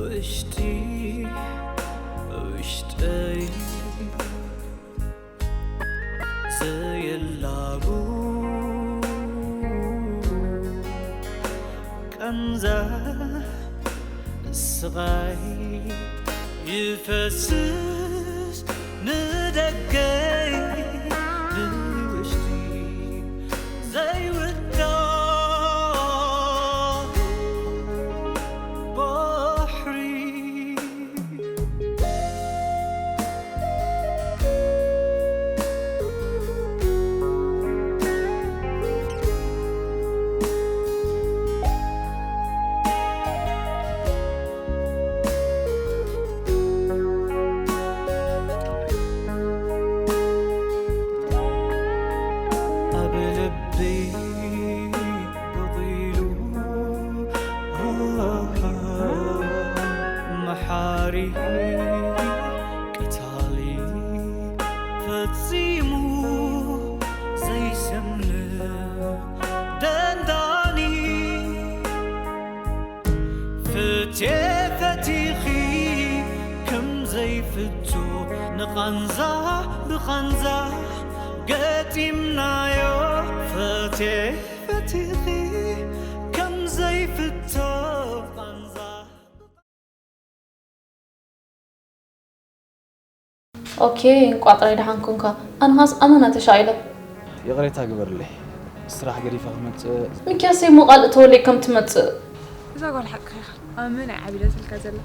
ውሽጢ ውሽጠይ ዘየላቡ ቃንዛ ስቓይ ይፈስስ ንደገይ ብውሽጢ ዘይውዳእ ባሕሪ። ኣብ ልበይ በቒሉ መሓሪ ቀታሊ ፈጺሙ ዘይሰምዕ ደንዳኒ። ፍትየ ፈቲኺ ከም ዘይፍቶ ንቓንዛ ብቓንዛ ገጢምናዮ። ፍትየ ፈቲኺ ከም ዘይፍቶ ቓንዛ። ኦኬ፣ እንቋ ጥራይ ደሓን ኮንካ። ኣነ ኸስ ኣመና ተሻቒለ። ይቕሬታ ግበርለይ፣ ስራሕ ገዲፈ ክመጽእ። ሚኪያሰይ፣ እሞ ቃል እተወለይ ከም ትመጽእ። እዛ ጓል ሓቅኻ ኢኻ። ኣመና እያ ዓቢዳትልካ ዘላ።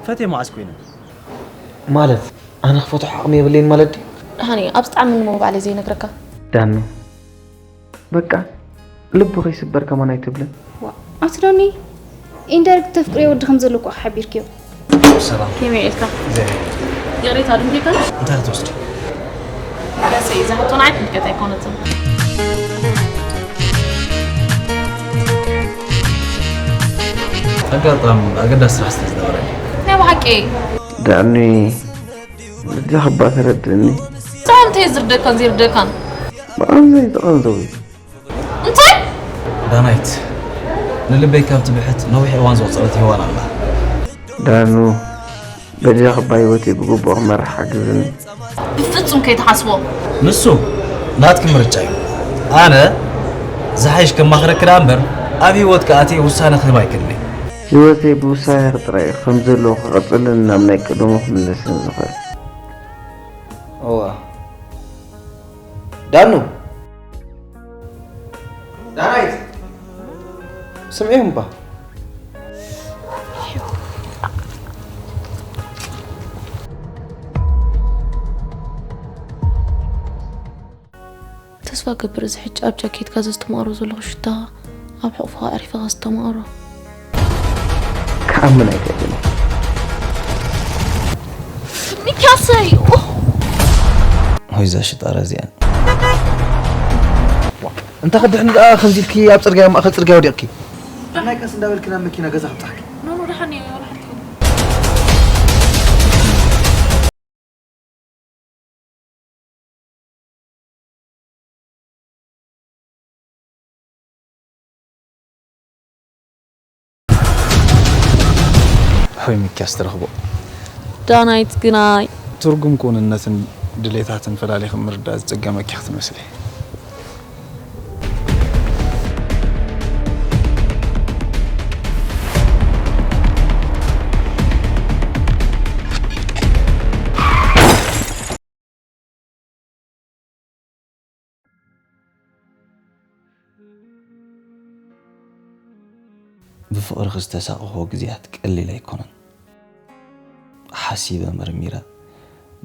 ፈትየ መዓስ ኮይነ? ማለት ኣነ ክፈትሖ ዓቕሚ የብለይን ማለት ድዩ? ደሓን እየ፣ ኣብ ዝጠዓመኒ እሞ ባዕለይ ዘይነግረካ። ዳኑ፣ በቃ ልቡ ከይስበር ከማን ኣይትብልን። ዋ ኣቲ ዳኒ፣ ኢንዳይሬክት ተፍቅርዮ ወዲ ከም ዘሎ እኮ ሓቢርክዮ። ሰላም ከመይ ኢልካ? ዘይ ይቕሬታ ድምፅካ? እንታይ ክትወስዲ? ገሰይ፣ እዛ ሕቶ ንዓይ ትምልከት ኣይኮነትን። ኣጋጣሚ ኣገዳሲ ስራሕ ስለ ዝነበረ ናይ ብሓቂ ዳኒ፣ በጃኻ እባ ተረድእኒ። እንታይ እንታይ ዝርደካን ዘይርደካን? ብኣምዘይ ተቐንዘዊ። እንታይ? ዳናይት፣ ንልበይ ካብ ትብሕት ነዊሕ እዋን ዘቑፀረት ሄዋን ኣላ። ዳኑ፣ በጃኻ እባ ህይወተይ ብግቡእ ክመርሕ ሓግዝኒ። ብፍጹም ከይትሓስቦ። ንሱ ናትኪ ምርጫ እዩ። ኣነ ዝሓይሽ ከማኽረኪ ደኣ እምበር ኣብ ህይወትኪ ኣትየ ውሳነ ክህብ ኣይክእልን እየ። ህይወተይ ብውሳኔኺ ጥራይ እዩ ከም ዘለዎ ክቕጽልን ናብ ናይ ቀደሙ ክምለስን ዝኽእል። እዋ ዳኑ፣ ዳናይት፣ ስምዒ እምባ። ተስፋ ገብር፣ እዚ ሕጂ ኣብ ጃኬትካ ዘስተማቕሮ ዘለኹ ሽታ ኣብ ሕቑፍኻ ኣዕሪፍኻ ዝተማቕሮ። ክኣምን ኣይክእልን። ሚኪያሰይ! ሆይ እዛ ሽጣራ እዚኣን እንተ ክድሕኒ ደኣ ከምዚ ኢልኪ ኣብ ጽርግያ፣ ኣብ ማእከል ጽርግያ ወዲቕኪ። ናይ ቀስ እንዳበልኪ ናብ መኪና ገዛ ክብጻሕኪ። ኖ፣ ኖ፣ ደሓን እየ፣ ወላ ሓንቲ። ሆይ ሚኪያስ ትረኽቦ። ዳናይት ግናይ። ትርጉም ክውንነትን ድሌታትን ፈላሊኺ ምርዳእ ዝጸገመኪ ክትመስሊ። ብፍቕርኺ ዝተሳቐኽዎ ግዜያት ቀሊል ኣይኮነን። ሓሲበ መርሚረ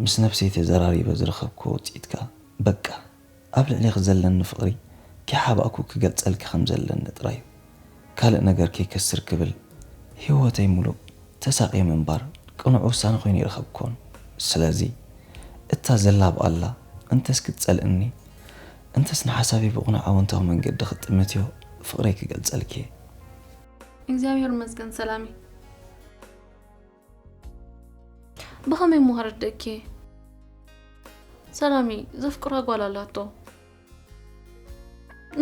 ምስ ነብሰይ ተዘራሪበ ዝረኸብክዎ ውጽኢት ከኣ በቃ ኣብ ልዕሌኺ ዘለኒ ፍቕሪ ከይሓባእኩ ክገልጸልኪ ከም ዘለኒ ጥራይ እዩ። ካልእ ነገር ከይከስር ክብል ህይወተይ ምሉእ ተሳቕየ ምንባር ቅኑዕ ውሳነ ኮይኑ ኣይረኸብኩዎን። ስለዚ እታ ዘላ ብኣላ እንተስ ክትጸልእኒ እንተስ ንሓሳበይ ብቕኑዕ ኣወንታዊ መንገዲ ክትጥምትዮ ፍቕረይ ክገልጸልኪ እየ። እግዚኣብሔር ይመስገን ሰላሚ። ብኸመይ እሞ ከረድእኪ? ሰላሚ ዘፍቅራ ጓል ኣላቶ።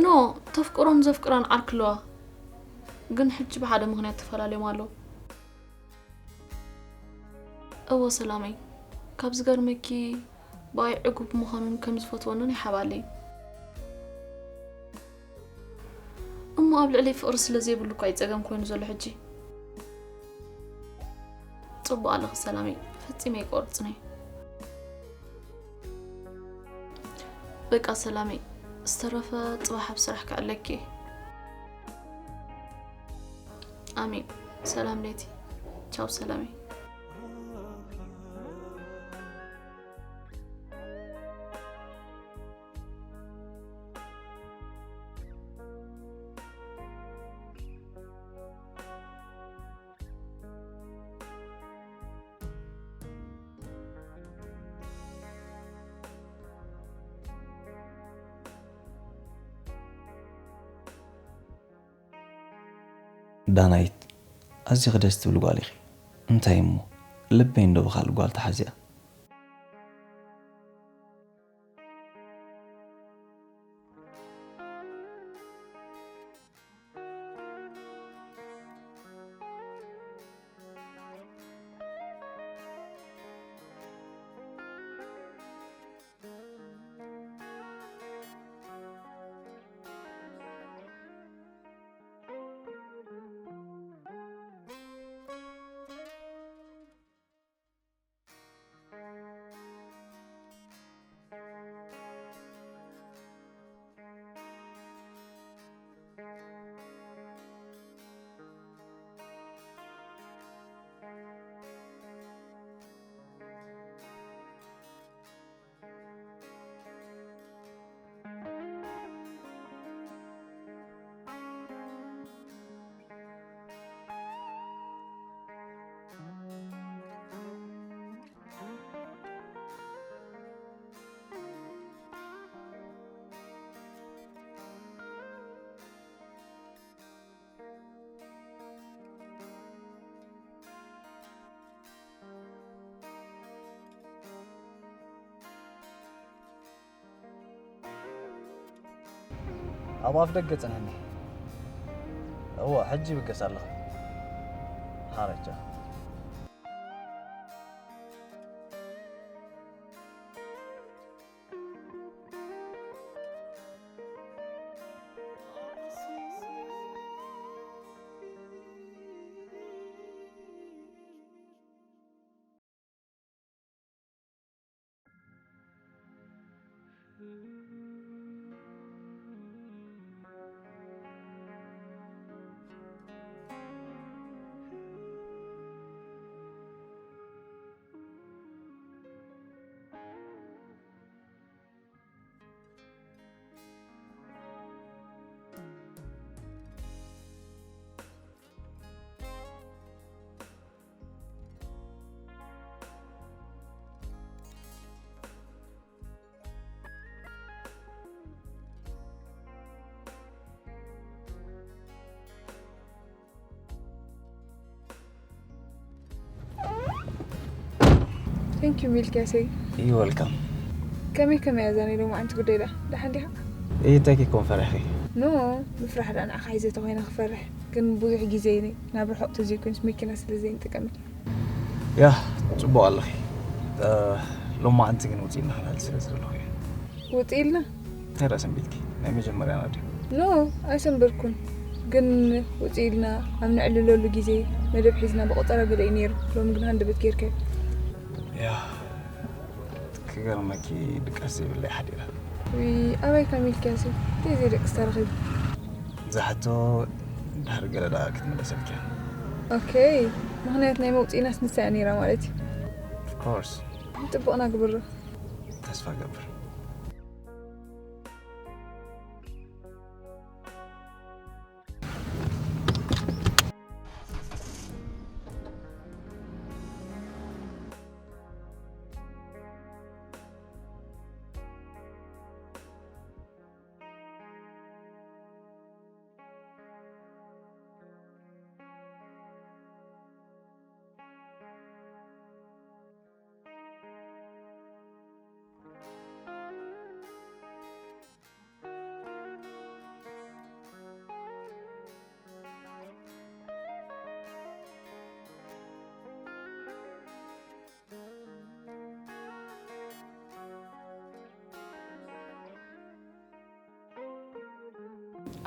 ኖ፣ ተፍቅሮን ዘፍቅራን ዓርኪ ኣለዋ። ግን ሕጂ ብሓደ ምኽንያት ተፈላለዮም ኣለዉ። እወ ሰላመይ፣ ካብ ዝገርመኪ ብኣይ ዕጉብ ምዃኑን ከም ዝፈትወንን ይሓባለይ። እሞ ኣብ ልዕለይ ፍቕሪ ስለ ዘይብሉ እኳ እዩ ጸገም ኮይኑ ዘሎ ሕጂ። ጽቡቕ ኣለኺ ሰላመይ፣ ፈጺመ ኣይቆርጽን እየ። በቃ ሰላመይ፣ ዝተረፈ ጽባሕ ኣብ ስራሕ ክዕለኪ እየ። ኣሜን። ሰላም ለይቲ። ቻው ሰላመይ። ዳናይት፣ ኣዚኺ ደስ ትብሊ ጓል ኢኺ። እንታይ እሞ፣ ልበይ እንዶ ብኻልእ ጓል ተሓዚኣ። ኣብ ኣፍ ደገ ጽንሕኒ። እወ፣ ሕጂ ይብገስ ኣለኹ። ሓረቻ። Thank you ሚልክያሰይ። You welcome። ከመይ ከመይ እያ ዛኒ ሎማዓንቲ ጉዳይ ደኣ? ደሓን ዲኻ? እይ፣ እንታይ ከይኮን ፈሪሕኺ? ኖ፣ ምፍራሕ ደኣ ንዓኻ ሒዘ ተኾይነ ክፈርሕ፣ ግን ብዙሕ ግዜ እየ ናብ ርሑቕ ተዘይኮይኑስ መኪና ስለ ዘይንጥቀም። ያ፣ ጽቡቕ ኣለኺ። እ፣ ሎማዓንቲ ግን ውጽእ ኢልና ክንህል ስለ ዘለኹ እየ። ውጽእ ኢልና? እንታይ ደኣ ሰንቢድኪ? ናይ መጀመርያና ድዩ? ኖ፣ ኣይሰንበድኩን። ግን ውጽእ ኢልና ኣብ ነዕልለሉ ግዜ መደብ ሒዝና ብቆጸራ ገለ እዩ ነይሩ። ሎሚ ግን ሃንደበት ጌርካዮ። ያ፣ ክገርመኪ ድቃስ ዘይብለይ ሓዲረ። ውይ፣ ኣበይ ከ ሚልክያስ እዩ? እንታይ ዘይደቅስ ተረኺቡ? እዛ ሕቶ ድሕሪ ገለ ደኣ ክትምለሰልኪ እያ። ኦኬ፣ ምኽንያት ናይ መውጽኢናስ ንሳ እያ ነይራ ማለት እዩ። Of course። ጥቡቕና ግብሮ። ተስፋ እገብር።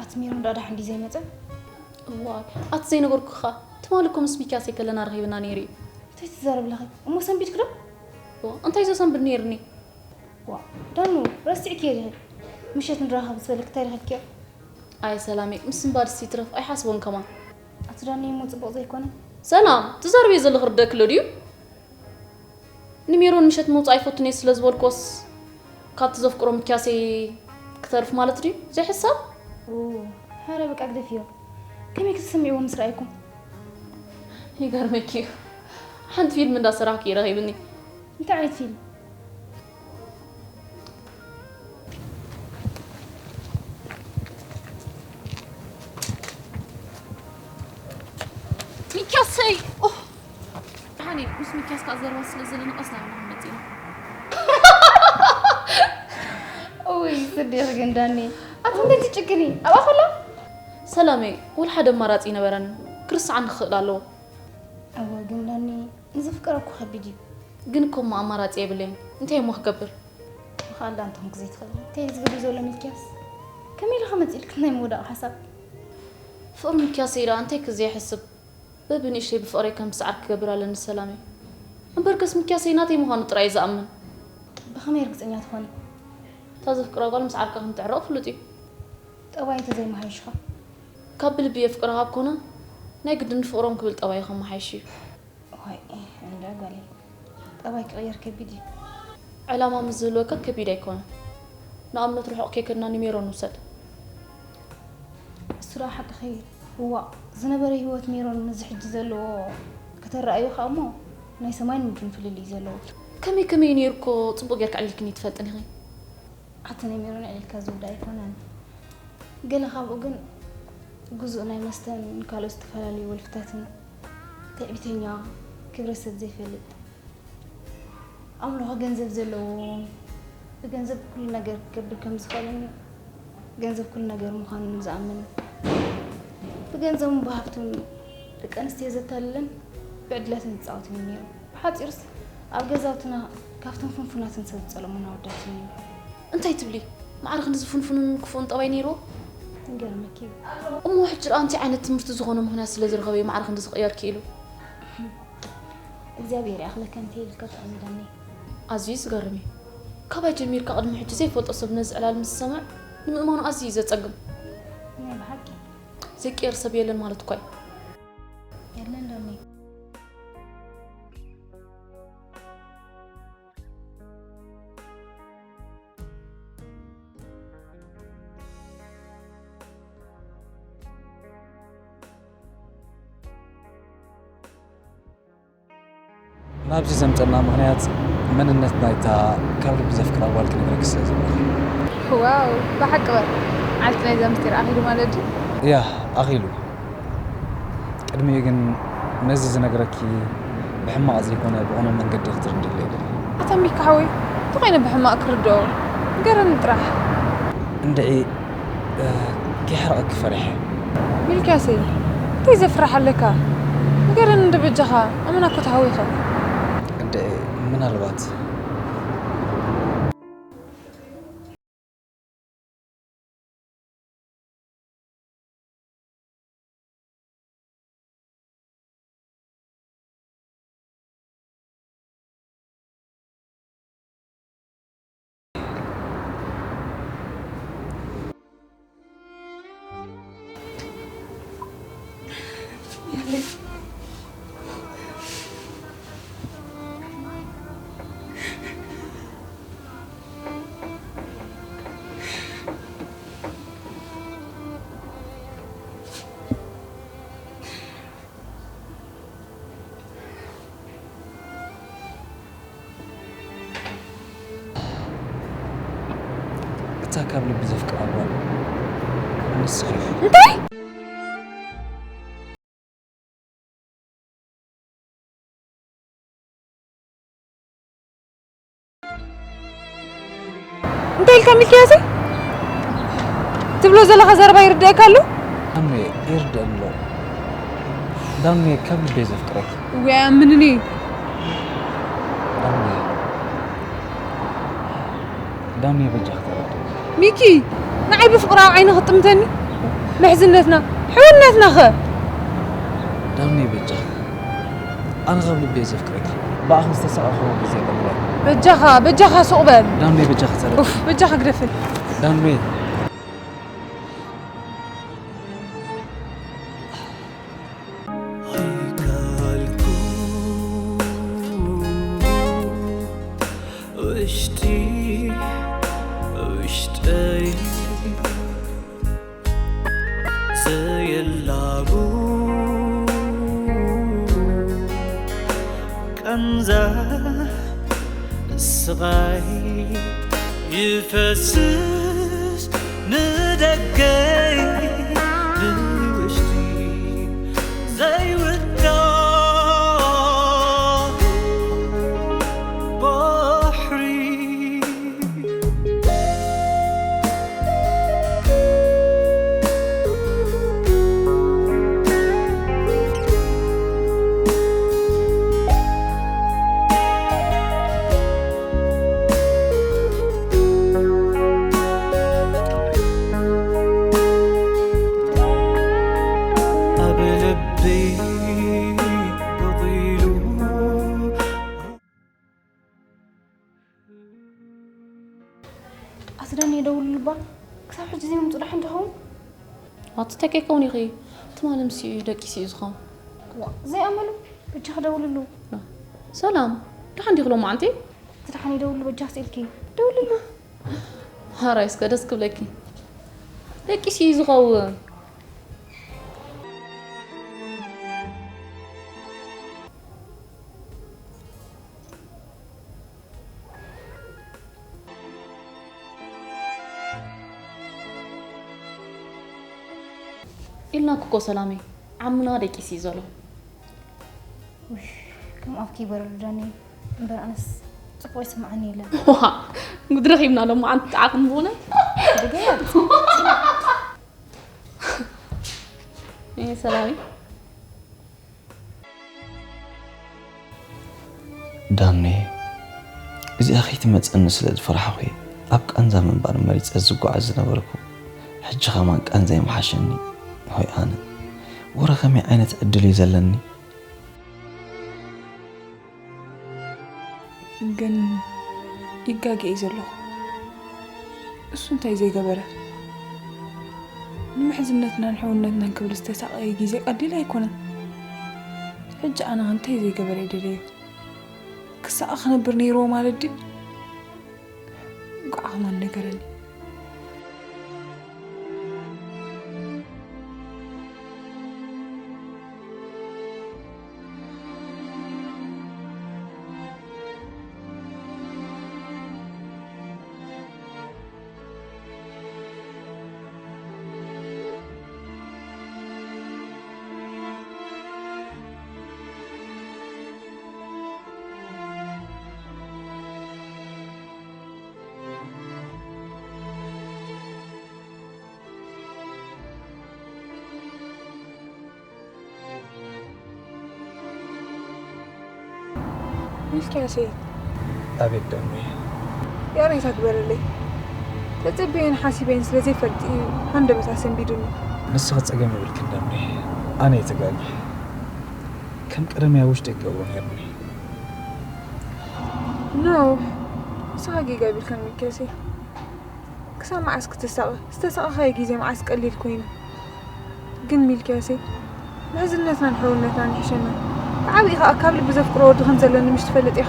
ኣቲ ሜሮን ደኣ ደሓን ድዩ ዘይመጸ? እዋይ፣ ኣቲ ዘይነገርኩኻ፣ ትማሊ እኮ ምስ ሚኪያሰይ ከለና ረኺብና ነይሩ እዩ። እንታይ ትዛረብ ኣለኺ? እሞ ሰንቢድኪ ዶ? እዋ፣ እንታይ ዘሰንብድ ነይርኒ? ዋ፣ ዳኑ፣ ረሲዕክዮ ዲኺ? ምሸት ንራኸብ ዝበለክ እንታይ ረኺብክዮ? ኣይ ሰላመይ፣ ምስንባድስ ይትረፍ ኣይሓስቦን ከማን። ኣቲ ዳኑ እሞ ጽቡቕ ዘይኮነ። ሰላም፣ ትዛረብዮ ዘለኺ ርደእክሎ ድዩ? ንሜሮን ምሸት ምውጻእ ኣይፈቱን እየ ስለ ዝበልኩዎስ ካብቲ ዘፍቅሮ ምክያሰይ ክተርፍ ማለት ድዩ? ዘይሕሳብ? ኡ፣ ሓረ በቃ ግደፍዮ። ከመይ ክትስምዕዎ ምስ ረኣይኩም? ይገርመኪ እዩ። ሓንቲ ፊልም እንዳሰራሕኩ እዩ ረኺብኒ። እንታይ ዓይነት ፊልም? ሚኪያሰይ! ኦ! ደሓን እየ። ምስ ሚኪያስ ከኣ ዘረባ ስለ ዘለና ቀስ እናበልና ክንመጽእ ኢና። እውይ፣ ጽድቕ ግን ዳኒ። ኣቲ እንታይ ትጭግሪ? ኣብኣ ከላ? ሰላመይ፣ ወላ ሓደ ኣማራጺ ኣይነበረን። ክርስዓኒ ክኽእል ኣለዎ። እወ፣ ግን ዳኒ፣ ንዘፍቅሮ እኮ ከቢድ እዩ። ግን እኮ እሞ ኣማራጺ የብለይን። እንታይ እሞ ክገብር? ምኽኣል ደኣ እንተኾንኩ ዘይትኽእል። እንታይ እዩ ዝገብር ዘሎ ሚልክያስ? ከመይ ኢልካ መጺእልክ ናይ ምውዳቕ ሓሳብ? ፍቕሪ ሚልክያስ ኢላ እንታይ ክዘይሕስብ? በብንእሽተይ ብፍቕረይ ከም ዝሰዓር ክገብር ኣለኒ ሰላመይ። እምበርከስ ሚልክያሰይ ናተይ ምዃኑ ጥራይ እየ ዝኣምን። ብኸመይ ርግጸኛ ትኾኒ? እታ ዘፍቅራ ጓል ምስ ዓርካ ከም ትዕረቕ ፍሉጥ እዩ። ጠባይ እንተዘይመሓይሽካ? ካብ ብልቢ የፍቅራ ካብ ኮነ፣ ናይ ግድን ፍቕሮም ክብል ጠባይ ከመሓይሽ እዩ። ዋይ፣ እንዳ ጓለይ፣ ጠባይ ክቕየር ከቢድ እዩ። ዕላማ ምስ ዝህልወካ ከቢድ ኣይኮነን። ንኣብነት ርሑቕ ከይከድና ንሜሮን ንውሰድ። እሱ ደኣ ሓቅኺ። እዋእ፣ ዝነበረ ህይወት ሜሮን ምስዚ ሕጂ ዘለዎ ከተረኣዮ ከኣ እሞ ናይ ሰማይን ምድርን ፍልልይ እዩ ዘለዎ። ከመይ ከመይ እዩ ነይሩ እኮ ጽቡቕ ጌርካ ኣዕሊልክኒ ትፈልጥን ኢኺ። ኣቲ ናይ ሜሮን ኣዕሊልካ ዝውዳእ ኣይኮነን። ገለ ካብኡ ግን ግዙእ ናይ መስተን ካልኦት ዝተፈላለዩ ወልፍታትን፣ ትዕቢተኛ፣ ክብረ ሰብ ዘይፈልጥ፣ ኣምልኾ ገንዘብ ዘለዎ፣ ብገንዘብ ኩሉ ነገር ክገብር ከም ዝኽእልን ገንዘብ ኩሉ ነገር ምዃኑን ዝኣምን፣ ብገንዘቡን ብሃብቱን ደቂ ኣንስትዮ ዘታልልን ብዕድላትን ዝጻወትን እዩ ነይሩ። ብሓጺሩስ ኣብ ገዛውትና ካብቶም ፍንፉናትን ሰብ ዝጸለሙና ኣወዳት እዩ ነይሩ። እንታይ ትብሊ? ማዕረ ክንድዚ ፍንፉንን ክፉእን ጠባይ ነይርዎ? ይገርመኪ እዩ። እሞ ሕጂ ደኣ እንታይ ዓይነት ትምህርቲ ዝኾኖ ምኽንያት ስለ ዝረኸበ እዩ ማዕረ ክንድዚ ክቕየር ክኢሉ? እግዚኣብሔር ይኣኽለካ እንተ ኢልካ ጥዑም እዩ ዳኒ። ኣዝዩ ዝገርም እዩ። ካባይ ጀሚርካ ቅድሚ ሕጂ ዘይፈልጦ ሰብ ነዚ ዕላል ምስ ዝሰምዕ ንምእማኑ ኣዝዩ እዩ ዘጸግም። ናይ ብሓቂ። ዘይቅየር ሰብ የለን ማለት እኳ እዩ። የለን ዳኒ። ናብዚ ዘምጸና ምኽንያት መንነት ናይታ ካብ ልቢ ዘፍቅራ ጓል ክነግረኪ ስለ ዘለኹ። ዋው፣ ብሓቂ በል። ዓልቲ ናይዛ ምስጢር ኣኺሉ ማለት ድዩ? እያ፣ ኣኺሉ። ቅድሚኡ ግን ነዚ ዝነግረኪ ብሕማቕ ዘይኮነ ብቕኑዕ መንገዲ ክትርድእለይ እደሊ። ኣታ ሚካ ሓወይ፣ እንተኾይነ ብሕማቕ ክርድኦ? ንገረኒ ጥራሕ። እንድዒ፣ እ፣ ከይሕርቐኪ ፈሪሐ። ሚልክያሰይ፣ እንታይ ዘፍርሕ ኣለካ? ንገረኒ እንዶ በጃኻ፣ ኣመና እኮ ተሃዊኸ። እንድዒ፣ ምናልባት እታ ካብ ልቢ ዘፍቅራ ጓል ንስኺ ኢኺ። እንታይ? እንታይ ኢልካ ሚልክያሰይ? ትብሎ ዘለኻ ዘረባ ይርድኣካ ኣሎ? ዳኑየ፣ ይርድኣኒ ኣሎ። ዳኑየ፣ ካብ ልበይ ዘፍቅረኪ። ወይ ኣምንኒ። ዳኑየ፣ ዳኑየ፣ በጃኺ ተረድእኒ። ሚኪ፣ ንዓይ ብፍቕራዊ ዓይኒ ክትጥምተኒ? ምሕዝነትና፣ ሕውነትና ኸ? ዳኒ በጃኻ። ኣነ ካብ ልቢ እየ ዘፍቅረኪ። ብኣኺ ዝተሳቐኹ ግዜ የቐብለኒ። በጃኻ፣ በጃኻ ሱቕ በል። ዳኒ በጃኻ ተረድእ። ኡፍ፣ በጃኻ ግደፈኒ። ዳኒ። ኣይካልኩ ውሽጢ ውሽጠይ ዘየላቡ ቃንዛ ስቓይ ይፈስስ ንደገይ ብውሽጢ ዘይውዳእ ባሕሪ። ኣብ ልበይ በቒሉ ኣቲ ዳኒ የደውልሉ እባ። ክሳብ ሕጂ ዘይምምፅኡ ደሓን ዶ ይኸውን? ኣቲ እንታይ ከይከውን ኢኺ? ትማሊ ምስ ደቂሱ እዩ ዝኸውን። ዋ፣ ዘይኣመሉ። በጃኺ ደውልሉ። ሰላም፣ ደሓን ዲኺ ሎማዓንቲ? እቲ ደሓን ይደውልሉ፣ በጃኺ ስኢልኪ። ደውልሉ። ሃራይ እስከ ደስ ክብለኪ። ደቂሱ እዩ ዝኸውን። ኢልናኩ እኮ ሰላመይ፣ ዓምና ደቂሱ እዩ ዘሎ። ውይ፣ ከም ኣፍኪ ይበረሉ ዳኒ። እምበር ኣነስ ጽቡቕ ይስምዓኒ የለን። ዋ፣ ጉድ ረኺብና ሎማዓንቲ ዓቕሚ ብእውነት። ድገያት። እየ ሰላመይ። ዳኔ፣ እዚኣ ከይትመጸኒ ስለ ዝፈራሕኹ እየ ኣብ ቃንዛ ምንባር መሪጸ ዝጓዓዝ ዝነበርኩ። ሕጂ ኸማን ቃንዛይ ምሓሸኒ። ሆይ ኣነ፣ ወረ ከመይ ዓይነት ዕድል እዩ ዘለኒ? ግን ይጋገ እዩ ዘለኹ። እሱ እንታይ ዘይገበረ? ንምሕዝነትናን ሕውነትናን ክብል ዝተሳቐየ ግዜ ቀሊል ኣይኮነን። ሕጂ ኣነ እንታይ ዘይገበረ ይደለዮ? ክሳቐ ክነብር ነይርዎ ማለት ድዩ? እንቋዕ ከማን ነገረኒ። ሚልክያሰይ። ኣቤት ደሜ። ይቕሬታ ግበረለይ። ተጸብየን ሓሲበን ስለ ዘይፈልጥ እዩ ሃንደበት ኣሰንቢዱኒ። ንስኺ ጸገም የብልክን ደሜ። ኣነ እየ ተጋግየ። ከም ቀደመይ ኣብ ውሽጠይ ክገብሮ ነይሩኒ። ኖ፣ ንስኻ ጌጋ የብልካን ሚልክያሰይ። ክሳብ መዓስ ክትሳቐ? ዝተሳቐኻዮ ግዜ መዓስ ቀሊል ኮይኑ? ግን ሚልክያሰይ፣ ምሕዝነትናን ሕውነትናን ይሕሸና። ብዓቢኡ ኸኣ ካብ ልቢ ዘፍቅሮ ወዲ ከም ዘለኒ ምሽ ትፈልጥ ኢኻ።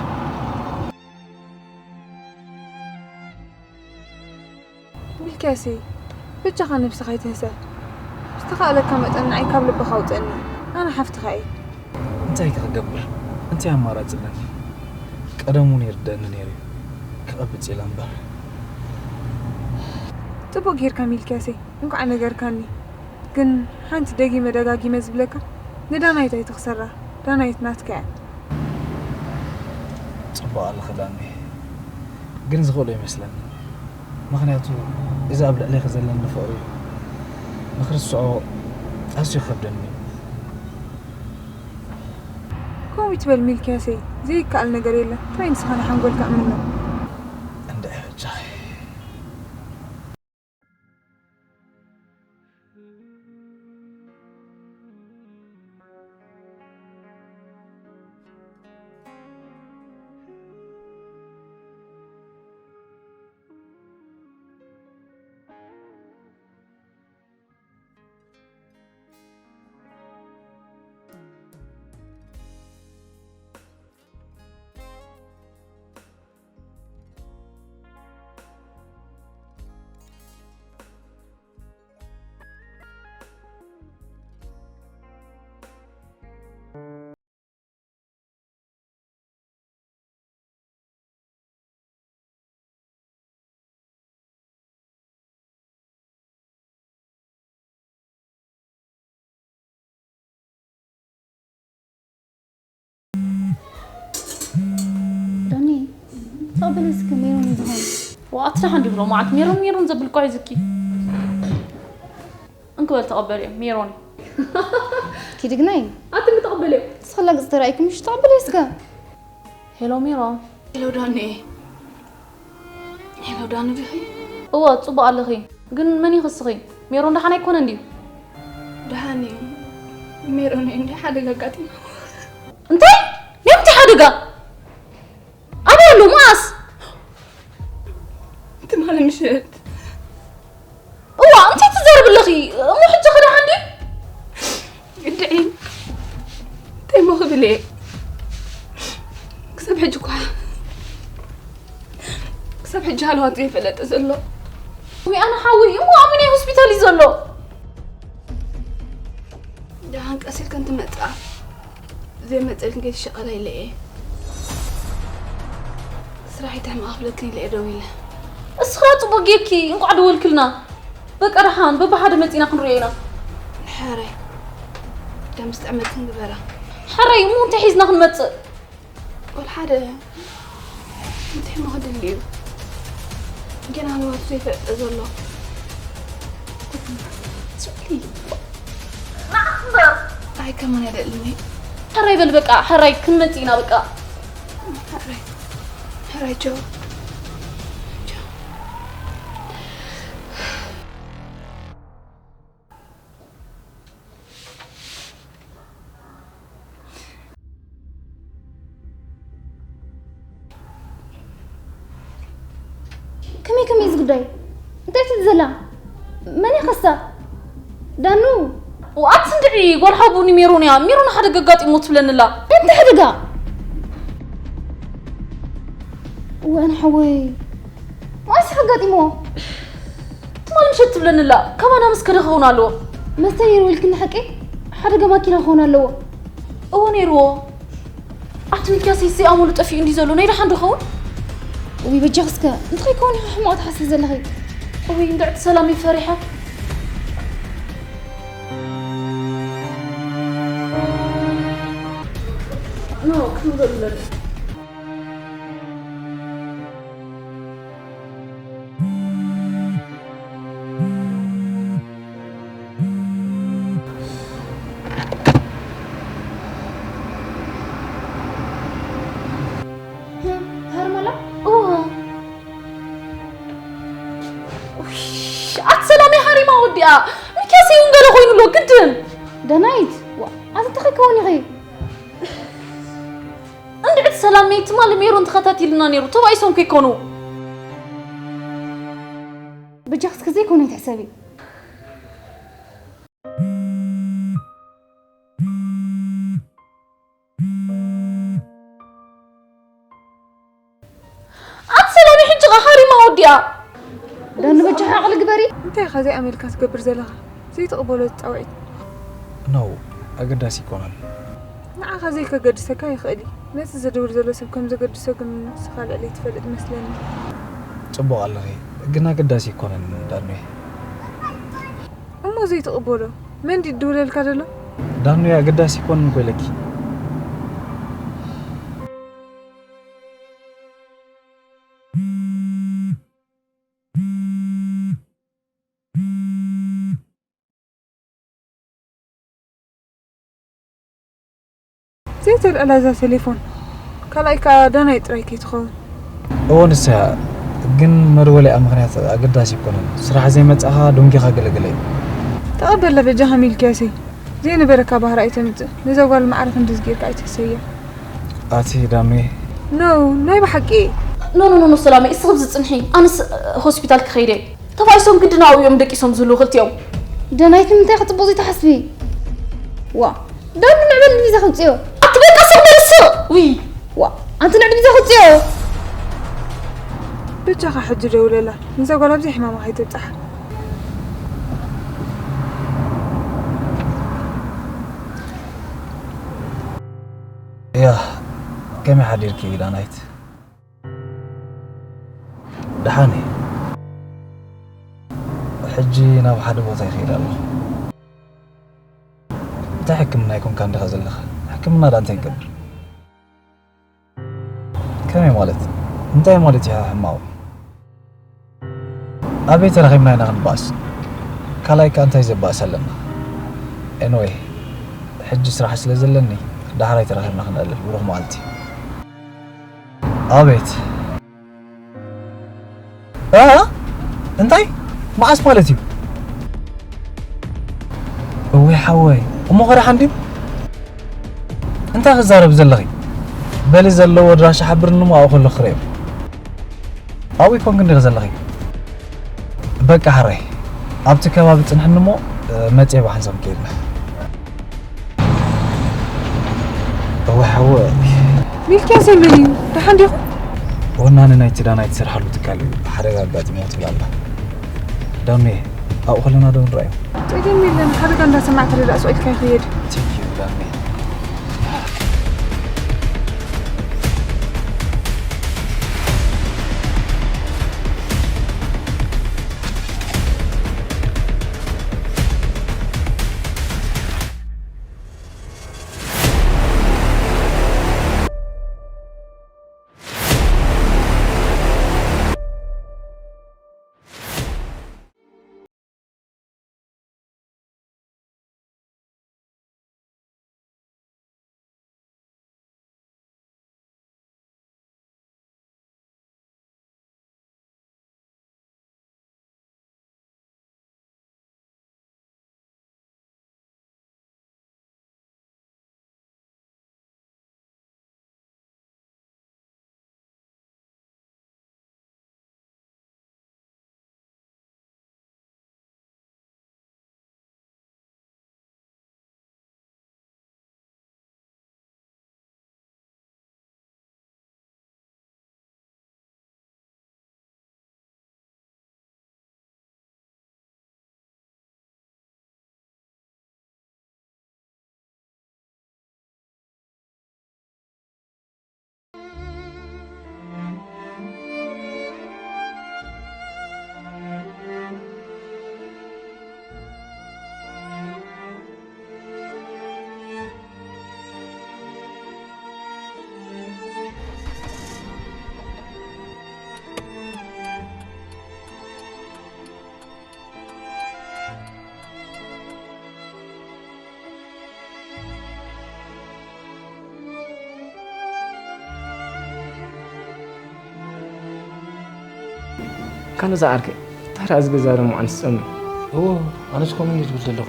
ሚልክያሰይ፣ በጃኻ ነብስኻ ኣይትህሰ። ብዝተኻእለካ መጠን ንዓይ ካብ ልብኻ ኣውጽኣኒ። ኣነ ሓፍትኻ እየ። እንታይ ከ ክገብር? እንታይ ኣማራጺ ኣለኒ? ቀደም እውን ይርደኣኒ ነይሩ እዩ። ክቐብጽ ኢለ እምበር። ጽቡቕ ጌርካ ሚልክያሰይ፣ እንኳዕ ነገርካኒ። ግን ሓንቲ ደጊመ ደጋጊመ ዝብለካ፣ ንዳናይት ኣይትኽሰራ፣ ዳናይት ናትካ እያ። ጽቡቕ ኣለኺ ዳኒ። ግን ዝኽእሎ ይመስለኒ። ምኽንያቱ እዚ ኣብ ልዕሌኺ ዘለኒ ፍቕሪ ንኽርስዖ ኣዝዩ ይኸብደኒ እዩ። ከምኡ ይትበል ሚልክያሰይ፣ ዘይከኣል ነገር የለን። ጥራይ ንስኻ ንሓንጎልካ እምኖ። እንድዒ በጃኺ። ዳኒ፣ ተቐበሊ እስከ ሜሮን እዩ ዝኾነ። ዋኣትና ሓንዲ ብሎ መዓት ሜሮን ሜሮን ዘብል እኮ ሒዝኪ። እንክበል ተቐበልዮ ሜሮን። ኪድግናይ። ኣትን ተቐበልዮ። ስኸላ ገጽ ተራእይኩም ምሽ ተቐበልዮ እስከ። ሄሎ ሜሮን። ሄሎ ዳኒ። ሄሎ ዳኒ ዲኺ? እወ፣ ጽቡቕ ኣለኺ። ግን መን ይኽስኺ? ሜሮን ደሓን ኣይኮነን ድዩ? ደሓን እዩ። ሜሮን እንዲ ሓደጋ ኣጋጢማ። እንታይ? ናይ ምንታይ ሓደጋ? ኣበይ ኣሎ? መኣስ? ትማሊ ምሸት። እዋ፣ እንታይ ትዛረቢ ኣለኺ? እሞ ሕጂ ኸ ደሓን ድዩ? ግድዒ። እንታይ እሞ ክብል እየ? ክሳብ ሕጂ እኳ፣ ክሳብ ሕጂ ሃለዋቱ ዘይፈለጠ ዘሎ። ወይ ኣነ ሓወይ፣ እሞ ኣበየናይ ሆስፒታል እዩ ዘሎ? ደሓን ቀስ ኢልክን ትመጻ። ዘይመጸልክን ከይትሸቐላ ኢለ እየ። ስራሕ ይትሕመቕ ክብለክን ኢለ እየ ደው ኢለ። እስኻ ጽቡቕ ጌርኪ፣ እንቋዕ ደወልክልና። በቃ ደሓን፣ በብሓደ መጺና ክንርእዮ ኢና። ሕራይ። ደም ዝጥዕመክን ግበራ። ሕራይ፣ እሞ እንታይ ሒዝና ክንመጽእ? ወላ ሓደ እንታይ እሞ ክድሊ እዩ? ገና ንዋቱ ዘይፈለጠ ዘሎ። ስእሊ። ንዓኽ እምበር። ኣይ፣ ከማን ኣይደልን እዩ። ሕራይ በል በቃ፣ ሕራይ ክንመጽእ ኢና በቃ። ሕራይ። ሕራይ ጆ። ጆ። ከመይ ከመይ እዚ ጉዳይ? እንታይ ትብል ዘላ? መን ይኸሳ? ዳኑ? ኣቲ እንድዒ ጓል ሓቡ ንሜሮን እያ። ሜሮን ሓደጋ ኣጋጢሞ ትብለኒ ኣላ። እንታይ ሓደጋ? እዋን ሓወይ። መኣስ ኣጋጢሞ? ትማሊ ምሸት ትብለኒ ኣላ። ካባና ምስ ከደ ክኸውን ኣለዎ። መስተ ነይርዎ ኢልክኒ ሓቂ? ሓደጋ ማኪና ክኸውን ኣለዎ። እወ ነይርዎ። ኣቲ ሚኪያስ ይስይ ኣመሉ ጠፊኡ እንዲ ዘሎ ናይ ደሓን ዶ ኸውን? እውይ በጃኺ እስከ እንታይ ከውን ኢኺ ሕማቕ ትሓስቢ ዘለኺ? እውይ እንድዕቲ ሰላም ይፈሪሐ። ኖ፣ ክትብሎ ኣለኒ። ሃርመላ? እወ። ውሽ፣ ኣቲ ሰላመይ ሃሪማ ወዲኣ። ሚኪያስ እውን ገለ ኮይኑ ኣሎ ግድን። ዳናይት፣ ዋ፣ ኣቲ እንታይ ከይከውን ኢኺ? እንድዕቲ ሰላመይ ትማሊ ሜሮን ተኸታቲልና ነይሩ፣ ተባኢሶም ከይኮኑ። በጃኽስ ከዘይኮነ ኣይትሕሰቢ። ኣቲ ሰላመይ ሕጂ ኸ ሃሪማ ወዲኣ። ዳኑ በጃኻ ዓቕሊ ግበሪ። እንታይ ኢኻ ዘይኣመልካ ትገብር ዘለኻ? ዘይትቕበሎ ጻውዒት። ኖ፣ ኣገዳሲ ኣይኮነን። ንዓኻ ዘይከገድሰካ ይኽእል እዩ። ነቲ ዝድውል ዘሎ ሰብ ከም ዘገድሶ ግን ንስኻ ልዕለይ ትፈልጥ መስለኒ። ጽቡቕ ኣለኺ፣ ግን ኣገዳሲ ኣይኮነን ዳኑየ። እሞ ዘይትቕበሎ መን ድዩ ዝድውለልካ ዘሎ? ዳኑየ ኣገዳሲ ኣይኮነን እኮ ኢለኪ። ዘይተልዕላ እዛ ቴሌፎን። ካልኣይ ከኣ ዳናይ ጥራይ ከይትኸውን። እወ ንሳ እያ፣ ግን መደወሊኣ ምኽንያት ኣገዳሲ ኣይኮነን። ስራሕ ዘይመጻኻ ደንጊኻ ገለገለ እዩ። ተቐበላ በጃኻ ሚልክያሰይ። ዘይነበረካ ባህሪ ኣይተምጽእ። ነዛ ጓል ማዕረ ክንድዚ ጌርካ ኣይትህሰያ። ኣቲ ዳኑየ። ኖ፣ ናይ ብሓቂ። ኖ፣ ኖ፣ ኖ፣ ኖ፣ ሰላመይ፣ እስኺ ኣብዚ ጽንሒ። ኣነስ ሆስፒታል ክኸይድ እየ። ተባኢሶም ግድን ኣብኡ እዮም ደቂሶም ዝህልዉ ክልቲኦም። ዳናይት ንምንታይ ክጽቡቕ ዘይትሓስቢ? ዋ፣ ዳኑ ንዕበል ቪዛ ከውጽዮ። ኣቲ በቃ ስቕ በሊ ስቕ። ውይ። ዋ፣ ኣንቲ ንዕዲ ቪዛ ከውጽዮ። በጃኻ ሕጂ ደውለላ። ነዛ ጓል ኣብዚ ሕማማ ከይተብጽሓ። ያ፣ ከመይ ሓዲርኪ ዳናይት? ደሓን እየ። ሕጂ ናብ ሓደ ቦታ ይኸይድ ኣለኹ። እንታይ ሕክምና ይኮንካ እንዲኻ ዘለኻ? ሕክምና ደኣ እንታይ ይገብር? ከመይ ማለት? እንታይ ማለት እዩ ሕማቑ? ኣበይ ተራኺብና ኢና ክንባእስ? ካልኣይ ከኣ እንታይ ዘባእስ ኣለና? ኤንወይ፣ ሕጂ ስራሕ ስለ ዘለኒ፣ ዳሕራይ ተራኺብና ክንዕልል። ብሩኽ መዓልቲ። ኣቤት። እ? እንታይ? መዓስ ማለት እዩ? እወይ ሓወይ፣ እሞ ኸ ደሓን ድዩ? እንታይ ክዛረብ ዘለኺ? በሊ ዘለዎ ኣድራሻ ሓብርኒ እሞ ኣብኡ ከለኹ ክርእዮ። ኣብኡ ይኮንክ እንዲኺ ዘለኺ? በቃ ሕራይ፣ ኣብቲ ከባቢ ጽንሕኒ እሞ፣ እ፣ መጽየ ብሓንሳብ ከይድና። እወ ሓወ። ሚልክያስ መን እዩ? ደሓን ዲኹም? ወናኒ ናይቲ ዳናይት ትሰርሓሉ ትካል እዩ። ሓደጋ ኣጋጢምዎ ትብል ኣላ። ዳሜ፣ ኣብኡ ከለና ዶ ንረኣዮ? ጸገም የለን። ሓደጋ እንዳሰማዕ ተረዳእ ስቕ ኢልካ ይኽየድ። Thank you ዳሜ። ካን እዛ ዓርከይ፣ እንታይ ደኣ እዚ ገዛ ደሞ ኣንስጸም? እዎ፣ ኣነስ ከምኡ እንድየ ዝብል ዘለኹ።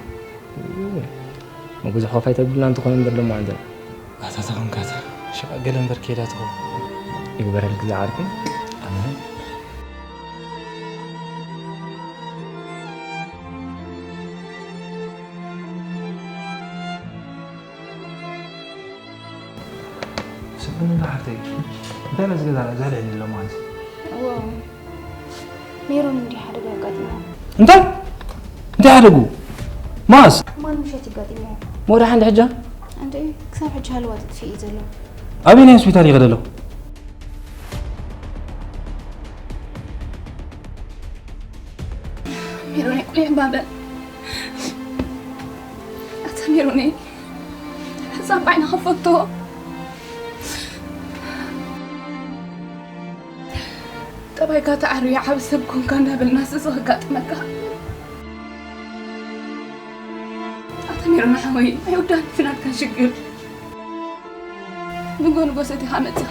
እዎ፣ መጉዚ ኾፍ ኣይተብልና እንተኾነ እምበር ደሞ ኣንተ። ኣታ ተኾንካታ፣ ሽቓ ገለ እምበር ከይዳ ትኸውን። ይግበረልኪ እዛ ዓርከይ። ኣሜን። ስምዕኒ እንዳ ሓፍተይ፣ እንታይ ነዚ ገዛ ዘልዕል ኣሎ ማለት እዩ? እዎ፣ ሜሮን እንዲህ ሓደጋ ኣጋጢምዎ። እንታይ? እንታይ ሓደጉ? ማስ? ማን ምሸት ይጋጢምዎ። ሞዳ ሓንዲ ሕጃ? እንዴ፣ ክሳብ ሕጂ ሃለዋ ተጥፊእ እዩ ዘሎ። ኣበየናይ ሆስፒታል ይኸደ ኣለኹ? ሜሮነይ፣ ቁሊሕ እምባ በል። ኣታ ሜሮነይ፣ ሕፃን ባዕና ከፈቶ። ጠባይካ ተዓርዩ ዓቢ ሰብ ኮንካ እንዳበልና ስዚ ከጋጥመካ። ኣታ ሜሮን ሓወይ፣ ኣይወዳእን ፍናንካ ሽግር። ንጎ ንጎ ሰቲኻ መጺኻ፣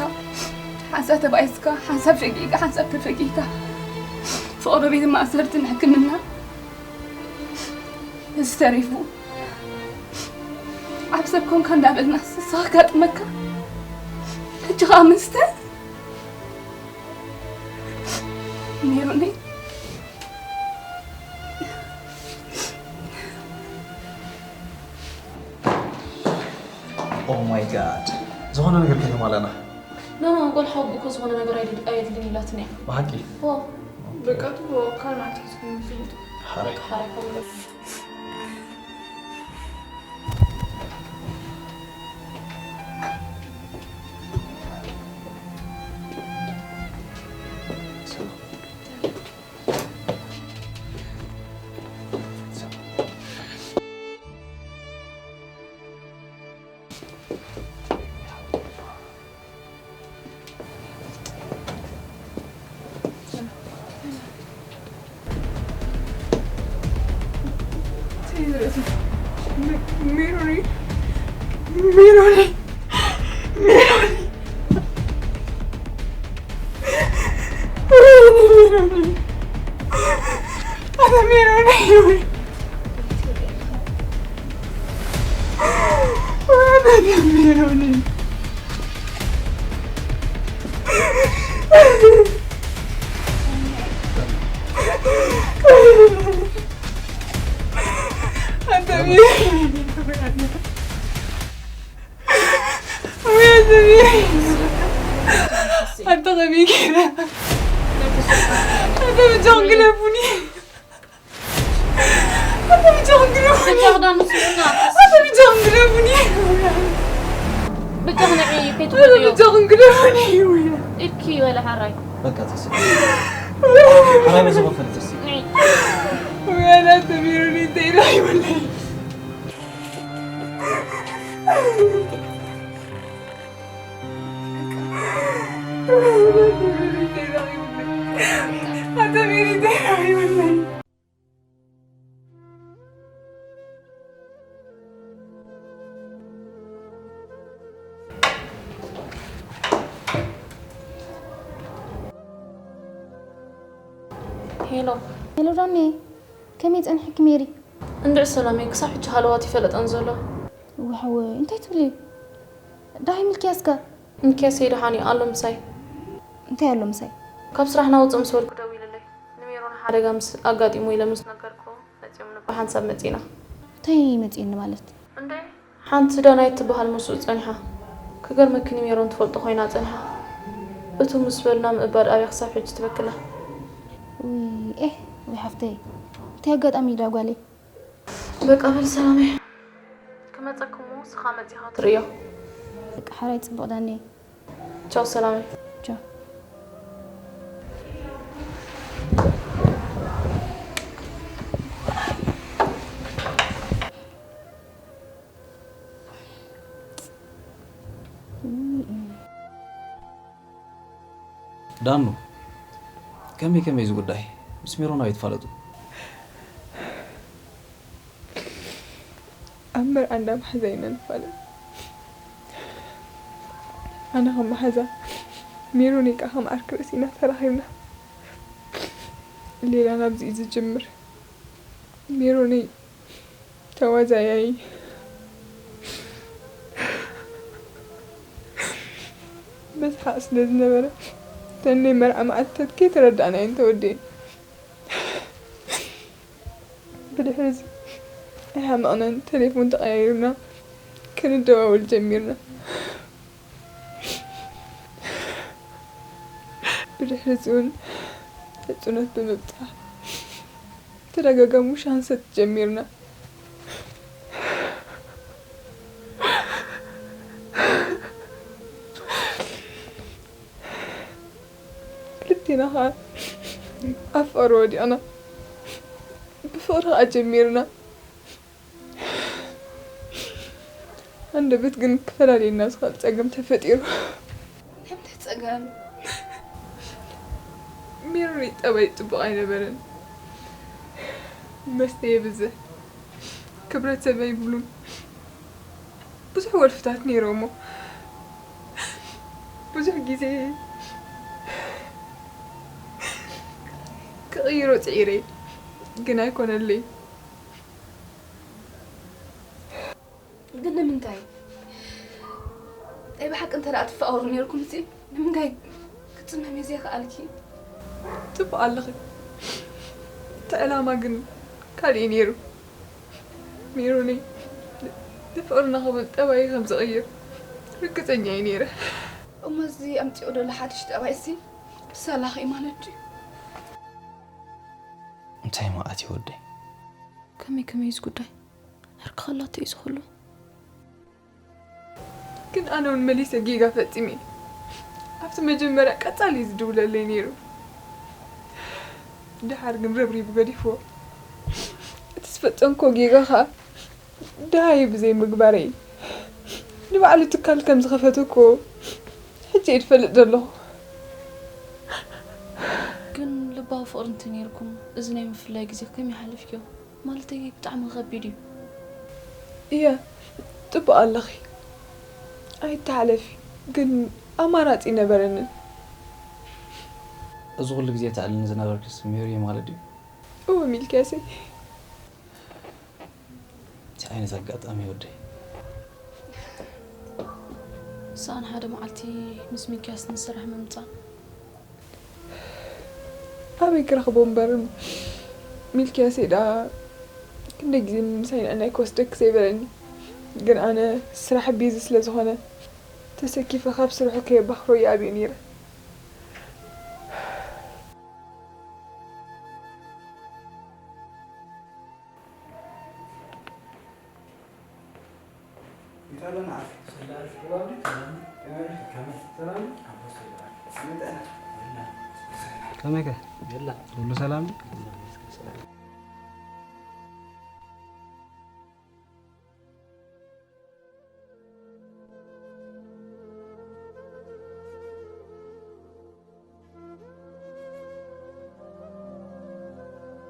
ሓንሳብ ተባኢስካ፣ ሓንሳብ ሸጊእካ፣ ሓንሳብ ተፈጊእካ። ፍቕሪ ቤት ማእሰርቲ ንሕክምና። እዚ ተሪፉ፣ ዓቢ ሰብ ኮንካ እንዳበልና ስዚ ከጋጥመካ። ሕጂ ኸኣ ምስተ ሜሮነይ። Oh my God። ዝኾነ ነገር ከይተማላና። ኖ፣ ኖ፣ ቆልዓ ኣቦ እኮ ዝኾነ ነገር ኣይድል-፣ ኣየድልን ኢላትኒ እያ። ብሓቂ? ዎ። በቃ፣ እቱ ካልማት እዩ ዝፍልጡ። ሓራይ። በቃ፣ ሓራይ፣ ሓራይ። ኣታ ሜሮን እዩ። ኣታ ሜሮን እዩ። ኣታ ሜሮን እዩ። ኣታ ሜሮን እዩ። ኣታ ሜሮን እዩ። ኣታ ሜሮን እዩ። ኣታ ሜሮን እዩ። ኣታ ሜሮን እዩ። ኣታ ብጃኹም ግደፉኒ። ኣታ ብጃኹም ግደፉኒ። ብጃኽ ዶ ንስምና? ኣታ ብጃኹም ግደፉኒ። ብጃኽ ንዒ ኣታ ከይትጎድእዮ። ብጃኹም ግደፉኒ። ኢድኪ በለ ሓራይ። በቃ ተስእ። ሓራይ በዚ ክፈል ተስእ። ንዒ። ወይ ኣታ ሜሮን እንታይ ኢሉ ኣይበለይ። ኣታ ሜሪ እንታይ ኢሉ ኣይበለይ። ሄሎ። ሄሎ ዳኒ፣ ከመይ ጸኒሕኪ ሜሪ? እንድዒ ሰላመይ፣ ክሳብ ሕጂ ሃለዋት ይፈለጠን ዘሎ። ዋው፣ እንታይ ትብሊ? ደሃይ ሚልክያስ ከ? ሚልክያስ ደሓን እዩ ኣሎ ምሳይ። እንታይ ኣሎ ምሳይ? ካብ ስራሕ ናውጽእ ምስ በልኩ ደዊልለይ። ንሜሮን ሓደጋ ምስ ኣጋጢሙ ኢለ ምስ ነገርኩ መጺኦም ብሓንሳብ መጺና። እንታይ መጺእኒ ማለት? እንዴ ሓንቲ ዳናይት ትበሃል ምስኡ ጸኒሓ። ክገርመኪ ንሜሮን ትፈልጦ ኮይና ጸኒሓ። እቱ ምስ በልና ምእባድ ኣብያ ክሳብ ሕጂ ትበክላ። ውይ፣ ኤህ፣ ወይ ሓፍተይ። እንታይ ኣጋጣሚ ኢላ ጓለይ? በቃ በል ሰላመይ። ክመጸኩም እሞ ንስኻ መጺኻ ትርእዮ። በቃ ሓራይ ጽቡቕ ዳነይ። ቻው ሰላመይ። ቻው። ዳኑ፣ ከመይ ከመይ እዚ ጉዳይ? ምስ ሜሮን ኣበይ ትፋለጡ? ኣብ መርዓ እንዳ መሓዛ ኢና ንፋለጥ። ኣነ ከም መሓዛ፣ ሜሮን ከዓ ከም ዓርኪ ርእሲ ኢና ተራኺብና። ሌላ ናብዚ እዩ ዝጅምር። ሜሮነይ ተዋዛያይ መስሓቕ ስለ ዝነበረ፣ እተን ናይ መርዓ መዓልትታት ከይተረዳእናየን ተወዲኤን። ብድሕሪ እዚ ኣይሓመቕናን፣ ቴሌፎን ተቐያይርና ክንደዋወል ጀሚርና። ብድሕሪ እዚ እውን ሕጹነት ብምብጻሕ ተደጋጋሚ ውሻ ክንሰቲ ጀሚርና። ክልቴና ኸዓ ኣብ ፍቕሪ ወዲቕና። ብፍቕሪ ኸዓ ጀሚርና። ኣንደበት ግን ክፈላልየና ዝኽእል ጸገም ተፈጢሩ። እንታይ ጸገም? ሜሮን ጠባይ ጽቡቕ ኣይነበረን። መስተ የብዝሕ፣ ክብረት ሰብ ኣይብሉን። ብዙሕ ወልፍታት ነይሮሞ። ብዙሕ ግዜ ክቕይሮ ጽዒረ፣ ግን ኣይኮነለይ። ግን ንምንታይ? ናይ ብሓቂ እንተ ደኣ ትፋቐሩ ነይርኩም፣ እዚ ንምንታይ ክትጽመሚ ዘይከኣልኪ? ጽቡቕ ኣለኺ። እቲ ዕላማ ግን ካልእ እዩ ነይሩ። ሜሮነይ፣ ንፍቕርና ክብል ጠባይ ከም ዝቕይር ርግጸኛ እየ ነይረ። እሞ እዚ ኣምጺኦ ዘሎ ሓድሽ ጠባይ እዚ ብሳላኺ እዩ ማለት ድዩ? እንታይ መዓት እዩ ወደይ? ከመይ ከመይ እዚ ጉዳይ? ዕርቂ ከላቶ እዩ ዝኽሉ? ግን ኣነ እውን መሊሰ ጌጋ ፈጺመ። ኣብቲ መጀመርያ ቀጻሊ እዩ ዝድውለለይ ነይሩ። ደሓር ግን ረብሪቡ ገዲፍዎ። እቲ ዝፈጸምክዎ ጌጋ ኸኣ ደሃዩ ብዘይምግባረይ። ንባዕሉ ትካል ከም ዝኸፈተ እኮ ሕጂ እየ ዝፈልጥ ዘለኹ። ግን ልባዊ ፍቕሪ እንተነይርኩም፣ እዚ ናይ ምፍላይ ግዜ ከመይ ሓሊፍክዮ? ማለተይ ብጣዕሚ ከቢድ እዩ። እየ፣ ጽቡቕ ኣለኺ። ኣይተሓለፊ፣ ግን ኣማራጺ ነበረንን። እዚ ኩሉ ግዜ ተዕልኒ ዝነበርክስ ሜሪ ማለት ድዩ? እወ ሚልክያሰይ። እቲ ዓይነት ኣጋጣሚ ወደይ። ሰኣን ሓደ መዓልቲ ምስ ሚልክያስ ንስራሕ ምምፃእ። ኣበይ ክረኽቦ እምበር ሚልክያሰይ ደኣ ክንደይ ግዜ ምሳይ ንዕናይ ክወስደኪ ዘይበለኒ። ግን ኣነ ስራሕ ቢዚ ስለ ዝኾነ ተሰኪፈ ካብ ስርሑ ከየባኽሮ ይኣብዮ ነይረ። ከመይከ? ኩሉ ሰላም?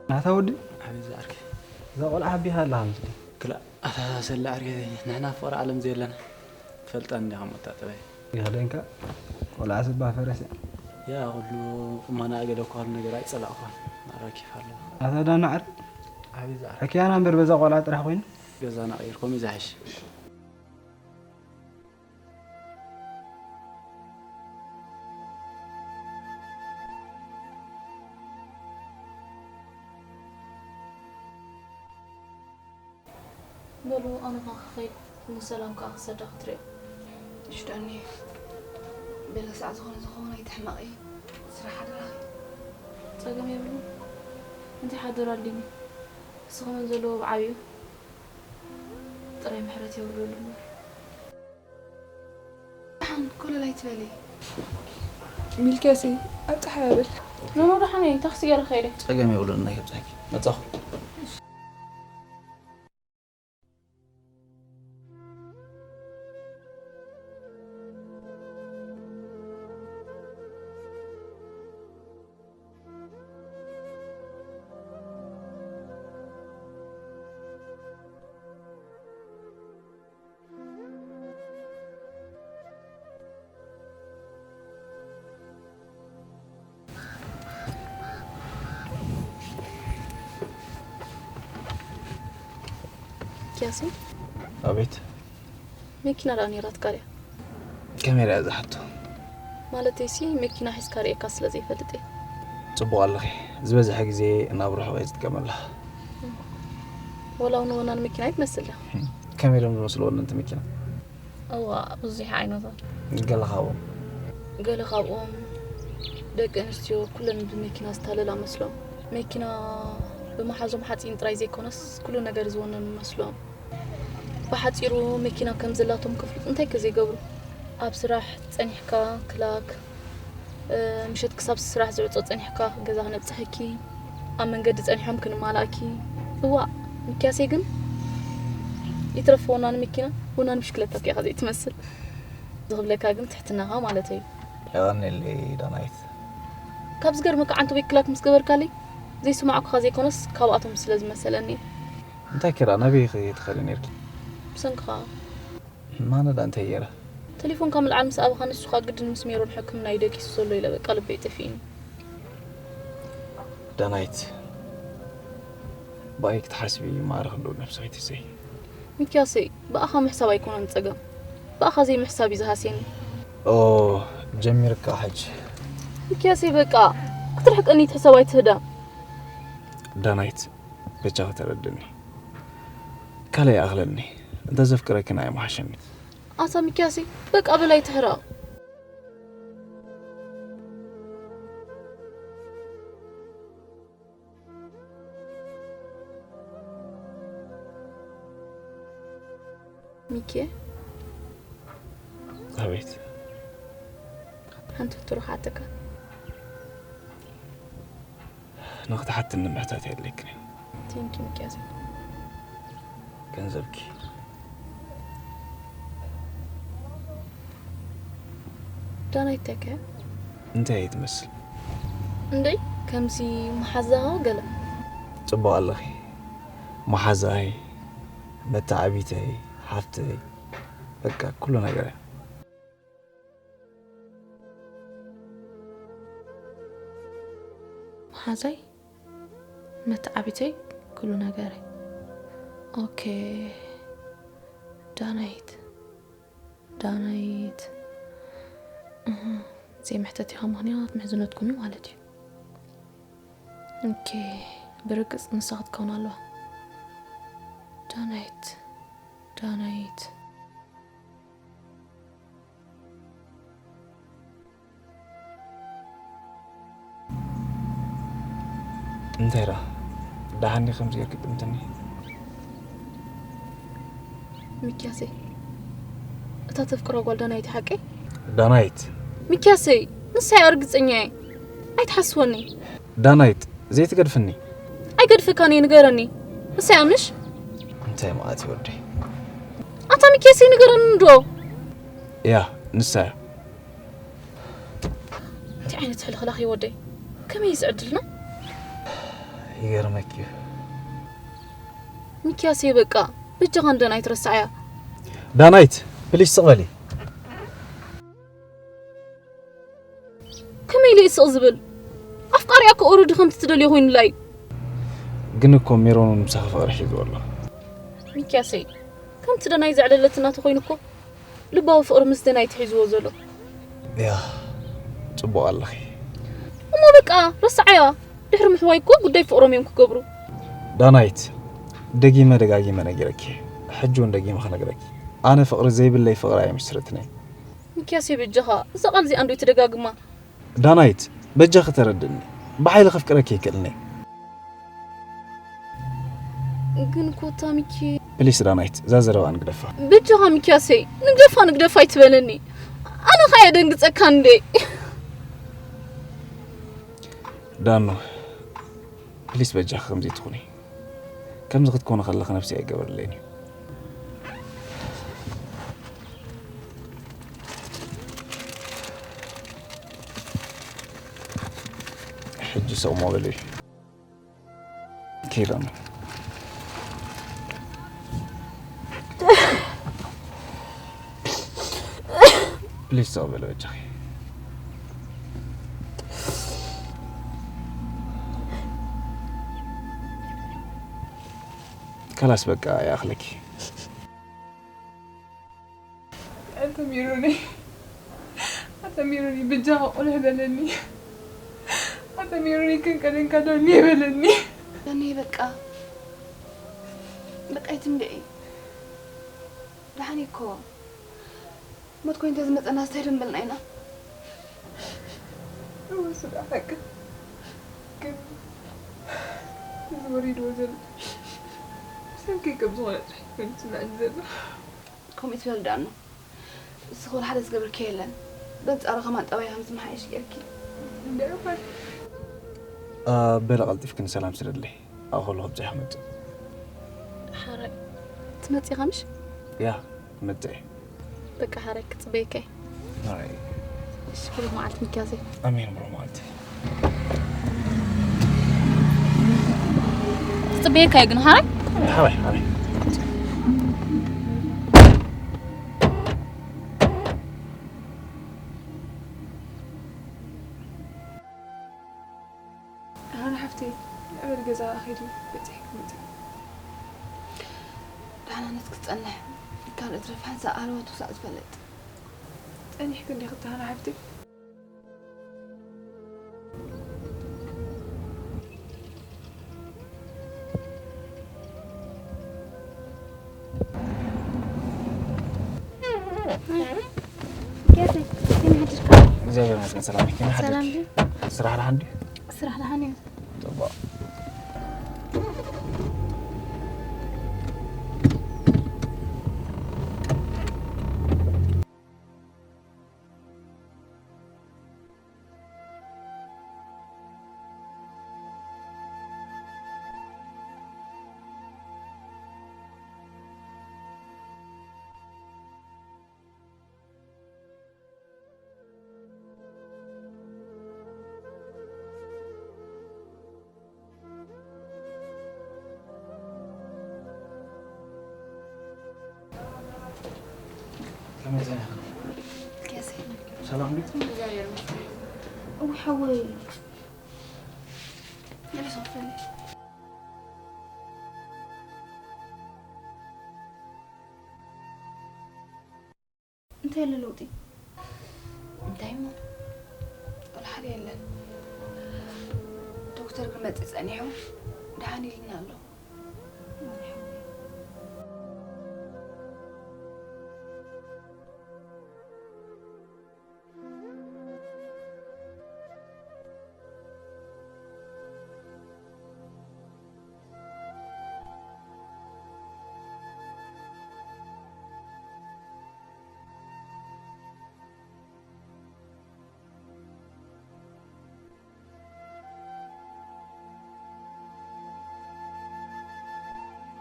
ናታ ወዲ ሓቢዛ ዓርከይ። እዛ ቆልዓ ሓቢኻ ኣለኻ ምስለይ። ክላእ ኣታ ሰላ ዓርከይ፣ ንሕና ፍቕሪ ዓለም ዘየለና ትፈልጠኒ ዲኻ መታጠባይ። ይኽደንካ ቆልዓ ስባ ፈረሰ። ያ ኩሉ እማና ገለ እኳ ነገር ኣይጸላእኳን። ኣራኪፍ ኣለኹ። ኣታ ዳና ዓር ሓቢዛ ዓርከይ። ሕክያና እምበር በዛ ቆልዓ ጥራሕ ኮይኑ። ገዛና ቀይርኩም እዩ ዝሓሽ። በሉ ኣነ ኸዓ ክኸይድ፣ ንሰላም ከኣ ክሰዳ ክትሪኦ። እሺ ዳኒ፣ በለ ሰዓት ዝኾነ ዝኾነ ኣይትሕመቒ። ስራሕ ሓደራኺ። ጸገም የብሉን። እንታይ ሓደራ ኣልዲኒ? ንስኽመን ዘለዎ ብዓብዩ ጥራይ ምሕረት የውርደሉ እምበር። ደሓን ኮለል ኣይትበሊ። ሚልክያሰይ ኣብ ጸሓይ ኣበል። ኖኖ ደሓን እየ፣ ታክሲ ገይረ ከይደ። ጸገም የብሉን፣ ናይ ከብጻኪ መጻኹ። ኪያሲ ኣቤት። መኪና ደኣ ነይራትካ ድያ? ከመይ ርያ ዝሓቶ? ማለተይሲ መኪና ሒዝካ ርእየካ ስለ ዘይፈልጥ እየ። ጽቡቕ ኣለኺ። ዝበዝሐ ግዜ ናብ ርሑቕ እየ ዝጥቀመላ። ወላ እውን ወናን መኪና ኣይትመስል ድያ? ከመይ ኢሎም ዝመስሉ ወነንቲ መኪና? እዋ ብዙሕ ዓይነታት። ገለ ካብኦም ገለ ካብኦም ደቂ ኣንስትዮ ኩለን ብመኪና ዝታለላ መስሎም። መኪና ብመሓዞም ሓፂን ጥራይ ዘይኮነስ ኩሉ ነገር ዝወነኑ መስሎም። ብሓፂሩ መኪና ከም ዘላቶም ከፍልጡ እንታይ ከ ዘይገብሩ? ኣብ ስራሕ ፀኒሕካ ክላክ፣ ምሸት ክሳብ ስራሕ ዝዕፆ ፀኒሕካ ገዛ ክነብፅሐኪ፣ ኣብ መንገዲ ፀኒሖም ክንማላእኪ። እዋእ ሚኪያሰይ ግን ይትረፍ ወናኒ መኪና ወናኒ ብሽክለታ እኮ ኢኻ ዘይትመስል። ዝኽብለካ ግን ትሕትናኻ ማለተይ እዩ። የቐንየለይ ዳናይት። ካብ ዝገርመካ ዓንተቦይ ክላክ ምስ ገበርካለይ ዘይሰማዕኩኻ ዘይኮነስ ካብኣቶም ስለ ዝመሰለኒ እዩ። እንታይ ኪራ ናበይ ኢኺ ትኸዲ ነይርኪ? ብሰንክኻ። ማነዳ እንታይ ገይራ? ቴሌፎንካ ምልዓል ምስ ኣበኻ ንሱኻ ግድን ምስ ሜሮን ሕክምና እዩ ደቂሱ ዘሎ ኢለ በቃ ልበይ ጠፊእኒ። ዳናይት ብኣይ ክትሓስቢ ማዕረ ክንዶ ነብሲ ኣይትሰይ። ሚኪያሰይ ብኣኻ ምሕሳብ ኣይኮነን ጸገም ብኣኻ ዘይምሕሳብ እዩ ዝሃስየኒ። ኦ ጀሚርካ ሕጂ። ሚኪያሰይ በቃ ክትርሕቀኒ ትሕሰብ ኣይትህዳ። ዳናይት በጃኺ ተረድኒ። ካልእ ይኣኽለኒ እንተ ዘፍቅረኪ ናይ ምሓሸኒ። ኣታ ሚኪያሰይ በቃ በል ኣይትሕረቕ። ሚኪየ ኣቤት። ሓንቲ ሕቶ ክሓተካ። ንክትሓትኒ ምሕታት የድልየክን እዩ። ቴንኪ ሚኪያሰይ። ገንዘብኪ። ዳናይት እንታይ ከ? እንታይ እየ ትመስል? እንደይ ከምዚ መሓዛኻ ገለ። ጽቡቕ ኣለኺ። መሓዛይ፣ መተዓቢተይ፣ ሓፍተይ፣ በቃ ኩሉ ነገር እያ። ኣዛይ፣ መተዓቢተይ፣ ኩሉ ነገረይ። ኦኬ፣ ዳናይት፣ ዳናይት። እህ፣ ዘይምሕተቲኻ ምኽንያት ምሕዝነትኩም እዩ ማለት እዩ። ኦኬ፣ ብርግጽ ንሳ ክትከውን ኣለዋ። ዳናይት፣ ዳናይት። እንታይ ደኣ? ደሓን ዲኺ ከምዚ ጌርኪ ጥምትኒ? ሚኪያሰይ፣ እታ ተፍቅሮ ጓል ዳናይት ሓቀይ? ዳናይት። ሚኪያሰይ፣ ንሳ እያ ርግጸኛ እየ። ኣይትሓስወኒ። ዳናይት፣ ዘይትገድፍኒ? ኣይገድፈካን እየ፣ ንገረኒ። ንሳ እያ ምሽ? እንታይ ማለት እዩ ወደይ? ኣታ ሚኪያሰይ፣ ንገረኒ እንዶ። እያ፣ ንሳ እያ። እንታይ ዓይነት ሕልኽላኽ እዩ ወደይ? ከመይ እዩ ዝዕድልና? ይገርመኪ እዩ። ሚኪያሰይ፣ በቃ በጃኻ ንዳናይት ረስዓያ። ዳናይት፣ ፕሊስ ስቕ በሊ። ከመይ ኢለ እየ ስቕ ዝብል? ኣፍቃሪኣ እኮ ኦረዲ ከምቲ ትደልዮ ኮይኑላ እዩ። ግን እኮ ሜሮን እውን ምሳኺ ፍቕሪ ሒዝዎ ኣሎ። ሚኪያሰይ፣ ከምቲ ዳናይት ዘዕለለትና ተኾይኑ እኮ ልባዊ ፍቕሪ ምስ ዳናይት ሒዝዎ ዘሎ። ያ፣ ጽቡቕ ኣለኺ። እሞ በቃ ረስዓያ። ድሕሪ ምሕዋይ እኮ ጉዳይ ፍቕሮም እዮም ክገብሩ። ዳናይት፣ ደጊመ ደጋጊመ ነጊረኪ። ሕጂ እውን ደጊመ ክነግረኪ። ኣነ ፍቕሪ ዘይብለይ ፍቕሪ ኣይምስርትን እየ። ሚኪያሰይ፣ በጃኻ እዛ ቃል እዚኣ እንዶ ትደጋግማ። ዳናይት፣ በጃኺ ተረድእኒ። ብሓይሊ ከፍቅረኪ ኣይክእልን እየ። ግን ኮታ ሚኪ። ፕሊስ ዳናይት፣ እዛ ዘረባ ንግደፋ። በጃኻ ሚኪያሰይ፣ ንግደፋ ንግደፋ ኣይትበለኒ። ኣነ ኸኣ የደንግጸካ እንዴ? ዳኑ፣ ፕሊስ በጃኺ ከምዚ ትኹኒ። ከምዚ ክትኮኒ ከለኺ ነብሰይ ኣይገበረለይን እዩ። ሕጂ ስቕ እሞ በሊ። ኪድ ዳኑ። ፕሊዝ ስቕ በሊ በጃኺ። ከላስ በቃ ይኣኽለኪ። ኣንተ ሜሮኒ፣ ኣንተ ሜሮኒ፣ ብጃኻ ቁልሕ በለኒ። ኣንተ ሜሮኒ፣ ክንቀደንካ ዳኒ በለኒ። ዳኒ፣ በቃ፣ በቃ፣ ኣይትንድዒ። ደሓን እኮ ሞት ኮይኑ እንተዝመጸና፣ እንታይ ዶ ምበልና ኢና? እወ፣ ስጋ ሓቂ። ግን እዚ ወሪድዎ ዘሎ ሰብከይ ከም ዝኾነ ጥራሕ ኮይኑ ዝስምዐኒ ዘሎ። ከምኡ ትበል ዳኑ። ንስኺ ወላ ሓደ ዝገበርክዮ የለን። በንጻሩ ከማን ጠባይ ከም ዝመሓየሽ ጌርኪ። እንድዒ እኳ። እ፣ በሊ ቀልጢፍኪ ንሰላም ስደድለይ። ኣብኡ ከለኹ ብጻይ ክመጽእ። ሓራይ። ትመጽእ ኢኻ ምሽ? ያ፣ ክመጽእ እየ። በቃ ሓራይ ክጽበየካ እየ። ኣይ። እሺ፣ ብሩኽ መዓልቲ ሚኪያሰይ። ኣሜን፣ ብሩኽ መዓልቲ። ክጽበየካ እየ ግን ሓራይ። ሓራይ፣ ሓራይ። ሃና ሓፍተይ፣ ንዕበል ገዛ ከይዱ በጺሕኪ ምጺ። ደሓንነት ክትጸንሕ ካልእ ትረፍ ሓንሳእ ሃለዋት ውሳእ ዝፈልጥ። ጸኒሕኪ እንዲኺ እታ ሃና ሓፍተይ። ጌርተይ፣ ከመይ ሓዲርካ? እግዚኣብሔር ይመስገን፣ ሰላም ኢኪ? ከመይ ሓዲርኪ? ሰላም ድዩ? ስራሕ ደሓን ድዩ? ስራሕ ደሓን እዩ። ጽቡቕ። ከመይ ጸኒሕካ? ኬሰይ። ሰላም ድዩ? እግዚኣብሔር ይመስገን። እውይ ሓወይ። ይኸፍለኒ። እንታይ ኣሎ ለውጢ? እንታይ እሞ? ወላ ሓደ የለን። ዶክተር ክመጽእ ጸኒሑ ደሓን ኢልና ኣሎ።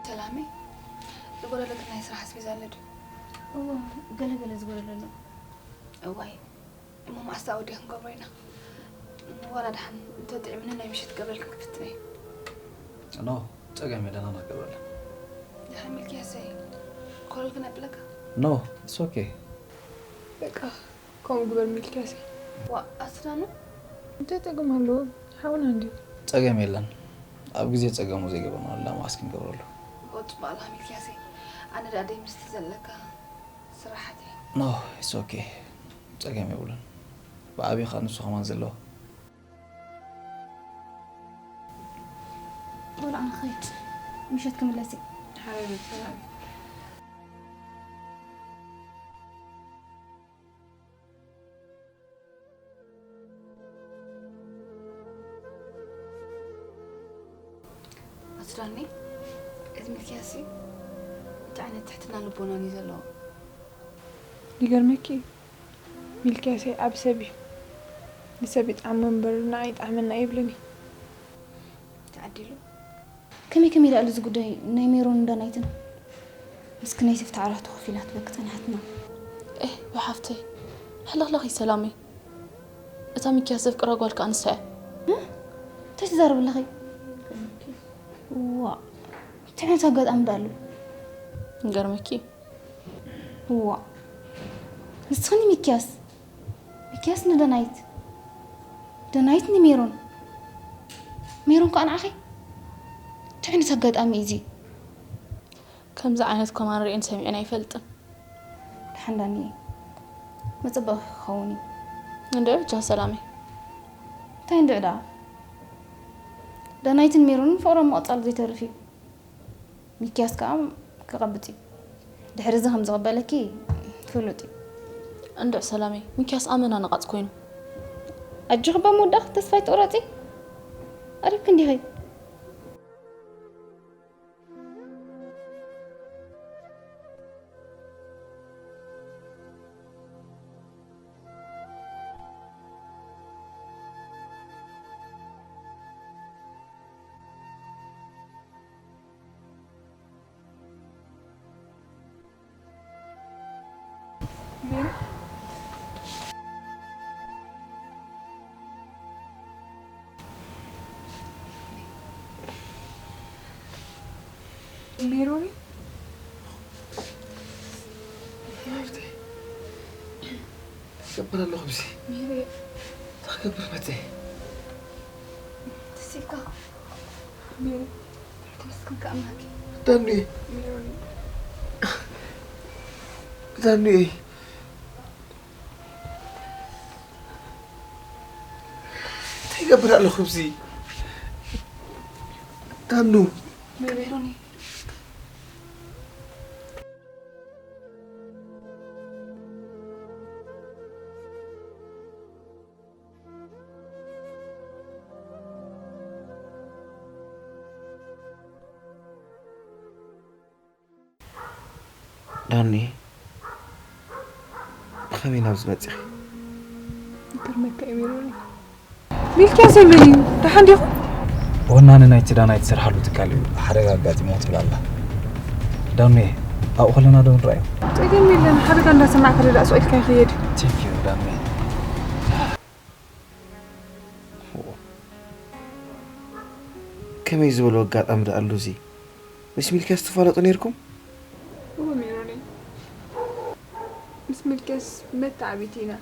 ሰላመይ፣ ዝጎደለኪ ናይ ስራሕ ኣስቤዛ ኣሎ ድዩ? እዎ፣ ገለ ገለ ዝጎደለ ኣሎ። እዋይ፣ እሞ መዓስ ኣወዲኣ ክንገብሮ ኢና? ዋላ ደሓን እንተጥዕምኒ ናይ ምሸት ክገብረልኪ ክፍትን እየ። ኖ፣ ጸገም የለን፣ ኣነ ክገብረላ። ደሓን ሚልክያሰይ፣ ኮለል ክነብለካ? ኖ፣ it's okay። በቃ፣ ከምኡ ግበር ሚልክያሰይ። ዋ፣ ኣስዳኑ? እንታይ ጸገም ኣለዎ? ሓውና እንድዩ። ጸገም የለን። ኣብ ግዜ ጸገሙ ዘይገበርና ኣላ መዓስ ክንገብረሉ። ኦ፣ ጽቡቕ ኣላ ሚልክያሰይ። ኣነ ደኣ ደይ ምስቲ ዘለካ ስራሓት እየ። ኖ፣ it's okay። ጸገም የብሉን። ብዓብዪ ኸኣ ንሱ ኸማን ዘለዎ። ቆልዓ ንኸይድ። ምሸት ክምለስ እየ። ሓራይ ሰላም። ኣስዳኒ፣ እዚ ሚልክያስ እዩ። እንታይ ዓይነት ትሕትና ልቦናን እዩ ዘለዎ? ይገርመኪ፣ ሚልክያሰይ ዓቢ ሰብ እዩ። ንሰብ ይጥዓሞ እምበር ንዓይ ይጥዓመና ኣይብልን እዩ። ተዓዲሉ። ከመይ ከመይ ደኣ ኣሎ እዚ ጉዳይ ናይ ሜሮን እንዳ ናይትን? ምስክነይቲ ፍትሓ ዓራቱ ኮፍ ኢላ ትበኪ ጸኒሓትና። ኤህ፣ ብሓፍተይ፣ ሕልኽልኽ እዩ ሰላመይ። እታ ሚኪያስ ዘፍቅራ ጓል ከኣ ንሳ እያ። እ? እንታይ ትዛረቢ ኣለኺ? ዋእ፣ እንታይ ዓይነት ኣጋጣሚ ደኣ ኣሎ? ይገርመኪ። ዋእ፣ ንስኺ ንሚኪያስ፣ ሚኪያስ ንደናይት፣ ደናይት ንሜሮን፣ ሜሮን ከኣ ንዓኺ። እንታይ ዓይነት ኣጋጣሚ እዩ እዚ? ከምዚ ዓይነት ኮማን ርእየን ሰሚዐን ኣይፈልጥን። ደሓን ዳኒ፣ መጸበቒ ክኸውን እዩ። እንድዒ ብቻ ሰላመይ። እንታይ እንድዒ ደኣ? ዳናይትን ሜሮንን ፍቕሮም ምቕጻል ዘይተርፍ እዩ። ሚኪያስ ከኣ ክቐብጽ እዩ። ድሕሪ እዚ ከም ዝቕበለኪ ፍሉጥ እዩ። እንድዒ ሰላመይ፣ ሚኪያስ ኣመና ነቓጽ ኮይኑ። ኣጆኺ እባ ምውዳእኪ ተስፋ ኣይትቑረጺ። ቀሪብኪ እንዲኺ። ሜሮን፣ ሓፍተይ፣ እንታይ ክገብር ኣለኹ ኣብዚ? ሜሪ፣ እንታይ ክገብር መጸ? ተሲእካ። ሜሪ፣ ተመስገንካ ኣምላክ። ዳኑኤ። ሜሮን። ዳኑኤ። እንታይ ይገብር ኣለኹ ኣብዚ? ዳኑ። ሜሮን። ዳኒ፣ ብኸመይ ናብዚ መጺኺ? ይገርመካ እዩ ሜሮን። ሚልክያስ መን እዩ? ደሓን ዲኹም? ወናኒ ናይቲ ዳናይት ዝሰርሓሉ ትካል እዩ። ሓደጋ ኣጋጢምዎ ትብል ኣላ። ዳኑየ፣ ኣብኡ ከለና ዶ ንረኣዮ? ጸገም የለን። ሓደጋ እንዳሰማዕካ ዶ ደኣ ስቕ ኢልካ ይኽየድ? Thank you ዳኑየ። ከመይ ዝበለ ኣጋጣሚ ደኣ ኣሎ እዚ? ምስ ሚልክያስ ትፋለጡ ነይርኩም? እወ ሜሮነይ፣ ምስ ሚልክያስ መተዓብይቲ ኢና።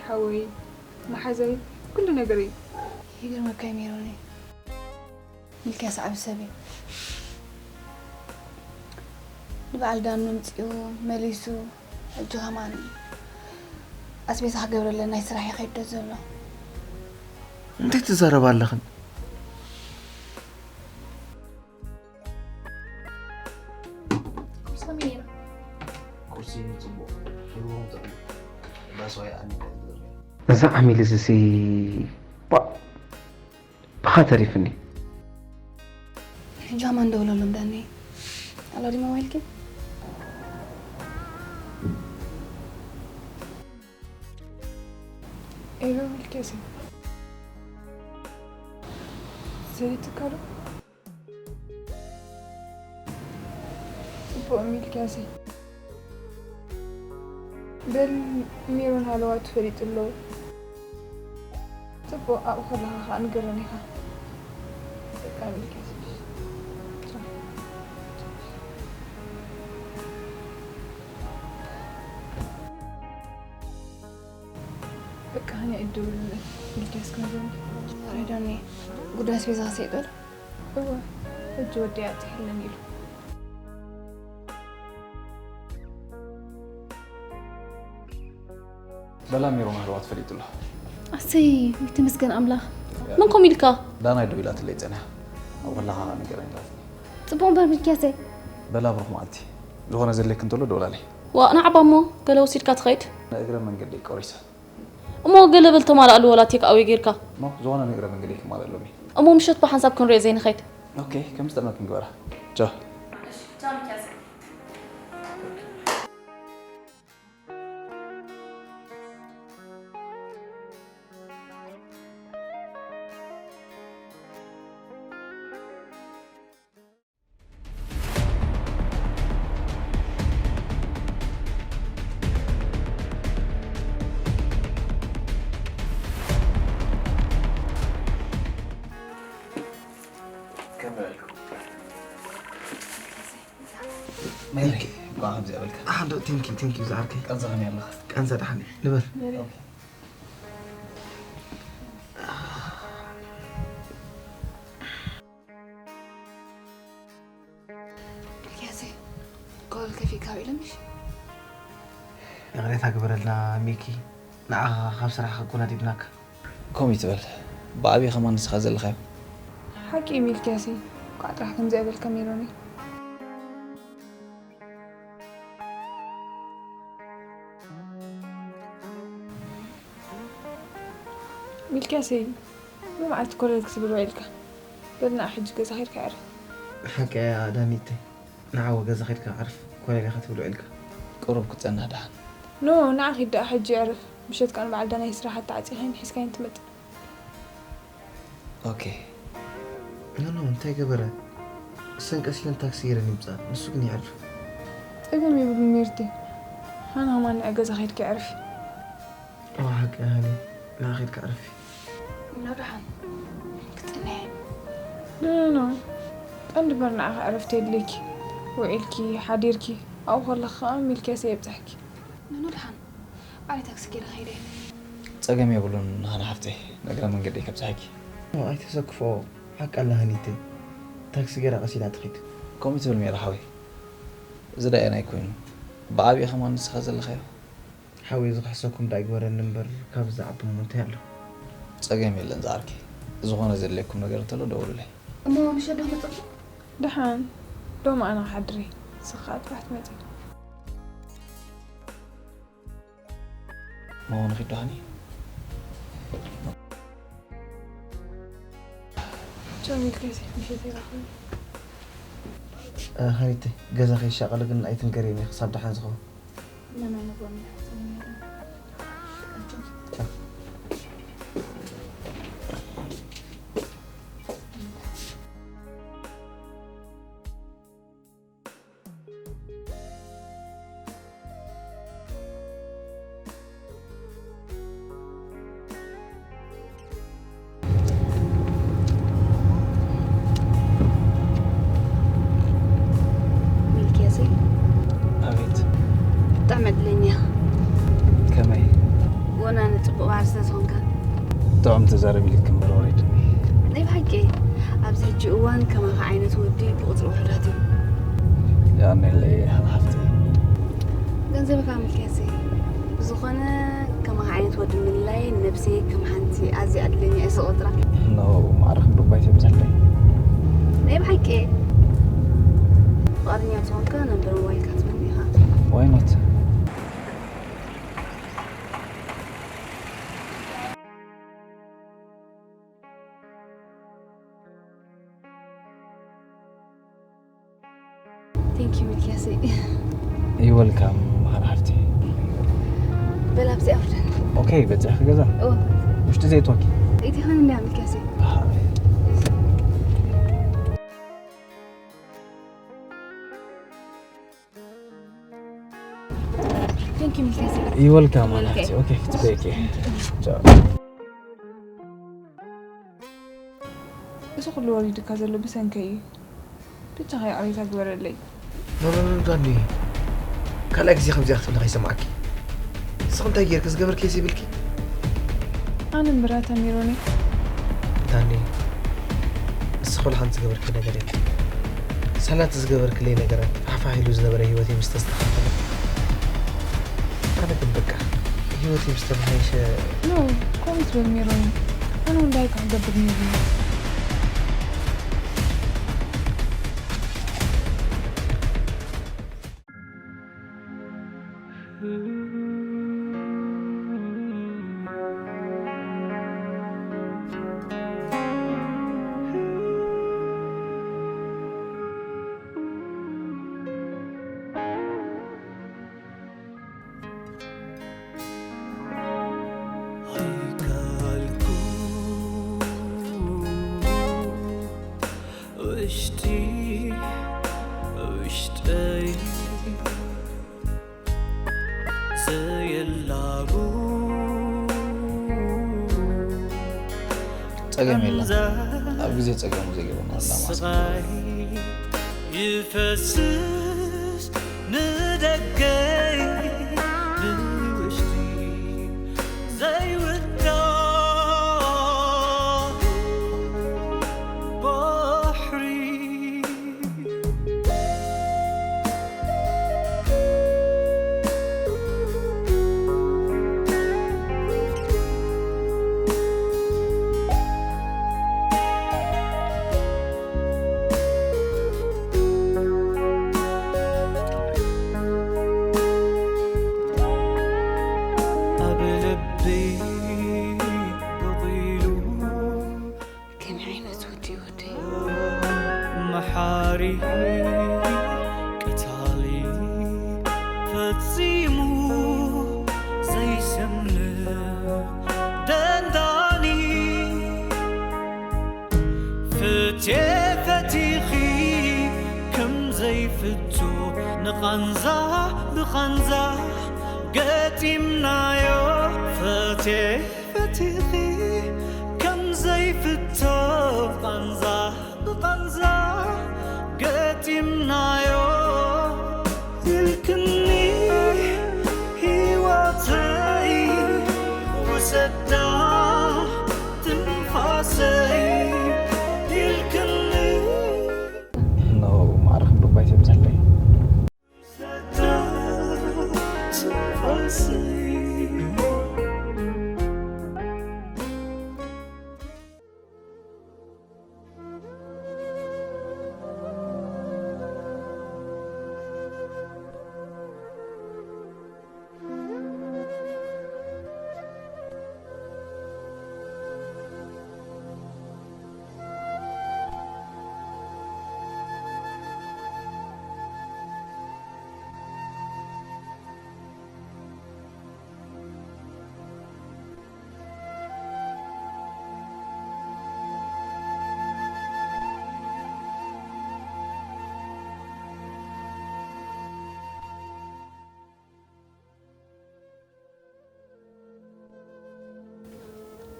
ሓወይ፣ መሓዛይ፣ ኩሉ ነገረይ። ይገርመካ እዩ ሜሮነይ። ሚልክያስ ዓቢ ሰብ እዩ። ንበዓል ዳኑ ምጺኡ መሊሱ፣ ሕጂ ከማን ኣስቤዛ ክገብረለን ናይ ስራሕ ይኸይድ ዘሎ። እንታይ ትዛረባ ኣለኽን? ቁርሲ ጽቡቕ፣ ሽሮ ጥዑም፣ ባስዋይ ኣንቀጽ ዝርያ። እዛ ዓሚል እዚ ሲ ባእ፣ ብኻ ተሪፍኒ። ሕጂ ከማን ደውለሎም ዳኒ። ኣሎ ድዩ ሞባይልኪ? ኤሎ ሚልክያስ ሰሊጥካ ዶ? ጽቡቕ ሚልክያሰይ። በል ሜሮን ሃለዋቱ ፈሊጡ ኣሎ። ጽቡቕ ኣብኡ ከለኻ ከኣ ንገረኒ ኢኻ። በቃ ሚልክያስ። በቃ ሃኒ ኣይትደውልለይ። ሚልክያስ ክነግረኒ። ኣረ ዳኒ፣ ጉዳይ ኣስቤዛ ክሰይጥ በል። እወ፣ ሕጂ ወዲ ኣጽሕለኒ ኢሉ። በላ ሜሮን ኣህለዋ ትፈሊጡ ኣሎ። ኣሰይ ይትመስገን ኣምላኽ። መን ኮም ኢልካ? ዳናይ ደው ኢላትለይ ጸኒሓ። ኣብ ከላኻ ንገረኒ ኢላትኒ። ጽቡቕ እምበር ሚልክያሰይ። በላ ብሩኽ መዓልቲ። ዝኾነ ዘድልየኪ እንተሎ ደውላለይ። ዋ ንዓባ እሞ ገለ ወሲድካ ትኸይድ? ንእግረ መንገደይ ቆሪሰ። እሞ ገለ በል ተማልኣሉ ወላ ቴክ ኣወይ ጌርካ። እሞ ዝኾነ ንእግረ መንገደይ ክማልኣሎም እየ። እሞ ምሸት ብሓንሳብ ክንሪኦ ዘይንኸይድ? ኦኬ ከምዝጠመክን ግበራ። ቻው። ከመይ ውዒልኩም? ሜሪ፣ እንኳዕ ከምዚኣ በልካ። ሓንዶ፣ ቴንኪ፣ ቴንኪ ዝዓርከይ። ቃንዛ ከመይ ኣለኻ? ቃንዛ ደሓን እየ። ንበር። ኦኬ። ሚልክያሰይ፣ ኮለል ከፊእካ ውዒለ ምሽ? ይቕሬታ ግበረልና ሚኪ፣ ንዓኻ ካብ ስራሕ ኣጎናዲብናካ። ከምኡ ይትበል። ብዓብዪ ከማን ንስኻ ዘለኻዮ። ሓቂ እዩ ሚልክያሰይ፣ እንኳዕ ጥራሕ ከምዚኣ በልካ ሜሮነይ። ሚልክያሰይ፣ መዓልቲ ኮለል ክትብል ውዒልካ። በል ንዓ ሕጂ ገዛ ኸይድካ ዕረፍ። ሓቂ እያ ዳኒተይ፣ ንዓ ወ ገዛ ኸይድካ ዕረፍ፣ ኮለል ኢኻ ትብል ውዒልካ። ቁሩብ ክትጸንሕ ደሓን። ኖ፣ ንዓ ኺድ ደኣ ሕጂ ዕረፍ። ምሸት ከኣ ንበዓል ዳናይ ስራሕ ኣተዓጺኻዮን ሒዝካዮን ትመጽእ። ኦኬ። ኖ ኖ፣ እንታይ ገበረ? እሰን ቀስ ኢለን ታክሲ ገይረን ይምጻ፣ ንሱ ግን ይዕርፍ። ጸገም የብሉን ሜርቴ። ሃና ሃማን ንዓ ገዛ ኸይድኪ ዕረፊ። እዋ ሓቂ ሃኒ፣ ንዓ ኸይድኪ ዕረፊ። ኖ ደሓን ክትጽንሒ። ኖ ኖ ኖ፣ ቀንዲ እምበር ንዓኺ ዕረፍቲ የድልየኪ። ውዒልኪ ሓዲርኪ ኣብኡ ከለኺ ኸኣ ሚልክያስ የብጽሕኪ። ኖ ኖ ደሓን። ባዕለይ ታክሲ ገይረ ኸይደ። ጸገም የብሉን ሃና ሓፍተይ፣ ንእግረ መንገደይ ከብጽሐኪ። ኣይተሰክፎ፣ ሓቂ ኣላ ሃኒተይ። ታክሲ ገይራ ቀስ ኢላ ትኺድ። ከምኡ ትብል ሜራ ሓወይ። እዚ ደኣ ኣየናይ ኮይኑ? ብዓቢኡ ከማን ንስኻ ዘለኻዮ። ሓወይ እዚ ክሕሰኩም ደኣ ኣይግበረኒ እምበር ካብዚ ዝዓቢ እሞ እንታይ ኣሎ? ጸገም የለን ዝዓርከይ። ዝኾነ ዘድልየኩም ነገር እንተሎ ደውሉለይ። እሞ ምሸት ዶ መጸኹም? ደሓን ሎሚ ኣነ ክሓድር እየ። ንስኻ ጥራሕ ትመጺ። መሆኑ ኺድ ዶ ሃኒ? ቻው ሚልክያስ፣ ምሸት ይራኸብ። ሃኒተይ ገዛ ከይሻቐለ ግን ኣይትንገርየኒ ክሳብ ደሓን ዝኸውን። ሚልክያሰይ፣ ኣቤት። ብጣዕሚ ዕድለኛ ኢኻ። ከመይ? ወናኒ ጽቡቕ ባህሪ ስለ ዝኾንካ። ጥዑም ተዛረቢ ኢልኪ እምበር ወሪድኒ። ናይ ብሓቂ ኣብዚ ሕጂ እዋን ከማኻ ዓይነት ወዲ ብቑፅሪ ውሑዳት እዮም። የቐንየለይ ሓፍቲ። ገንዘብካ ምልክያሰይ። ብዝኾነ ከማኻ ዓይነት ወዲ ምልላይ ነብሰይ ከም ሓንቲ ኣዝያ ዕድለኛ እየ ዝቖፅራ። ኖ፣ ማዕረ ክንዲ እኳ ኣይትምሰለይ። ናይ ብሓቂ ፍቓደኛ ተኾንካ ነምበር ሞባይልካ ትበኒ ኢኻ። Why not? Thank you ሚልክያሰይ። You welcome መኻን ሓፍቲ። በል ኣብዚ ኣውርደን። ኦኬ፣ በፂሕኪ ገዛ? እወ። ውሽጢ ዘይትወኪ? ኢቲኻን እንዲያ ሚልክያሰይ። Thank you ሚልክያሰይ። You welcome መኻን ሓፍቲ። ኦኬ፣ ክትበይኪ። ቻው። እዚ ኩሉ ወሪዱካ ዘሎ ብሰንከይ እዩ። ብቻኻ ይቕሬታ ግበረለይ። ኖ ኖ ኖ ዳኒ፣ ካልኣይ ግዜ ከምዚኣ ክትብሊ ከይሰማዕኪ። ንስኺ እንታይ ጌርኪ ዝገበርክዮ ዘይብልኪ? ኣነ እምበር ኣታ ሜሮነይ። ዳኒ፣ ንስኺ ወላ ሓንቲ ዝገበርክዮ ነገር የለን። ሳላ እቲ ዝገበርክለይ ነገራት ፋሕፋሕ ኢሉ ዝነበረ ህይወተይ ምስ ተስተኻኸለ፣ ኣነ ግን በቃ ህይወተይ ምስ ተመሓየሸ። ኖ፣ ከምኡ ትበል ሜሮነይ። ኣነ እውን እንታይ ክገብር ነይሩኒ። ጸገም የለን። ኣብ ግዜ ጸገሙ ዘይገበና ኣላ ማስክ። ይፈስስ ንደገይ ንውሽጢ ዘይውዳእ ባሕሪ። ኣብ ልበይ በቒሉ ከመይ ዓይነት ወዲ እዩ ወደይ? መሓሪ ቀታሊ ፈጺሙ ዘይሰምዕ ደንዳኒ ፍትየ ፈቲኺ ከም ዘይፍቶ ንቓንዛ ብቓንዛ ገጢምናዮ ፈትየ ፈቲኺ ከም ዘይፍቶ ቃንዛ ብቃንዛ ገጢምናዮ ኢልክኒ ሂወተይ ውሰዳ ትንፋሰይ ኢልክኒ No, ማዕረ ክንዲ እኳ ኣይተብፀሐለይ።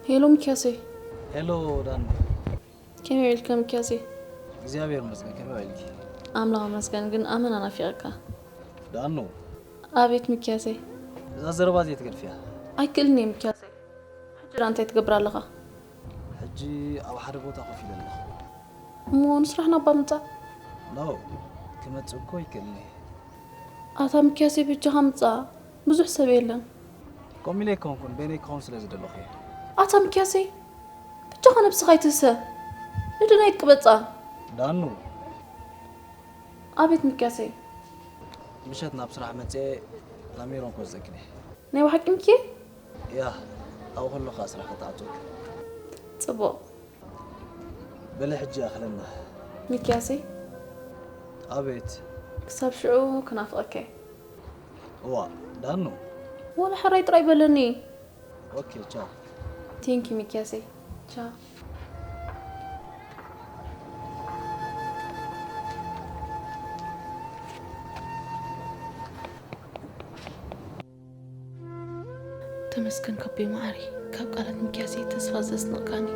ሄሎ ሚኪያሰይ። ሄሎ ዳን። ከመይ ውዒልካ ሚኪያሰይ? እግዚኣብሔር ይመስገን። ከመይ ውዒልኪ? ኣምላኽ ይመስገን፣ ግን ኣመና ናፊቐካ። ዳኑ። ኣቤት ሚኪያሰይ። እዛ ዘረባ ዘይትገድፍያ። ኣይክእልን እየ ሚኪያሰይ። ሕጂ ደኣ እንታይ ትገብር ኣለኻ? ሕጂ ኣብ ሓደ ቦታ ኮፍ ኢለ ኣለኹ። እሞ ንስራሕ ናባ ምጻእ? ኖ፣ ክመጽእ እኮ ይክእልኒ። ኣታ ምክያሰይ በጃኻ ምጻእ፣ ብዙሕ ሰብ የለን። ከምኡ ኢለ ኣይኮንኩን፣ በይነይ ክኸውን ስለ ዝደለኹ እየ። ኣታ ምክያሰይ፣ በጃኻ ነብስኻ ኣይትህሰ። ንደናይት ቅበጻ። ዳኑ። ኣቤት ምክያሰይ። ምሸት ናብ ስራሕ መጽኤ ናብ ሜሮን ክወስደክን እየ። ናይ ብሓቂ ምኪ? ያ፣ ኣብኡ ከለኻ ስራሕ ከተዓጽወክ። ጽቡቕ። በለ ሕጂ ኣኽለና። ሚኪያሰይ? ኣቤት። ክሳብ ሽዑ ክናፍቐካ እየ። እዋ፣ ዳኑ። ወላ ሕራይ ጥራይ በለኒ። ኦኬ፣ ቻው። ቴንክ ዩ ሚኪያሰይ። ቻው። ተመስገን ካቦይ መዓረይ፣ ካብ ቃላት ሚኪያሰይ ተስፋ ዘስንቕካኒ።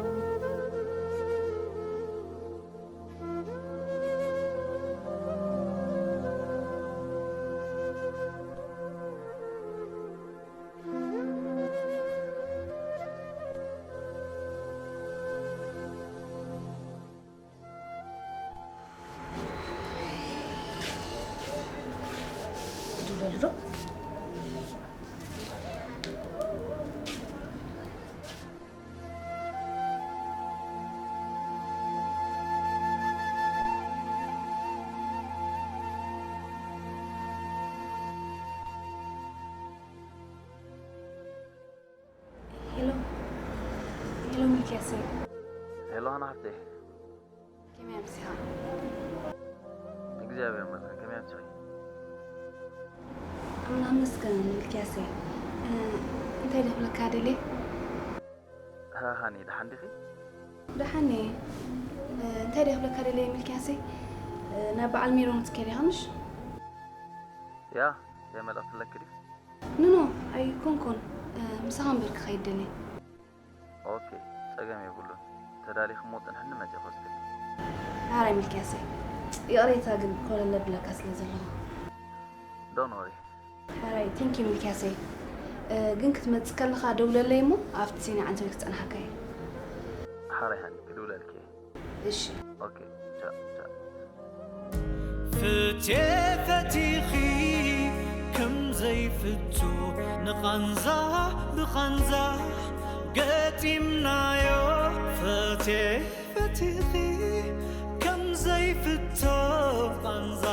ሄሎ፣ ሄሎ ሚልክያሰይ። ሄሎ ሃና ሓፍተይ። ከመይ ኣምሲኻ? እግዚኣብሔር ይመስገን፣ ከመይ ኣምሲኺ? ኣምላኽ ይመስገን ሚልክያሰይ። እ፣ እንታይ ደኽብለካ ደልየ? ሃ፣ ሃኒ፣ ደሓን ዲኺ? ደሓን እየ። እ፣ እንታይ ደኽብለካ ደልየ ሚልክያሰይ? እ፣ ናብ በዓል ሜሮን ክትከድ ኢኻ ምሽ? ያ፣ እንታይ መልእኽቲ ኣለኪ ድዩ? ኖ፣ ኖ፣ ኣይኮንኩን። እ፣ ምሳኻ እምበር ክኸይድ ደልየ። ኦኬ፣ ጸገም የብሉን። ተዳሊኺ እሞ ጽንሕኒ፣ መጺእ ክወስደኪ። ሓራይ ሚልክያሰይ፣ ይቕሬታ ግን ኮለል ኣብለካ ስለ ዘለኹ። ዶንት ወሪ። ሓራይ፣ ቴንክ ዩ ሚልክያሰይ። እ፣ ግን ክትመጽእ ከለኻ ደውለለይ እሞ ኣብቲ ሲኒ ዓንተወይ ክጸንሓካ እየ። ሓራይ ሃኒ፣ ክድውለልኪ እየ። እሺ። ኦኬ፣ ቻው፣ ቻው። ፍትየ ፈቲኺ ከም ዘይፍቶ ንቓንዛ ብቓንዛ ገጢምናዮ። ፍትየ ፈቲኺ ከም ዘይፍቶ ቓንዛ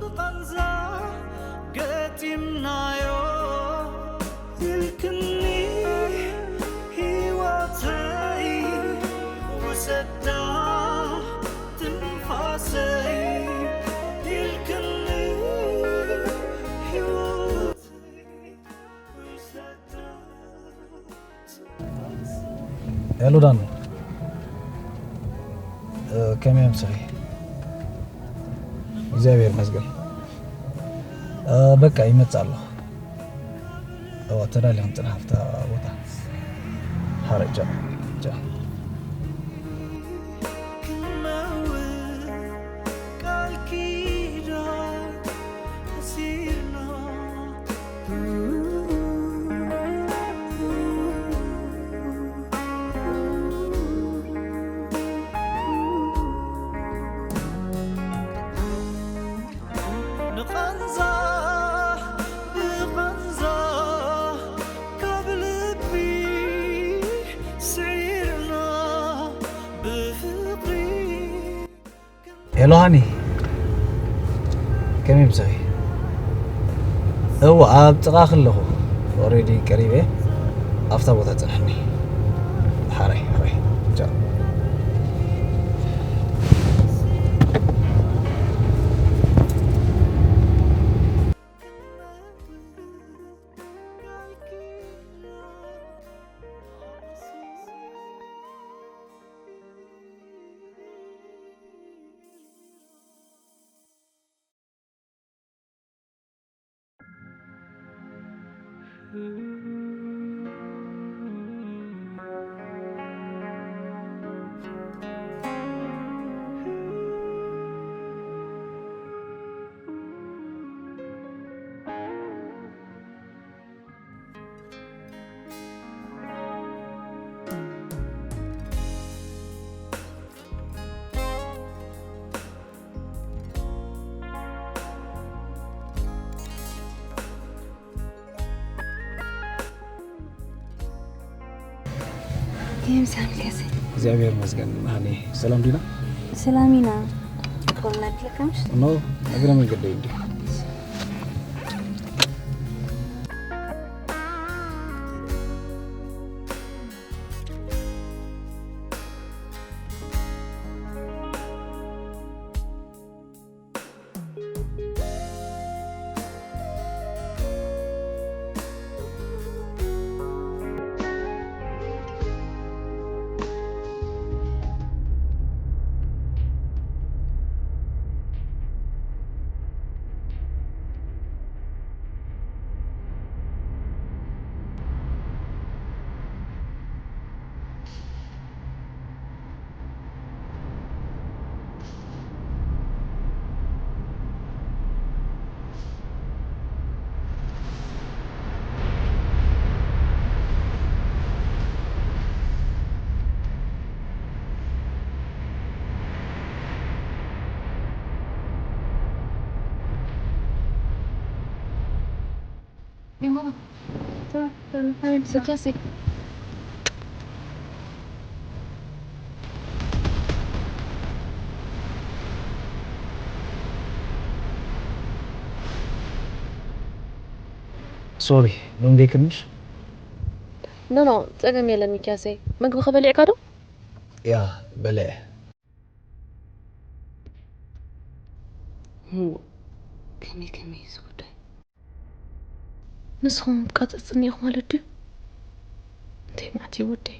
ብቓንዛ ገጢምናዮ። ኢልክኒ ህይወተይ ውሰዳ ትንፋሰይ ኢልክኒ ህይወተይ ውሰዳ። ሄሎ ዳኑ፣ እ፣ ከመይ ኣምሲኺ? እግዚኣብሔር ይመስገን። እ፣ በቃ ይመጽእ ኣለኹ። እዋ፣ ተዳሊኹም ጽንሓ ኣብታ ቦታ። ሓራይ፣ ቻው፣ ቻው። ቃል ኪዳን ኣሲርና ንቓንዛ ብቓንዛ ካብ ልቢ ስዒርና ብፍቕሪ። ሄሎ ሃኒ፣ ከመይ ምሳኺ? እወ፣ ኣብ ጥቓኺ ኣለኹ። ኦሬዲ ቀሪበ። ኣብታ ቦታ ጽንሕኒ። ሓራይ፣ ሓራይ። ቻው። ይምሳን ከሰ እግዚኣብሔር ይመስገን። ሃኒ ሰላም ዲና? ሰላም ኢና። ክብርና ይብለካ ምሽ? ኖ፣ እግረ መንገደይ እንዲ። ሶሪ ሎምዴ ክንሽ ኖ ኖ፣ ጸገም የለን ሚኪያሰይ። ምግቢ ከበሊዕካ ዶ? ያ በለ ህው፣ ከመይ ከመይ እዩ እዚ ጉዳይ? ንስኹም ቃጸጽኒ ኢኹም ማለት ድዩ? እንታይ ማዕት እዩ ወደይ?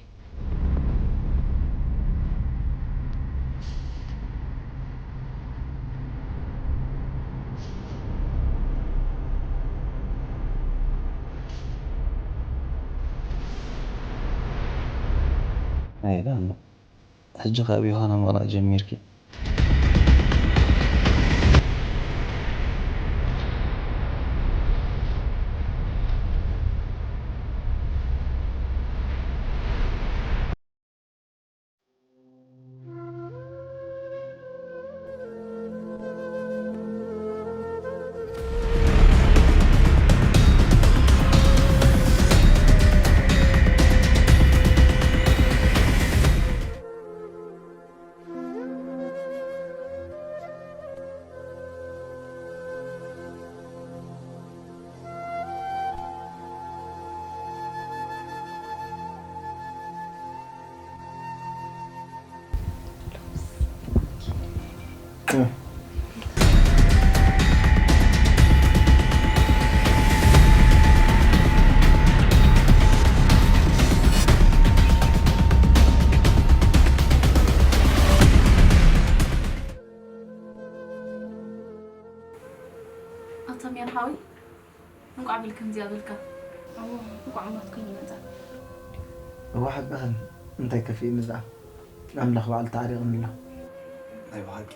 ኣይዳ እሞ ሕጂ ካብ ዮሃና ምቕናእ ጀሚርኪ። ኣታ ሚያር ሓወይ እንቋዕ ብል ከምዚኣ በልካ። እዋ እንቋዕ ሞት ኮይኑ መጻ። እዋ ሓቅኽን እንታይ ከፊእኒ ደኣ ኣምላኽ ባዕሉ ተዓሪቕኒ ኣሎ። ናይ ብሓቂ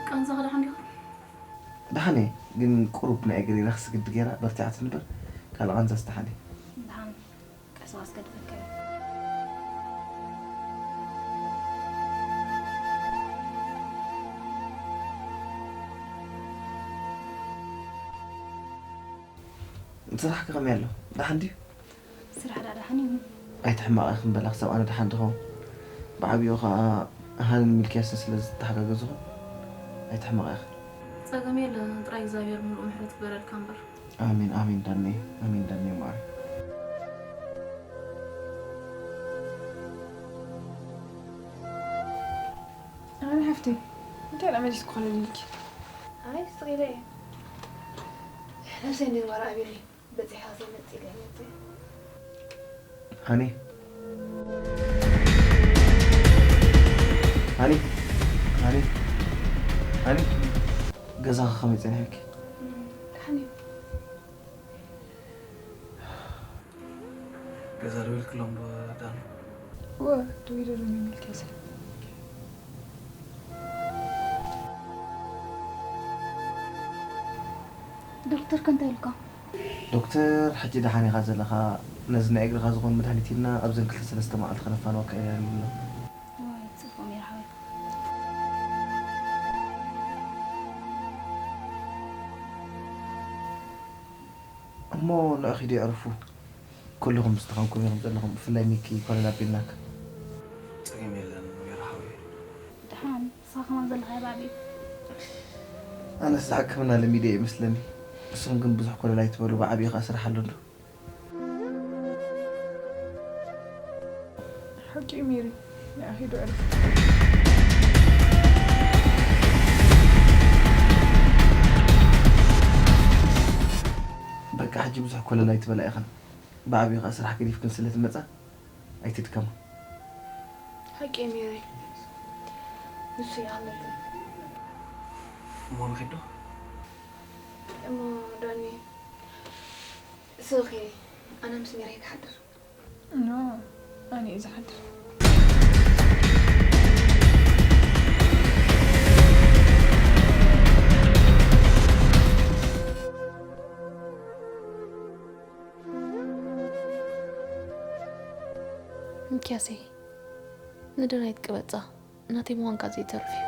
ቃንዛኻ ደሓን ዲኻ? ደሓን እየ ግን ቁሩብ ናይ እግሪ ረኽሲ ግዲ ገይራ በርቲዓትኒ እምበር ካልእ ቃንዛስ ደሓን እየ። ደሓን ቀስ በቐስ ገድፈካ እየ። ስራሕኪ ከመይ ኣሎ ደሓን ድዩ? ስራሕ ደኣ ደሓን እዩ። ኣይትሕመቒ ኢኺ እምበላ ክሳብ ኣነ ደሓን ዝኸውን። ብዓብይኡ ኸዓ ሃንን ሚልክያስን ስለ ዝተሓጋገዝኹም ኣይትሕመቒ ኢኺ። ጸገም የለን ጥራይ እግዚኣብሔር ምሉእ ምሕረት ይግበረልካ እምበር። ኣሜን ኣሜን ዳነይ ኣሜን ዳነይ ማዓረይ። ኣነ ሓፍተይ እንታይ ደኣ መሊስኩ ኸለልኪ? ኣይ ስቕ ኢለ እየ ነብሰይ እንድየ ዋላ ኣቢለይ በጺሓ ዘይመጽእ ኢለ እየ መጽእ። ሃኒ ሃኒ ሃኒ ሃኒ ገዛኻ ከመይ ጸኒሕልኪ? ደሓን እዩ። ገዛ ደዊልክሎም ዶ ዳኒ? እወ ደዊለሎም እዮም ኢልካ ሰ ዶክተር ከ እንታይ ኢልካ? ዶክተር ሕጂ ደሓን ኢኻ ዘለኻ ነዚ ናይ እግርኻ ዝኾን መድሃኒት ኢልና ኣብዘን ክልተ ሰለስተ መዓልቲ ከነፋንወካ ኢና ኢልና። ዋይ ጽቡቕ ሜርሓዊ። እሞ ንዑ ኺዱ የዕርፉ። ኩልኹም ዝተኸምኩም ኢኹም ዘለኹም፣ ብፍላይ ሚኪ ኮለል ኣቢልናካ። ጸገም የለን ሜሮ ሓወይ። ደሓን፣ ንስኻ ከማን ዘለኻዮ ብዓብዩ። ኣነስ ሕክምና ለሚደ እየ መስለኒ። ንስኹም ግን ብዙሕ ኮለል ኣይትበሉ፣ ብዓብዩ ኸኣ ስራሕ ኣሎ እንዶ። ሓቂ እዩ ሜሪ፣ ንዓ ኺዱ ዕረፍ። በቃ ሕጂ ብዙሕ ኮለል ኣይትበላ ኢኽን። ብዓብዩ ኸኣ ስራሕ ገዲፍክን ስለ ትመጻ ኣይትድከማ። ሓቂ እዩ ሜሪ፣ ንሱ ይኣምነልኩም። እሞ ንኺድ ዶ? እሞ ዳኒ፣ ስኺ፣ ኣነ ምስ ሜሪ ክሓድር። ኖ፣ ኣነ እየ ዝሓድር። ሚኪያሰይ፣ ንደናይት ቅበጻ፣ ናተይ ምዃንካ ዘይተርፍ እዩ።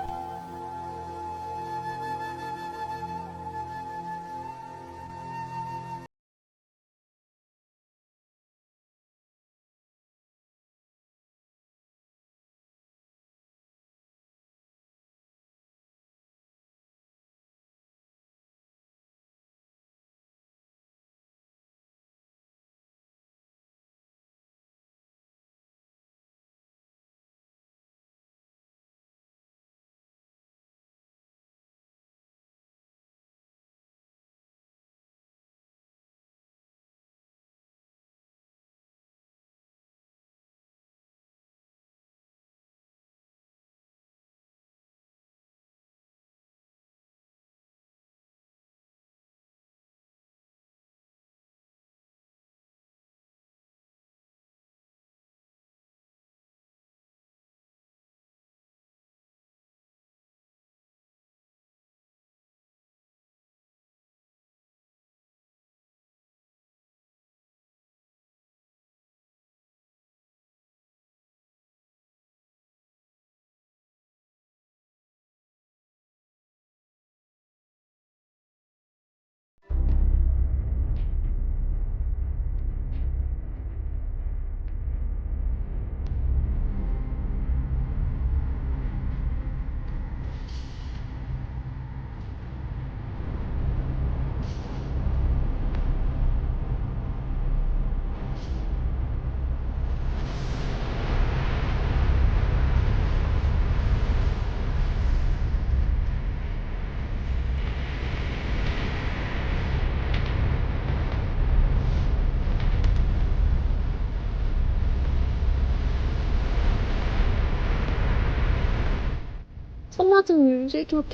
ጸልማትም እዩ ዘይትወኪ።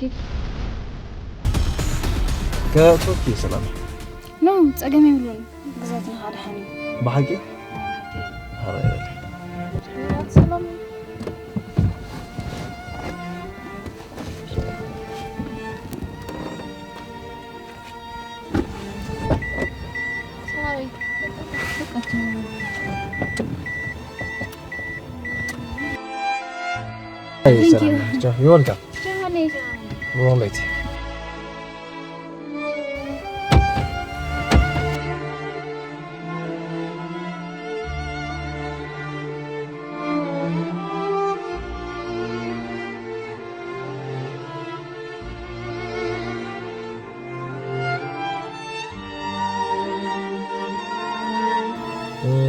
ከእትወኪ ሰላም። ኖ፣ ጸገም የብሉን። ግዛትና ኣድሓን እዩ። ብሓቂ ብሓቂ። ኧረ ይበል። ሰላም። Hey, ሰላም ናቸው። You're welcome. We're all late.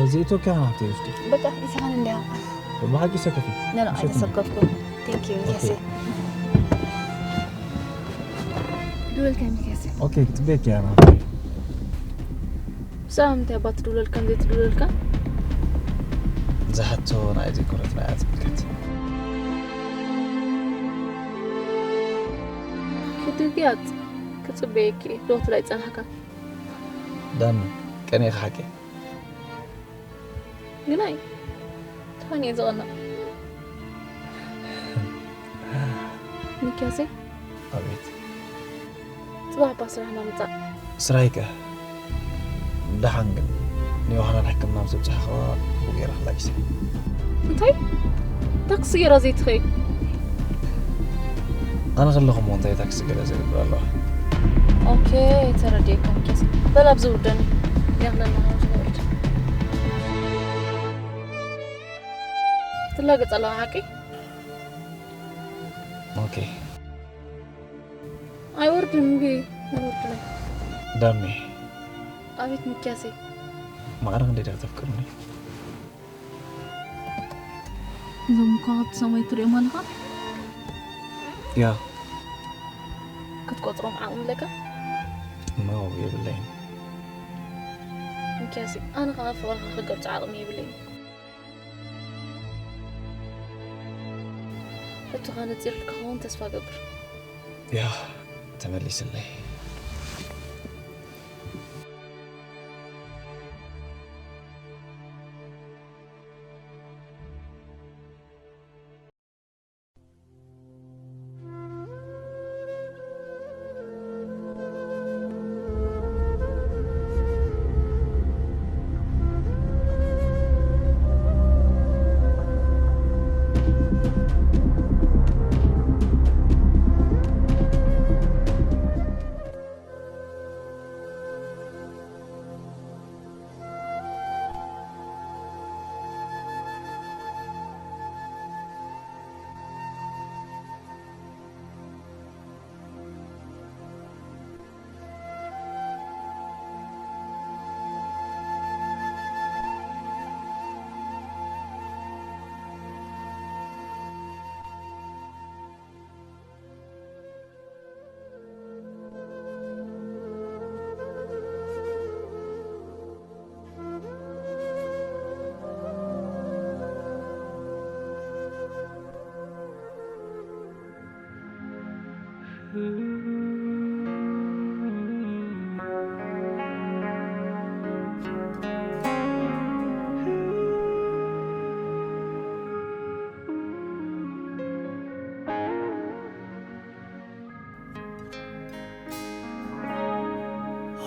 እዚእቶካ ሃብተ ይፍቱ በቃ ይስኻን እንዲያ ብሓቂ ሰከፊ ነነ ኣይተሰከፍኩም። Thank you። Okay. Yes. ድወልካ ሚኪያስ። ኦኬ ክትቤክ ያ ብዛዕባ ምንታይ እባ ትድውለልካን ዘይትድውለልካን? ዝሓቶ ናይ ዘይኮነት ናይ ኣትምልከት ክትግያጽ ክጽበየኪ ዶ ትላይ ጸናሕካ? ዳኒ ቀኒኻ ሓቂ ግናይ ትኾን እየ ዝቐንቕ። ሚኪያሰይ ኣቤት ጽባሕ እባ ስራሕና ምጻእ። ስራይ ከ ደሓን ግን ንዮሃናን ሕክምና ምስ ኣብፅሕኽዋ ብኡ ገይረ ክላጊሰ እንታይ ታክሲ ገይራ ዘይትኸይድ? ኣነ ከለኹ እሞ እንታይ ታክሲ ገለ ዝገብር ኣለዋ ኦኬ ተረዲኤካ ሚኪያስ። በል ኣብዚ ውርደኒ። ያኽለና ሓወሽ ወርድ ትላገጽ ኣለኻ ሓቂ? ኦኬ። ኣይወርድን እምቢ ኣይወርድን። ዳሜ ኣቤት ምክያሰይ። ማዕረ ክንደይ ዲኻ ተፍቅርኒ? እዞም ከዋኽብቲ ሰማይ ትሪኦም ኣለኻ? ያ ክትቆፅሮም ዓቕሚ ኣለካ? ኖ የብለይን። ምክያሰይ ኣነ ከዓ ፍቕርኻ ክገልፆ ዓቕሚ የብለይን። ሕቶኻ ነፂርልካ ክኸውን ተስፋ ገብር። ያ ተመሊስለይ።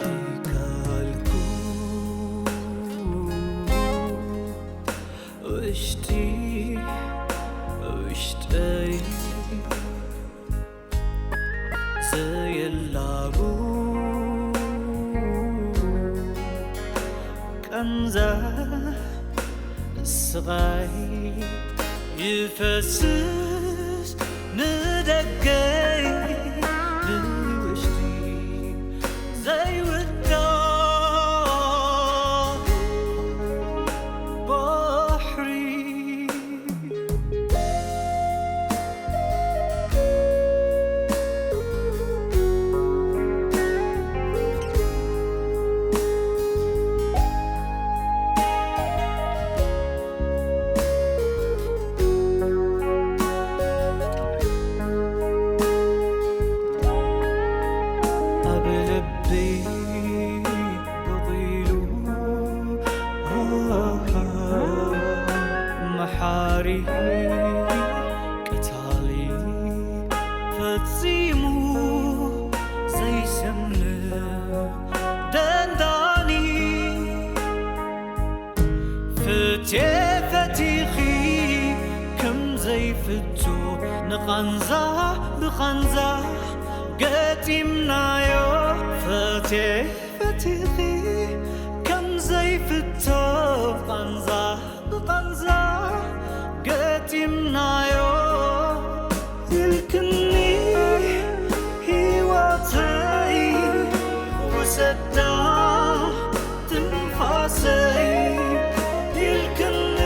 ኣይከልኩ ውሽጢ ውሽጠይ ዘየላቡ ቃንዛ ስቓይ ይፈስስ ንደገይ ንውሽጢ ዘይውዳእ ባሕሪ። ኣብ ልበይ በቒሉ መሓሪ ቀታሊ ፈጺሙ ዘይሰምዕ ደንዳኒ ፍትየ ፈቲኺ ከም ዘይፍቶ ንቓንዛ ብቓንዛ ገጢምናዮ። ፈትየ ፈቲኺ ከም ዘይፍቶ ቓንዛ ብቓንዛ ገጢምናዮ። ኢልክኒ ህይወተይ ውሰዳ ትንፋሰይ ኢልክኒ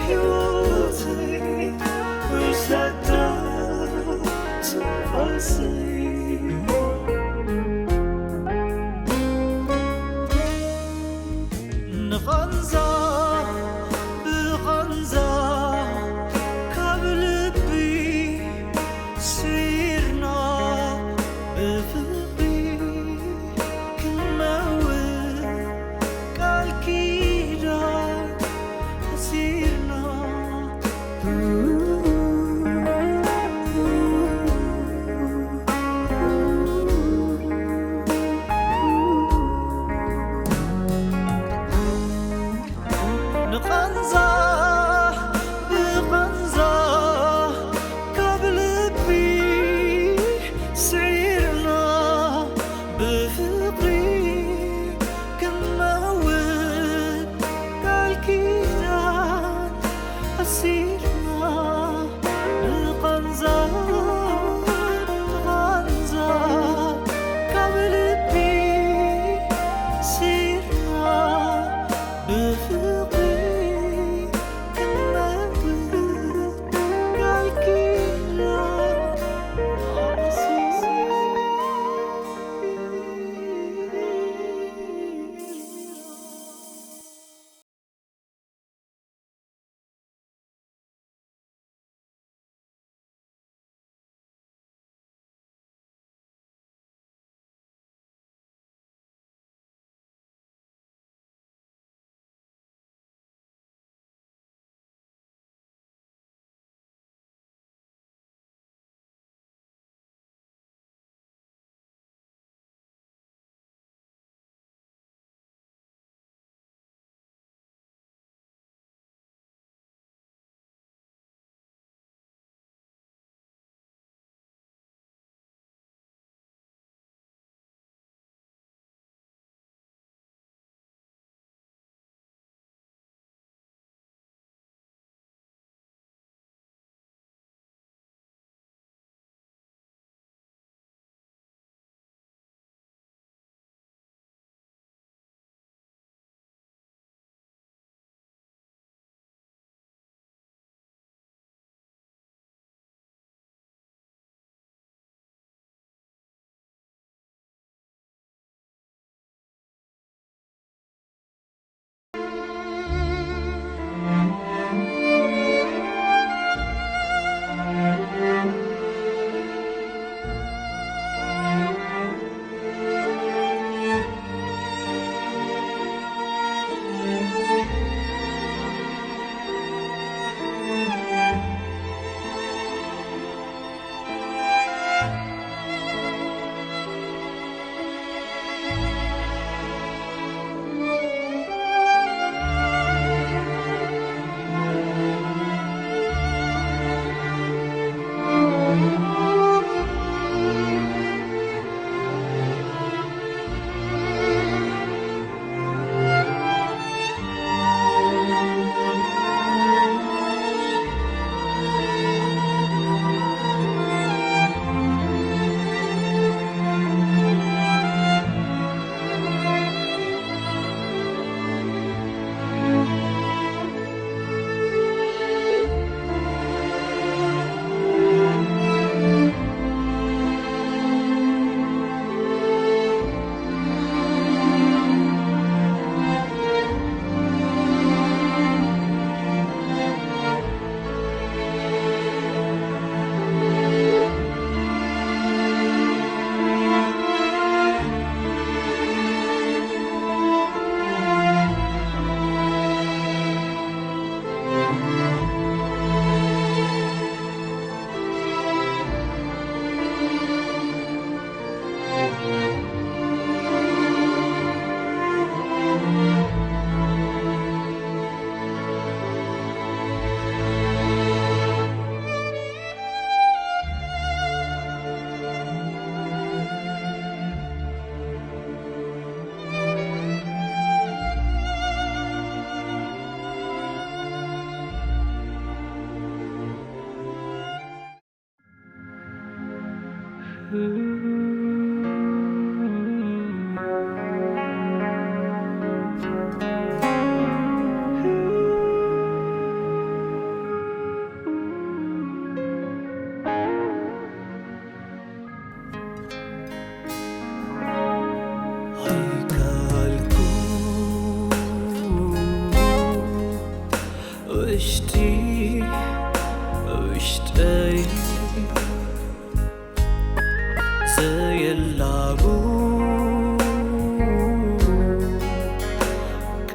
ህይወተይ ውሰዳ ትንፋሰይ ንቓንዛ ብቓንዛ ካብ ልቢ ስዊርና ብፍቕሪ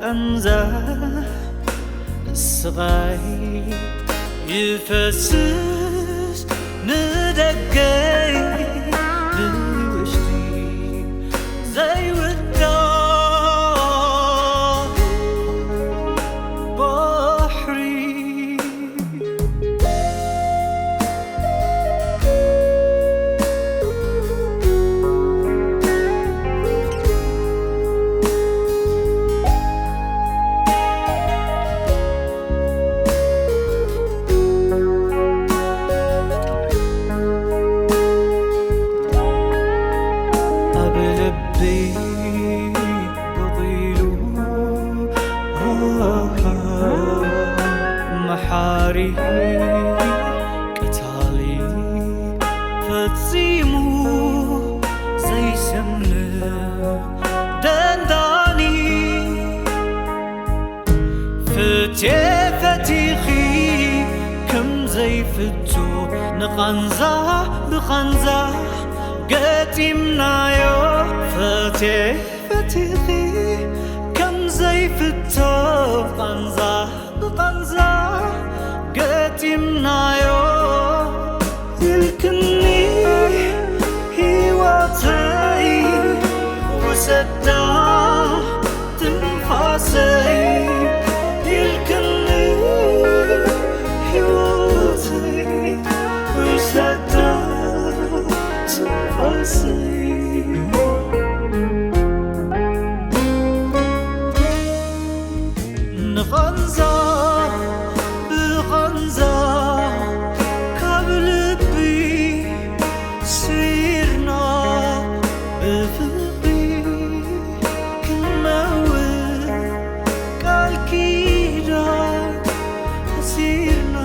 ቃንዛ ስቓይ ይፈስስ ንደገይ ብውሽጢ ዘይውዳእ ባሕሪ። ኣብ ልበይ በቒሉ መሓሪ ቀታሊ ፈጺሙ ዘይሰምዕ ደንዳኒ ፍትየ ፈቲኺ ከም ዘይፍቶ ንቓንዛ ብቓንዛ ገጢምናዮ። ፈትየ ፈቲኺ ከም ዘይፍቶ ቓንዛ ብቓንዛ ገጢምናዮ። ኢልክኒ ህይወተይ ውሰዳ ትንፋሰይ ኢልክኒ ህይወተይ ውሰዳ ትንፋሰይ ንቓንዛ ብቓንዛ ካብ ልቢ ስርና ብፍቕሪ ክንመውት ቃል ኪዳን ኣሲርና።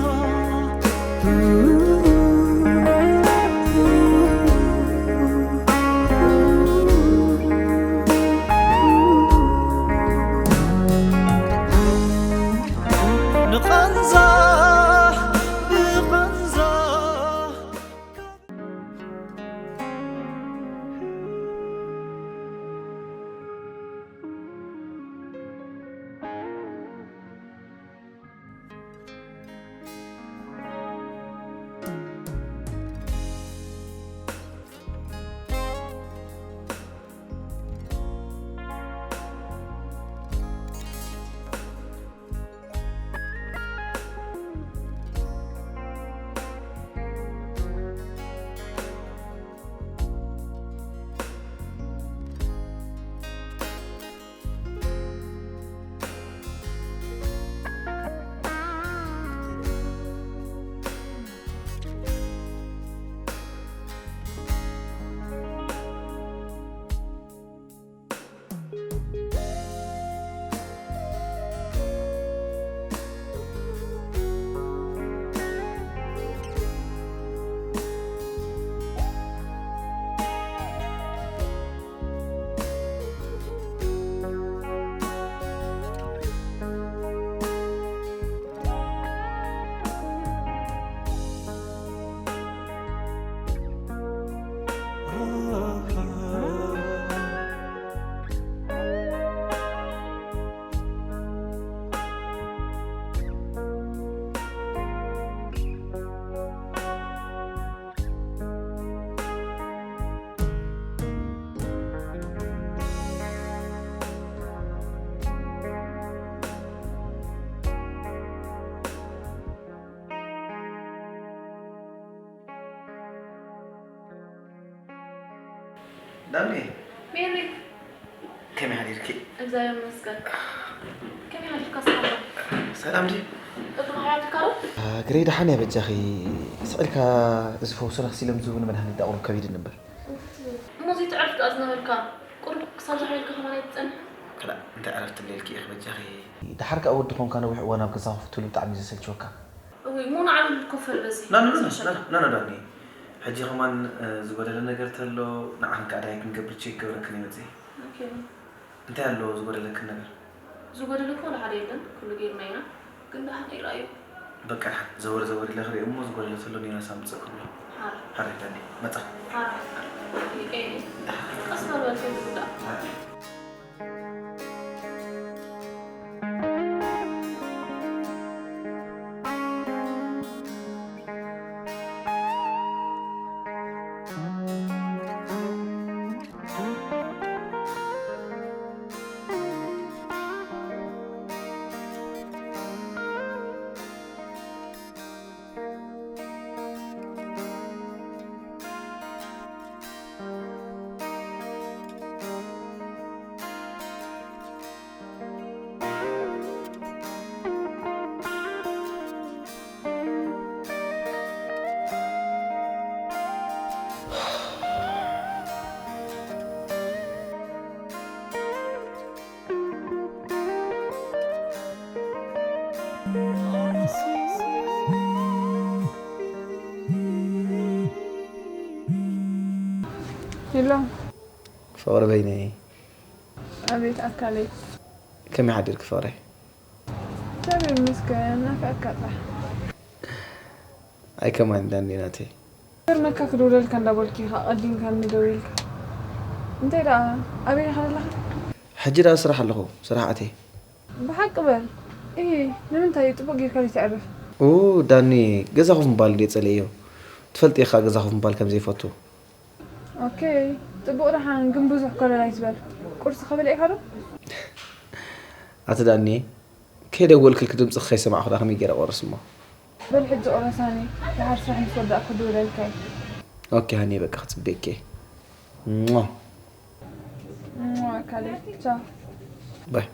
ንቓንዛ ብቓንዛ ዳኒ። ሜሪ። ከመይ ሓዲርኪ? እግዚኣብሔር ይመስገን። ከመይ ሓዲርካ ሰላም? ሰላም ድዩ? እግርኻ ሓዲርካ ዶ? ግረይ ደሓን እያ በጃኺ። ስቕ ኢልካ ዝፈውሱና ክሲሎም ዝህቡኒ መድሃኒት ዳቕሩ ከቢድኒ እምበር። እሞ ዘይትዕርፍ ደኣ ዝነበርካ ቁሩብ ክሳብ ዝሓየልካ ከማን ኣይትጸንሕ? ክላእ፣ እንታይ ዕረፍቲ ኣለልኪ ኢኺ በጃኺ። ደሓር ከኣ ወዲ ኾንካ ነዊሕ እዋን ኣብ ገዛ ክፍትሉ ብጣዕሚ እዩ ዘሰልችወካ። እውይ፣ እሞ ንዓለም ኮፈል በዚ። ና፣ ና፣ ና፣ ና፣ ና፣ ና፣ ዳኒ። ሕጂ ከማን፣ እ፣ ዝጎደለ ነገር ተሎ፣ ንዓኽን ከኣ ዳይ ክንገብር ቼክ ክገብረክን እየ መጺኤ። ኦኬ። እንታይ ኣሎ ዝጎደለክን ነገር? ዝጎደለ እኮ ወላ ሓደ የለን፣ ኩሉ ጌርና ኢና። ግን ደሓን ኣይረኣዩ። በቃ ደሓን፣ ዘወር ዘወር ኢለ ክርኢ እሞ ዝጎደለ ተሎ ኔራስ ኣምጽእ ክብሎ። ሓራ። ሓራ ዳኒ፣ መጻ። ሓራ። ይቀየ። ቀስ በል በል ከይትጉዳእ። ሓራ። ሄሎ። ፍቕሪ በይነይ። ኣቤት ኣካለይ። ከመይ ሓዲርኪ ፍቕረይ? እግዚኣብሔር ይመስገን፣ ናፊቐካ ጥራሕ። ኣይ ከማን ዳኒ ናተይ። ገርመካ ክድውለልካ እንዳበልኩ ኢኻ ቀዲምካኒ ደዊልካ። እንታይ ደኣ ኣበይ ኢኻ ዘለኻ? ሕጂ ደኣ ስራሕ ኣለኹ፣ ስራሕ ኣትየ። ብሓቂ በል። እሂ፣ ንምንታይ እዩ ጽቡቕ ጌርካ ዘይተዕርፍ? ኡ፣ ዳኒ፣ ገዛ ኮፍ ምባል እንድየ ጸሊኤዮ። ትፈልጢ ኢኻ ገዛ ኮፍ ምባል ከም ዘይፈቱ። ኦኬ፣ ጽቡቕ ደሓን፣ ግን ብዙሕ ኮለል ኣይትበል። ቁርሲ ከበልዕካ ዶ? ኣቲ ዳኒ፣ ከይደወልክልኪ ድምጽኺ ከይሰማዕኹ ደኣ ከመይ ገይረ ቆርስ እሞ? በል ሕጂ ቁረሳኒ፣ ደሓር ስራሕ ምስ ወዳእኩ ክድውለልካ እየ። ኦኬ ሃኒ፣ በቃ ክጽበየኪ እየ። ሟ። ሟ፣ ኣካለይ፣ ቻው። ባይ።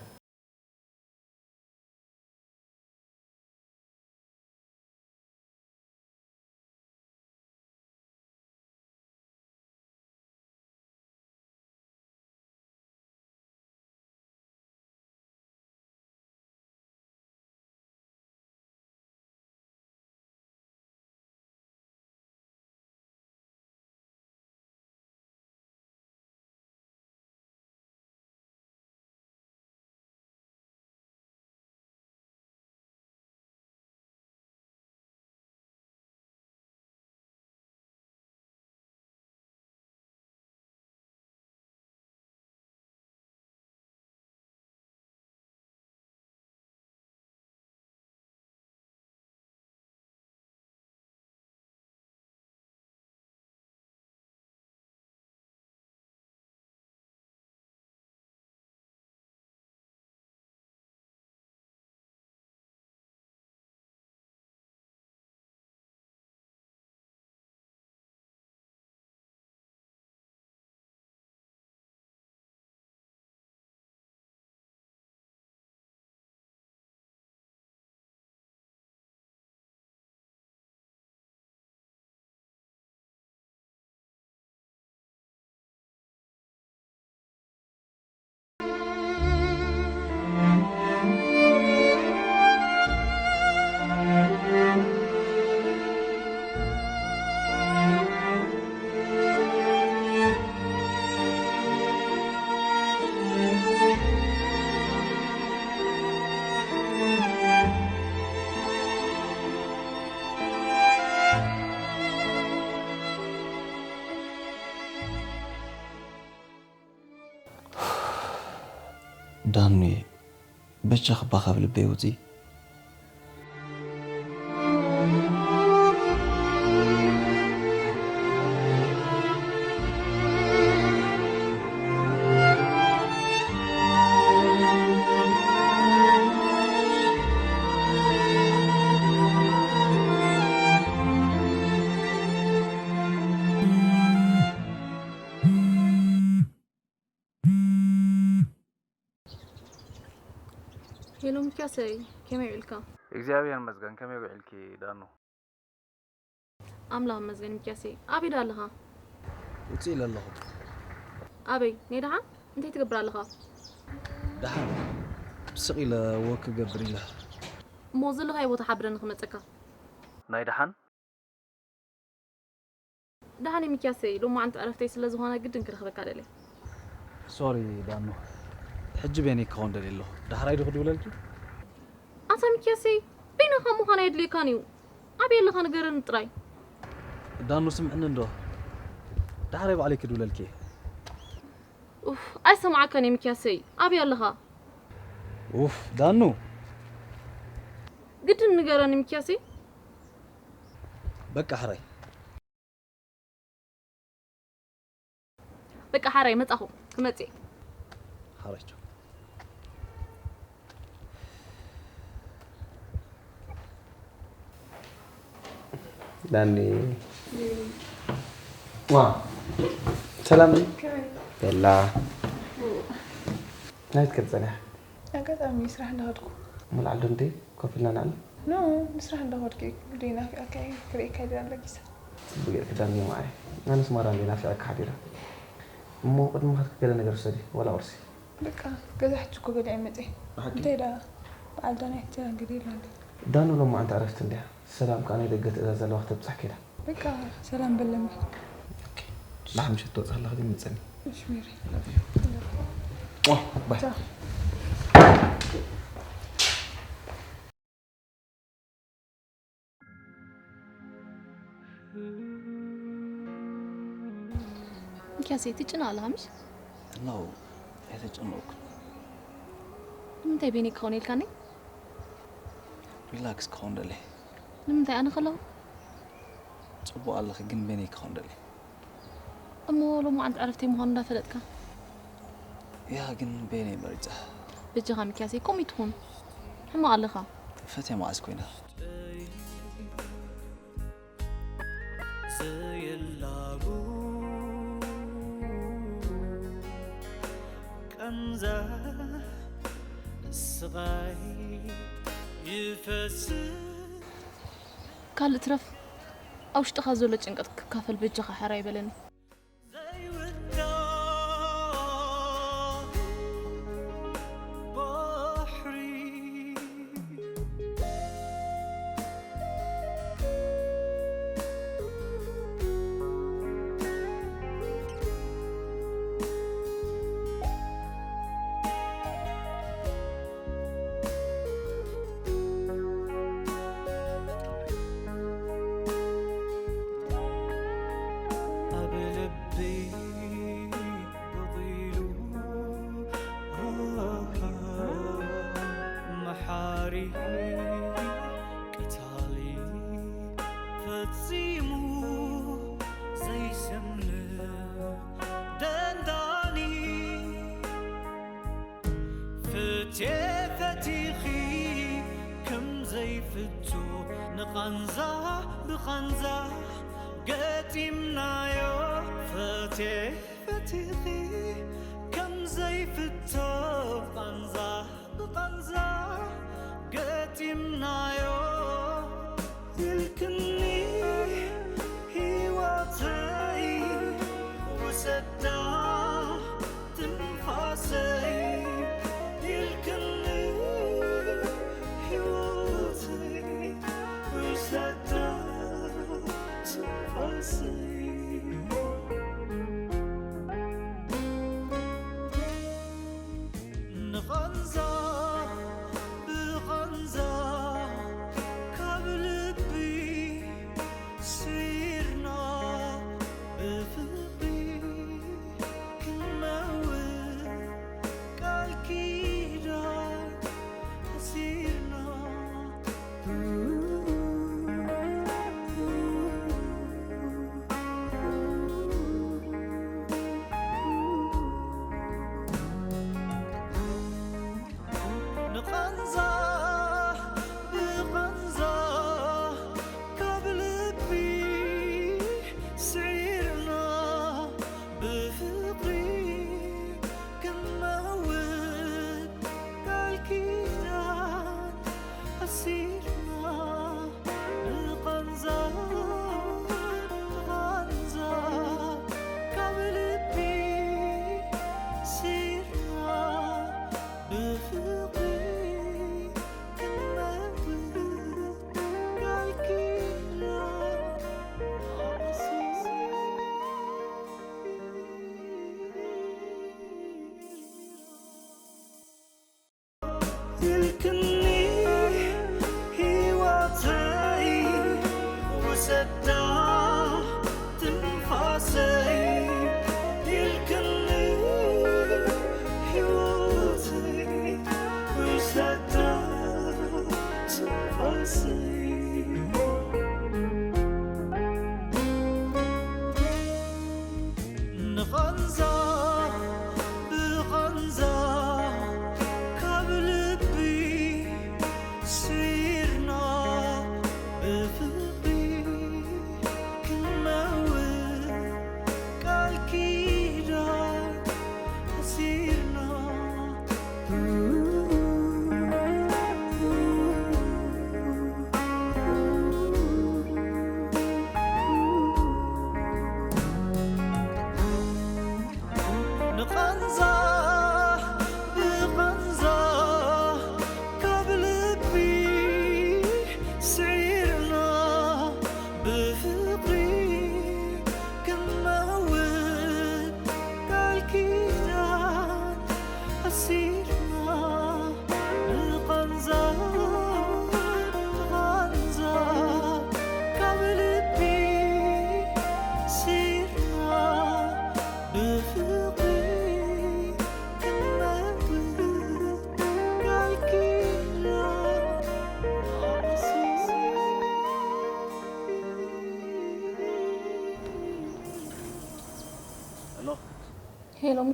ዳኑየ፣ በጃኺ እባ ካብ ልበይ ውጺ። ሄሎ ሚኪያሰይ፣ ከመይ ውዒልካ? እግዚኣብሔር ይመስገን፣ ከመይ ውዒልኪ ዳኑ? ኣምላኽ ይመስገን ሚኪያሰይ፣ ኣበይ ዶ ኣለኻ? ውፅእ ኢለ ኣለኹ። ኣበይ? ናይ ደሓን? እንታይ ትገብር ኣለኻ? ደሓን፣ ስቕ ኢለ ወክ ክገብር ኢለ። እሞ ዘለኻዮ ቦታ ሓብረኒ ክመፀካ። ናይ ደሓን? ደሓን ሚኪያሰይ፣ ሎማዓንቲ ዕረፍተይ ስለ ዝኾነ ግድን ክረኽበካ ደልየ። ሶሪ ዳኑ፣ ሕጂ በይነይ ክኸውን ደልየ ኣለኹ። ዳሕራይ ዶ ክድውለልኪ? ኣታ ሚኪያሰይ፣ በይንኻ ምዃን ኣየድልየካን እዩ። ኣበይ ኣለኻ ንገረኒ ጥራይ። ዳኑ ስምዕኒ እንዶ፣ ዳሕራይ ባዕለይ ክድውለልኪ እየ። ኡፍ፣ ኣይሰማዓካን እየ ሚኪያሰይ። ኣበይ ኣለኻ? ኡፍ ዳኑ። ግድን ንገረኒ ሚኪያሰይ። በቃ ሕራይ። በቃ ሓራይ መጻኹ፣ ክመጽእ። ሓራይ ቻው። ዳኒ። ዋ። ሰላም። ከመይ? የላ። ናይ ትከድ ጸኒሕ? ኣጋጣሚ ስራሕ እንዳኸድኩ። ምልዓል ዶ እንዴ? ኮፍ ኢልና ንዓል? ኖ፣ ንስራሕ እንዳኸድኩ እየ። ግደይ ናፊቐካ እየ። ክርእየካ ኢለ ኣለጊሰ። ጽቡቅ ጌርኪ ዳኒ ማዓረይ። ኣነስ ማራ እንዴ ናፊቐካ ሓዲረ። እሞ ቅድሚ ምኻድኪ ገለ ነገር ውሰዲ፣ ዋላ ቁርሲ። በቃ፣ ገዛ ሕጂ እኮ በሊዐ መጺአ። ብሓቂ? እንታይ ደኣ፣ በዓል ዳናይ ተስተናግድ ኢላ እንዴ? ዳኑ ሎማዓንቲ ዕረፍቲ እንድያ። ሰላም ከኣ ናይ ደገ ትእዛዝ ዘለዋ ክተብጽሕ ከይዳ። በቃ ሰላም በለኒ። ላሕ ምሸት ትወጽእ ከለኺ ግን ምጸኒ። እሺ ሜሪ። ባይ። ሚኪያሰይ ትጭነቕ ኣለኻ ምሽ? No፣ ኣይተጨነቕኩን። ንምንታይ ቤኒ ክኸውን ኢልካኒ? ሪላክስ ክኸውን ደለየ። ንምንታይ ኣነ ከለኹ? ጽቡቕ ኣለኺ ግን ቤኒ ክኸውን ደለየ። እሞ ሎማዓንቲ ዕረፍተይ ምዃኑ እንዳፈለጥካ? ያ ግን ቤኒ መሪጸ። በጃኻ ሚኪያሰይ ከምኡ ይትኹን። ሕማቕ ኣለኻ። ፈትያ መዓስ ኮይና? ዘየላቡ ቀንዛ ስቓይ ይፈስስ ካልእ ትረፍ ኣብ ውሽጥኻ ዘሎ ጭንቀት ክካፈል በጃኻ ሕራይ በለኒ። ዘይውዳእ ባሕሪ ኣብ ልበይ በቒሉ መሓሪ ቀታሊ ፈጺሙ ዘይሰምዕ ደንዳኒ ፍትየ ፈቲኺ ከም ዘይፍቶ ንቓንዛ ብቓንዛ ገጢምናዮ ፈትየ ፈቲኺ ከም ዘይፍቶ ቓንዛ ብቓንዛ ገጢምናዮ ኢልክኒ ህይወተይ ውሰዳ ትንፋሰይ ኢልክኒ ህይወተይ ውሰዳ ትንፋሰይ ንቓንዛ ብቓንዛ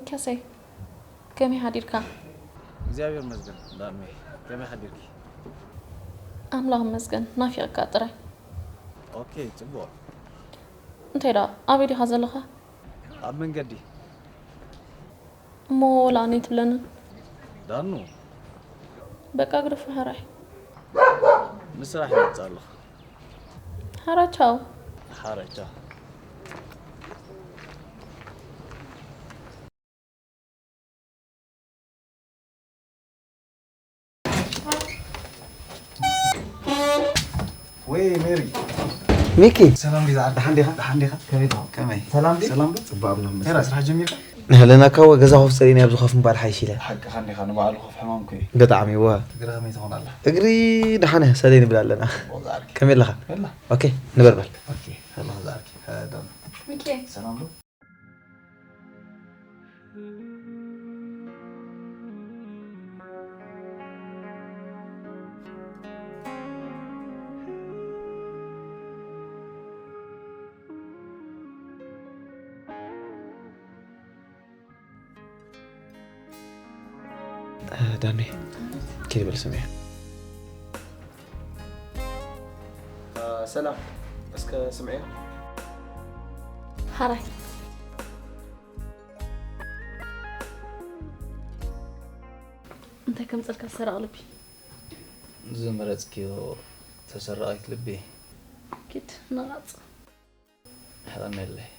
ከሰይ፣ ከመይ ሓዲርካ? እግዚኣብሔር ይመስገን። ዳሜ፣ ከመይ ሓዲርኪ? ኣምላኽ ይመስገን፣ ናፊቕካ ጥራይ። ኦኬ፣ ጽቡቕ። እንታይ ደኣ፣ ኣበይ ዲኻ ዘለኻ? ኣብ መንገዲ። እሞ ወላ ኣነይ ትብለኒ? ዳኑ። በቃ ግደፎ ሕራይ። ንስራሕ ይመጽእ ኣለኹ። ሕራይ ቻው። ሓረቻ። ወይ ሜሪ። ሚኪ ሰላም ዲዛ ዓዲ ሓንዴኻ ሓንዴኻ ከመይ ትኾን ከመይ ሰላም ዲ ሰላም ዶ ጽባብ ነው ሄራ ስራሕ ጀሚርካ ንሕለና እኮ ገዛ ኮፍ ጸሊኒ ኣብዚ ኮፍ ምባል ሓይሽ ኢለ ሓቅኻ እንዲኻ ንባዕሉ ኮፍ ሕማም ኮ እዩ ብጣዕሚ ዋ እግሪ ከመይ ትኾን ኣላ እግሪ ደሓነ ሰለይ ንብል ኣለና ወዛርኪ ከመይ ኣለኻ በላ ኦኬ ንበር በል ኦኬ ከላ ወዛርኪ ዳም ሚኪ ሰላም ዶ ዳኒ ኪድ በል ስምዒ ሰላም እስከ ስምዒ ሓራይ እንታይ ከምፀልካ ሰራቕ ልቢ ዝመረፅክዮ ተሰራቒት ልቢ ኪድ ነቓፅ ሕቐነለይ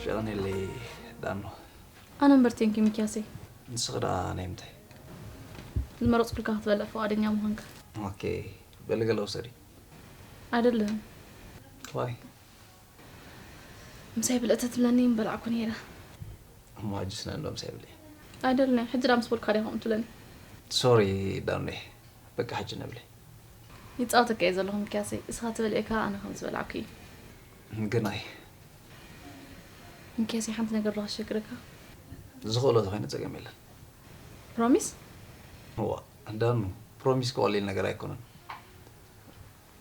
ሸቕኒለይ ዳኖ ኣነ እምበር ቴንኪ ሚኪያሰይ ንስኺ ደኣ ናይ ምንታይ ዝመረፅኩልካ ክትበልዕ ፍቓደኛ ምዃንካ ኦኬ በሊ ገለ ውሰዲ ኣይደልን ዋይ ምሳይ ብልእተ ትብለኒ ምበላዕኩ ነይረ እሞ ሕጂ ስነንዶ ምሳይ ብሊ ኣይደልን ሕጂ ዳ ምስ በልካ ዲኻ ከምኡ ትብለኒ ሶሪ ዳኖ በቃ ሕጂ ንብሊ ይፃወተካ እየ ዘለኹ ሚኪያሰይ እስኻ ትበልዕካ ኣነ ከም ዝበላዕኩ እዩ ግናይ ሚኪያሰይ ሓንቲ ነገር ዶ ከሸግረካ ዝኽእሎ ተኾይነ ጸገም የለን ፕሮሚስ እዋ ዳኑ ፕሮሚስ ክቐሊል ነገር ኣይኮነን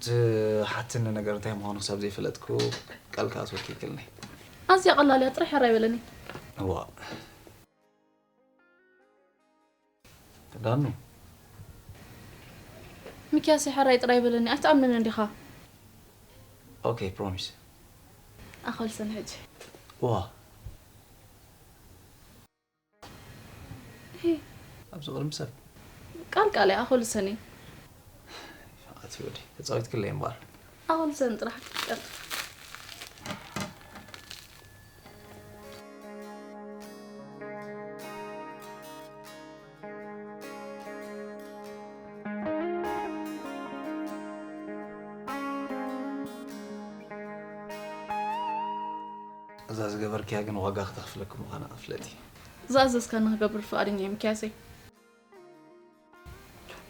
ትሓትኒ ነገር እንታይ ምዃኑ ክሳብ ዘይፈለጥኩ ቃል ክኣትወኪ ይክልኒ ኣዝያ ቀላል እያ ጥራሕ ሕራይ በለኒ እዋ ዳኑ ሚኪያሰይ ሕራይ ጥራይ በለኒ ኣይትኣምንን እንዲኻ ኦኬ ፕሮሚስ ኣኸልሰን ሕጂ ዋ ሄ፣ ኣብዚ ቅድሚ ሰብ ቃል ቃል እያ ኣኸልሰኒ ኣቲ ወዲ ተፃዊት ክለይ እምበኣር ኣኸልሰን ጥራሕ ቀጥ እዛ ዝገበርክያ ግን ዋጋ ክተኽፍለኪ ምዃና ፍለጢ ዝኣዘዝካኒ ክገብር ፍቓደኛ እየ ሚኪያሰይ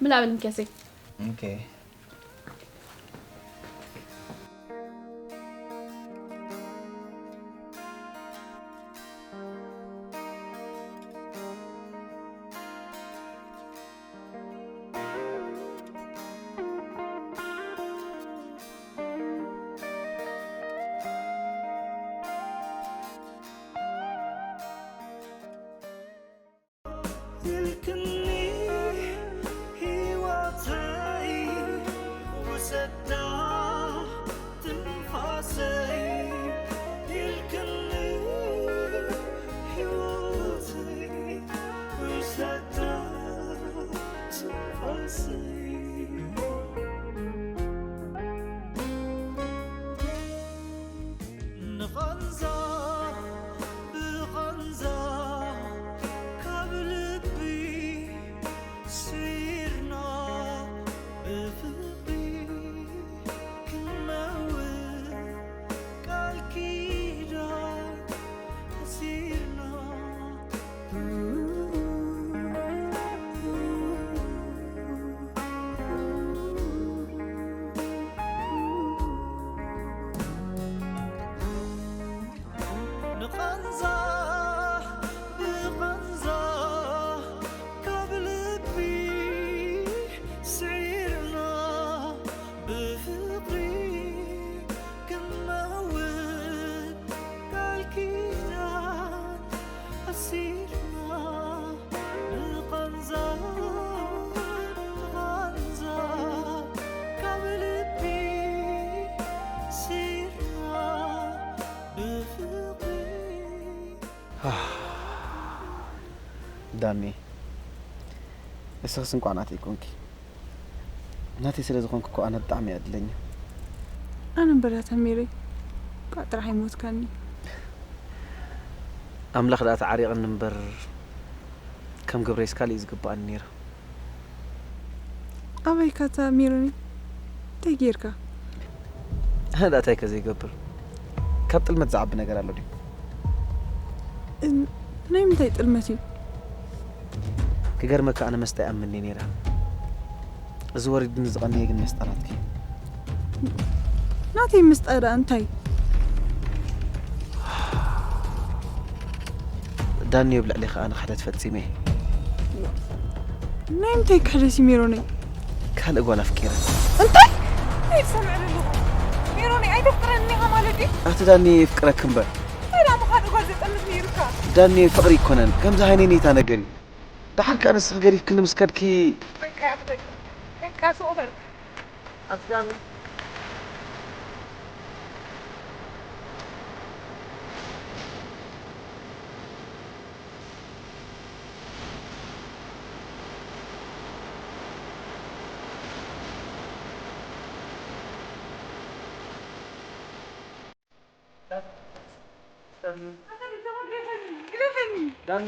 ምላብል ሚኪያሰይ ኦኬ ኢልክኒ ህይወተይ ክንመውት ቃል ኪዳን ኣሲርና ንቓንዛ ንቓንዛ ካብ ልቢ ሲርና ብፍቕሪ። ዳኒ፣ ንስኽስ እንኳዕ ናተይ ኮንኪ። ናተይ ስለ ዝኾንኩ እኮ ኣነ ብጣዕሚ እየ ዕድለኛ። ኣነ እምበር እታ ሜሮይ እኳ ጥራሕ ኣይሞትካኒ። ኣምላኽ ደኣ ተዓሪቕኒ እምበር ከም ግብረይስ ካልእ እዩ ዝግብኣኒ ነይሩ። ኣበይካ እታ ሜሮኒ? እንታይ ጌርካ? ኣነ ደኣ እንታይ ከ ዘይገብር? ካብ ጥልመት ዝዓቢ ነገር ኣሎ ድዩ? እን-፣ ናይ ምንታይ ጥልመት እዩ? ክገርመካ ኣነ መስተ ኣይኣምንን እየ ነይረ። እዚ ወሪድኒ ዝቐነየ ግን መስጠ ናትኪ። ናተይ ምስጣ ደኣ እንታይ? ዳኒ ኣብ ልዕሌኻ ኣነ ክሕደት ፈጺመ እየ። ናይ ምንታይ ክሕደት እዩ ሜሮነይ? ካልእ ጓል ኣፍቂረ። እንታይ? እንታይ ትሰምዕ ዘለኹ? ሜሮነይ ኣይተፍቅረኒ ኢኻ ማለት ድዩ? ኣቲ ዳኒ የፍቅረክ እምበር። እንታይ ደኣ ምዃኑ ጓል ዘጠምት ነይሩካ? ዳኒ ፍቕሪ ይኮነን። ከምዚ ሃይነይነይታ ነገር እዩ። ደሓር ከኣ ንስኺ ገዲፍክኒ ምስ ከድኪ። በቃ፣ በቃ፣ በቃ፣ ስቕ በል። ኣቲ ዳኒ። ዳኑ።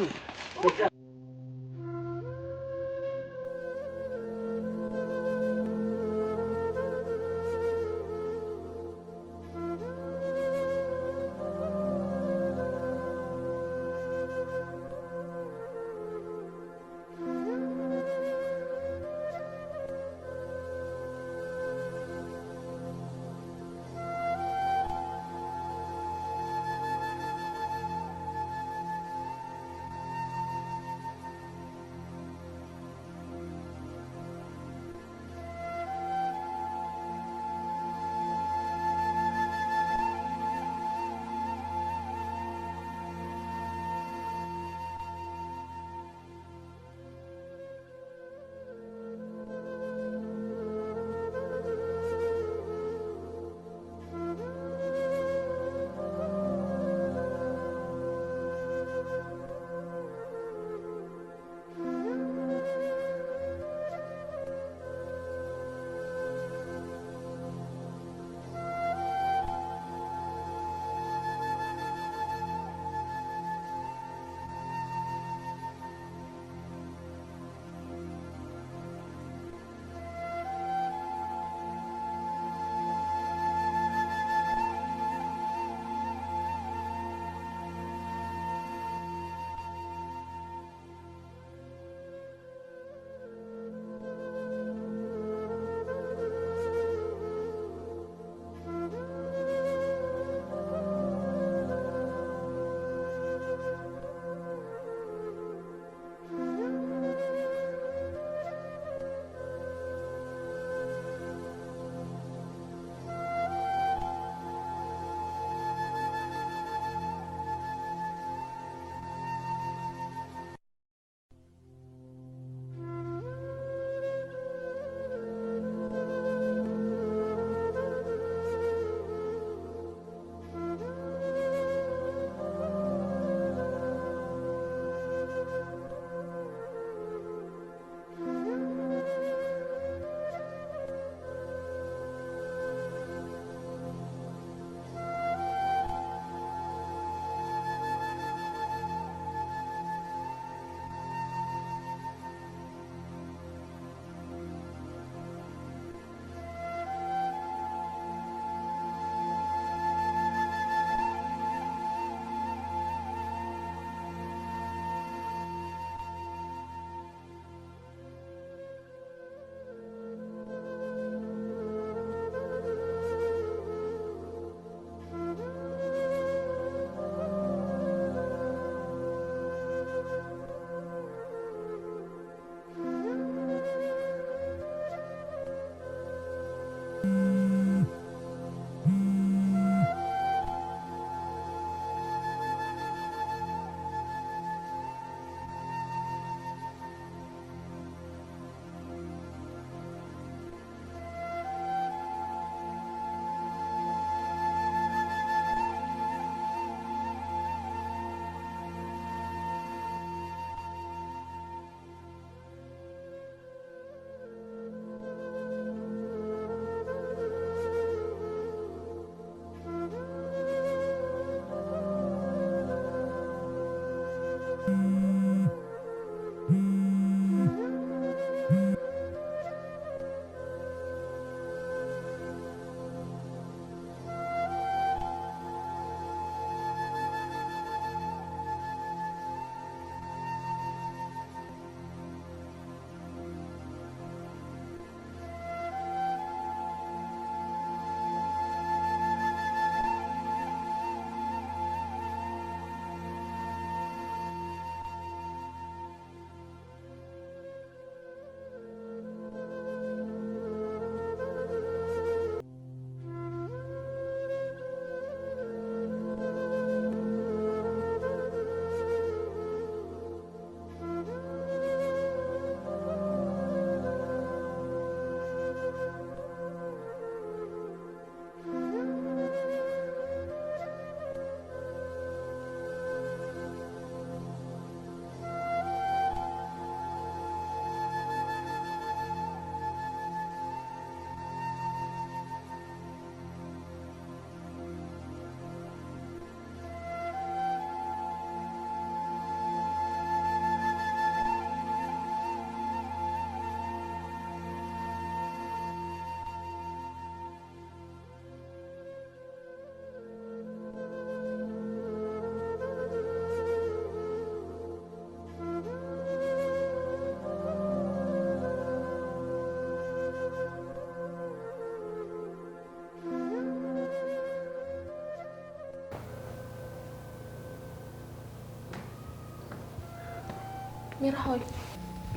ሚራ ሓወይ።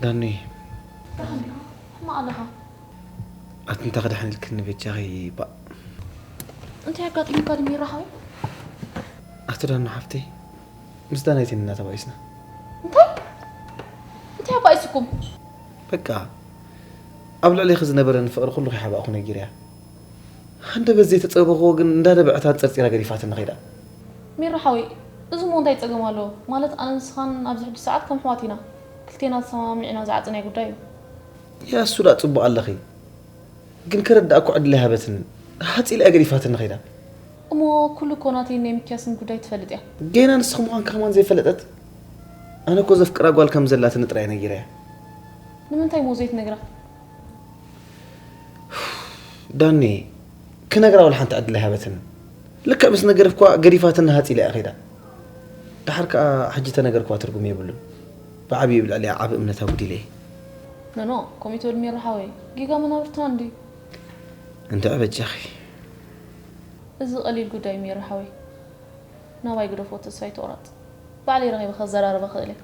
ዳኒ ደሓን ዲኻ? ሕማቕ ኣለኻ። ኣቲ እንታ ክደሓን ኢልክኒ በጃኺ ባእ እንታይ ኣጋጢሙካ ድዩ ሚራ ሓወይ? ኣቲ ዳኒ ሓፍተይ ምስ ዳናይት ኢና ተባኢስና እንታይ እንታይ ኣባኢስኩም? በቃ ኣብ ልዕሌኺ ዝነበረኒ ፍቕሪ ኩሉ ከይሓባእኹ ነጊረያ። ሃንደበት ዘይተጸበኽዎ ግን እንዳደበዐት ኣንጸርጺራ ገዲፋትኒ ከይዳ። ሚራ ሓወይ እዚ እሞ እንታይ ጸገም ኣለዎ? ማለት ኣነ ንስኻን ኣብዚ ሕጂ ሰዓት ከም ኣሕዋት ኢና። ክልቴና ተሰማሚዕና ዝዓጸናዮ ጉዳይ እዩ። ያሱ ደኣ ጽቡቕ ኣለኺ ግን ክርዳእ እኮ ዕድል ኣይሃበትንን። ሃጺ ኢላ እያ ገዲፋትኒ ከይዳ። እሞ ኩሉ እኮ ናተይን ናይ ሚክያስን ጉዳይ ትፈልጥ እያ። ጌና ንስኺ ምዃንኪ ከማን ዘይፈለጠት? ኣነ እኮ ዘፍቅራ ጓል ከም ዘላትኒ ጥራይ ነጊረያ። ንምንታይ እሞ ዘይትነግራ? ዳኒ ክነግራ ወላ ሓንቲ ዕድል ኣይሃበትንን። ልክዕ ምስ ነገርክዋ ገዲፋትኒ ሃጺ ኢላ እያ ከይዳ። ደሓር ከኣ ሕጂ ተነገርክዋ ትርጉም የብሉን። ብዓብዩ ኣብ ልዕሊኣ ዓቢ እምነት ኣጉዲለ እየ። ኖኖ ከምኡ ትብል ሚራ ሓወይ ጌጋ መናብርትና እንድዩ። እንድዒ በጃኺ። እዚ ቀሊል ጉዳይ ሚራ ሓወይ ናባይ ግደፎ ተስፋ ኣይትቑረጽ። ባዕለይ ረኺበ ከዘራርባ ክእል እየ።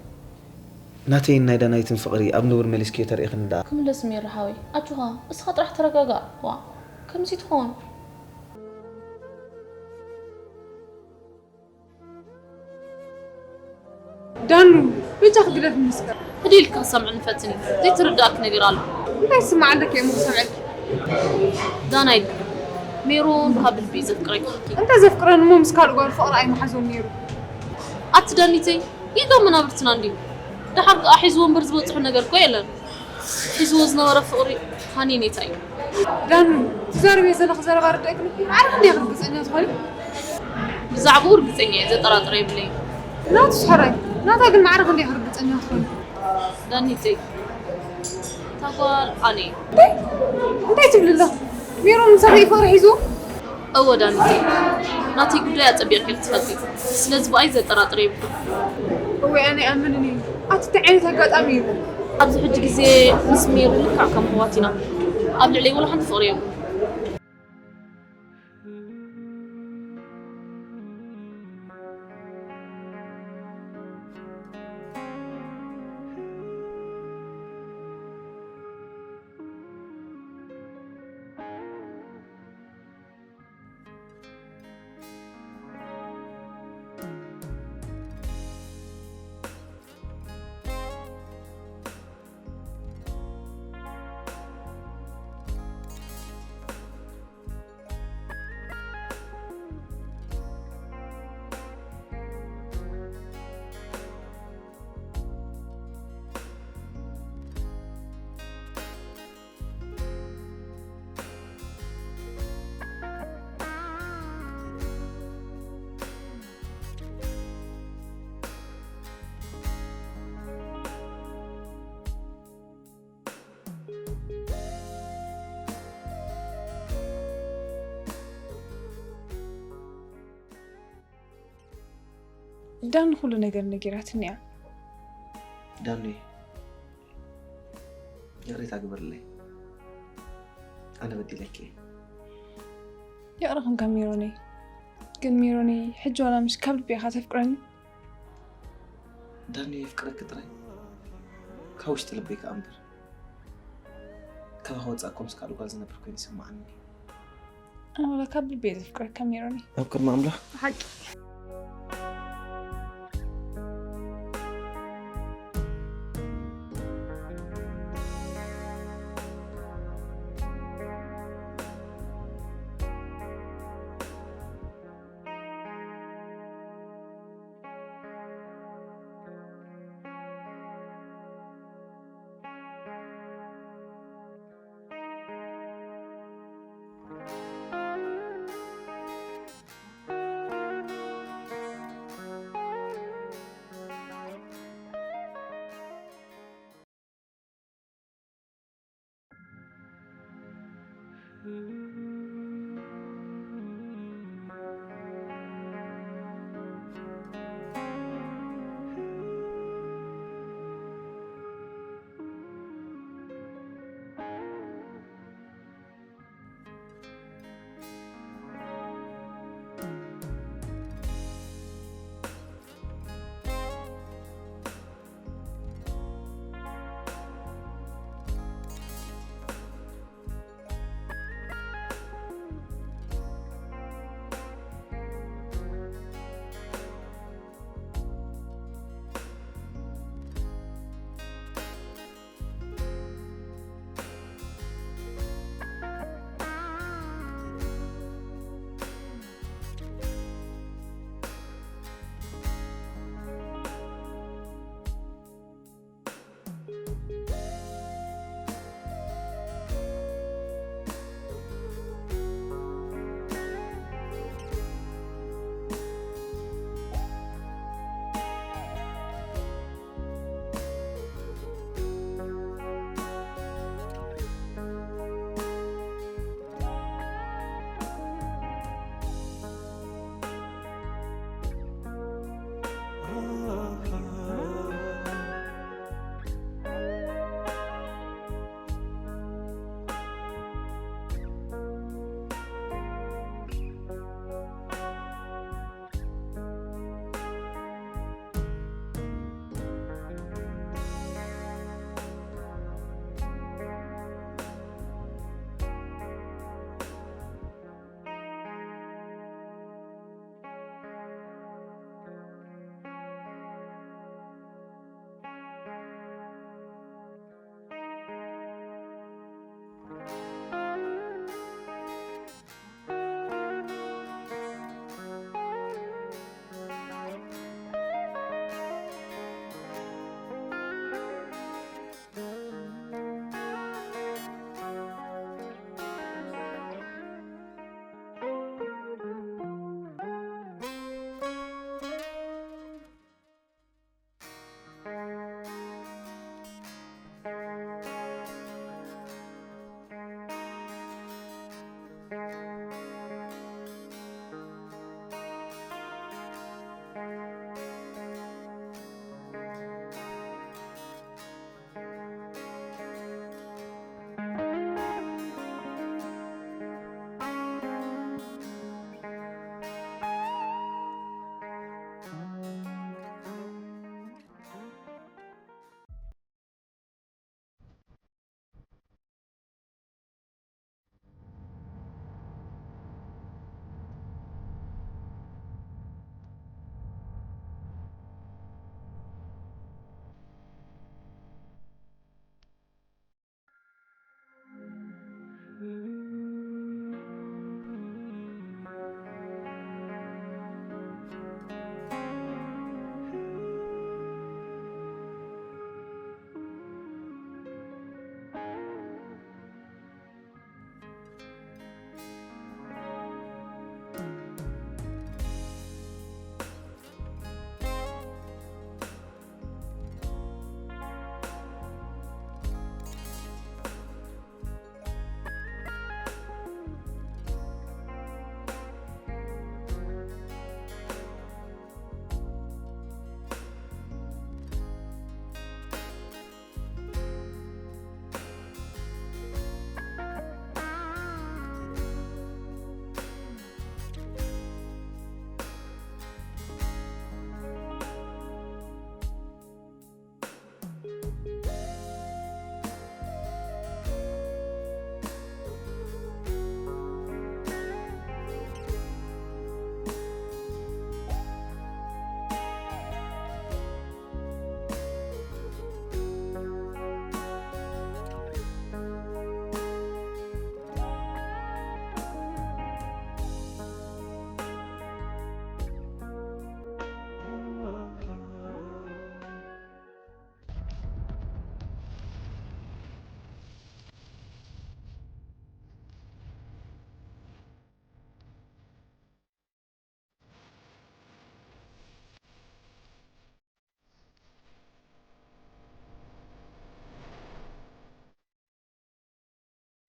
ናተይን ናይ ዳናይትን ፍቕሪ ኣብ ንቡር መሊስክዮ ተሪኢኽኒ ደኣ። ክምለስ ሚራ ሓወይ ኣጆኻ እስኻ ጥራሕ ተረጋጋእ። ዋእ ከምዚ ትኾን። ዳኑ በጃ ክግደፍ ምስካ ህድእ ኢልካ ክሰምዕኒ ፈትን እዩ ዘይተረድኣኪ ነገር ኣሎ እንታይ ዝስማዕ ኣለኪ እየ እሞ ክሰምዐኪ ዳናይት ሜሮን ካብ ልቢ እዩ ዘፍቅረኪ እንታይ ዘፍቅረኒ እሞ ምስ ካልእ ጓል ፍቕሪ ኣይምሓዞን ነይሩ ኣቲ ዳኒተይ ጌጋ መናብርትና እንድዩ ደሓር ከኣ ሒዝዎ እምበር ዝበጽሖ ነገር እኮ የለን ሒዝዎ ዝነበረ ፍቕሪ ሃኒኔታ እዩ ዳኑ ትዛረብዮ ዘለኺ ዘረባ ርዳእክን ማዕረ ክንደይ ርግጸኛ ትኾኒ ብዛዕባኡ ርግጸኛ እየ ዘጠራጥር የብለይን ናቱ ስሕራይ ናታ ግን ማዕረ ክንደይ ርግጸኛ ትኾኒ ዳኒተይ እታ ጓል ኣነ እየ እንታይ ትብሊ ኣለኺ ሜሮን ምሳኺ እዩ ፍቕሪ ሒዙ እወ ዳኒተይ ናተይ ጉዳይ ኣጸቢቕኪ ኢኺ ትፈልጢ ስለዚ ብኣይ ዘጠራጥር የብሉን እወ ኣነ ኣይኣምንን እዩ ኣቲ እንታይ ዓይነት ኣጋጣሚ እዩ ኣብዚ ሕጂ ግዜ ምስ ሜሪ ልክዕ ከም ኣሕዋት ኢና ኣብ ልዕለይ ወላ ሓንቲ ፍቕሪ የብሉን ዳን ኩሉ ነገር ነጊራትኒ እያ። ዳኑየ፣ ይቕሬታ ግበርለይ። ኣነ በዲለኪ እየ። ይቕረ ክንካ ሜሮነይ። ግን ሜሮነይ፣ ሕጂ ዋላ ምሽ ካብ ልቢ ኢኻ ተፍቅረኒ? ዳኑየ፣ የፍቅረኪ ጥራይ ካብ ውሽጢ ልበይ ከኣ እምበር፣ ካባኺ ወጻእ እኮ ምስ ካልእ ጓል ዝነብር ኮይኑ ይስምዓኒ። ኣነ ወላ ካብ ልቢ እየ ዘፍቅረካ ሜሮኒ። ኣብ ቅድሚ ኣምላኽ። ብሓቂ።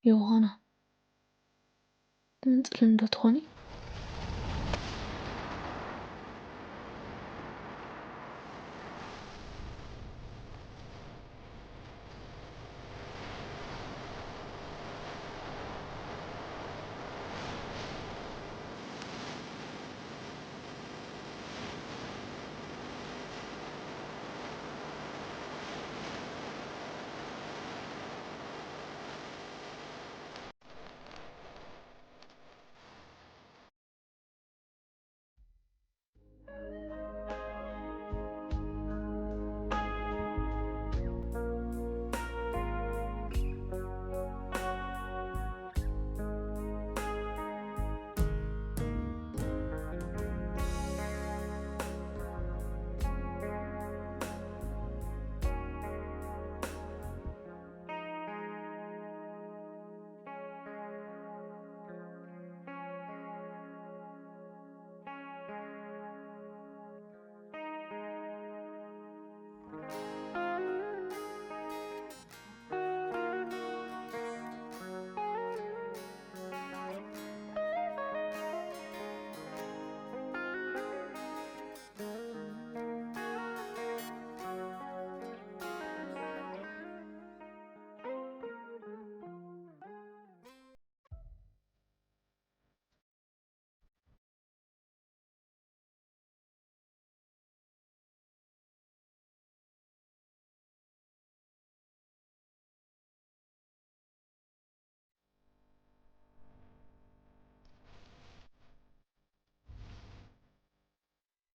ዮሃና፣ ትምንጽልኒ ዶ ትኾኒ?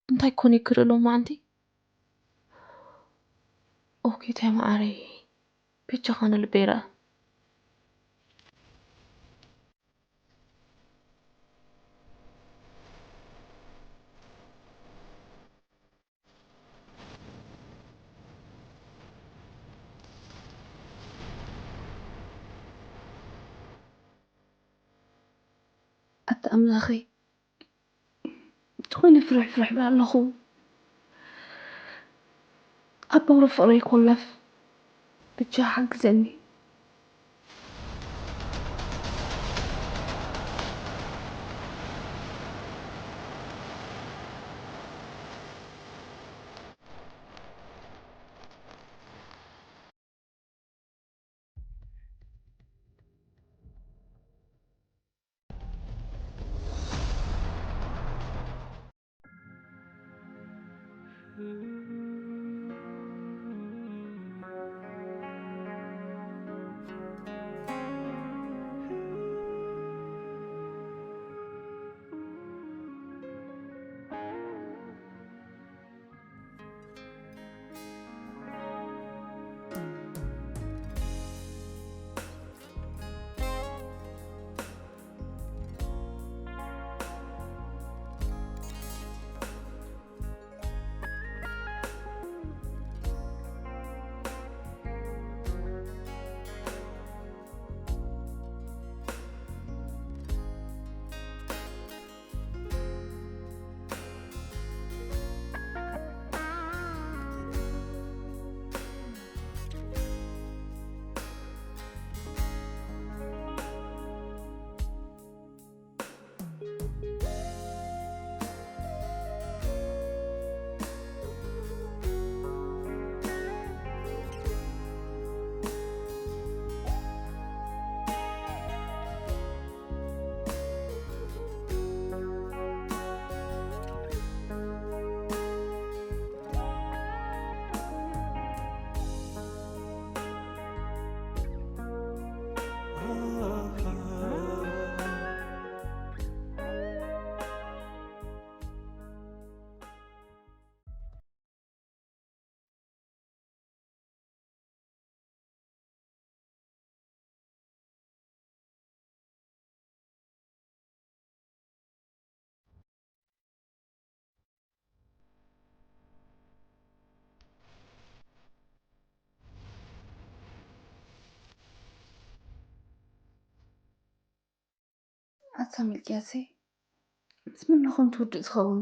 እንታይ ኮን ይክርሎ ማንቲ? ኦኬ፣ ተይ መዓረይ፣ ብቻኻ ንልበይ ርኣ። ኣታ ኣምላኸይ፣ ዝኾነ ፍርሕፍርሕ ብል ኣለኹ። ኣብ በሩ ፍቕረይ ኮለፍ፣ ብቻ ሓግዘኒ። ኣታ ሚልክያሰይ፣ ምስ መን ኾን ትውድእ ዝኸውን?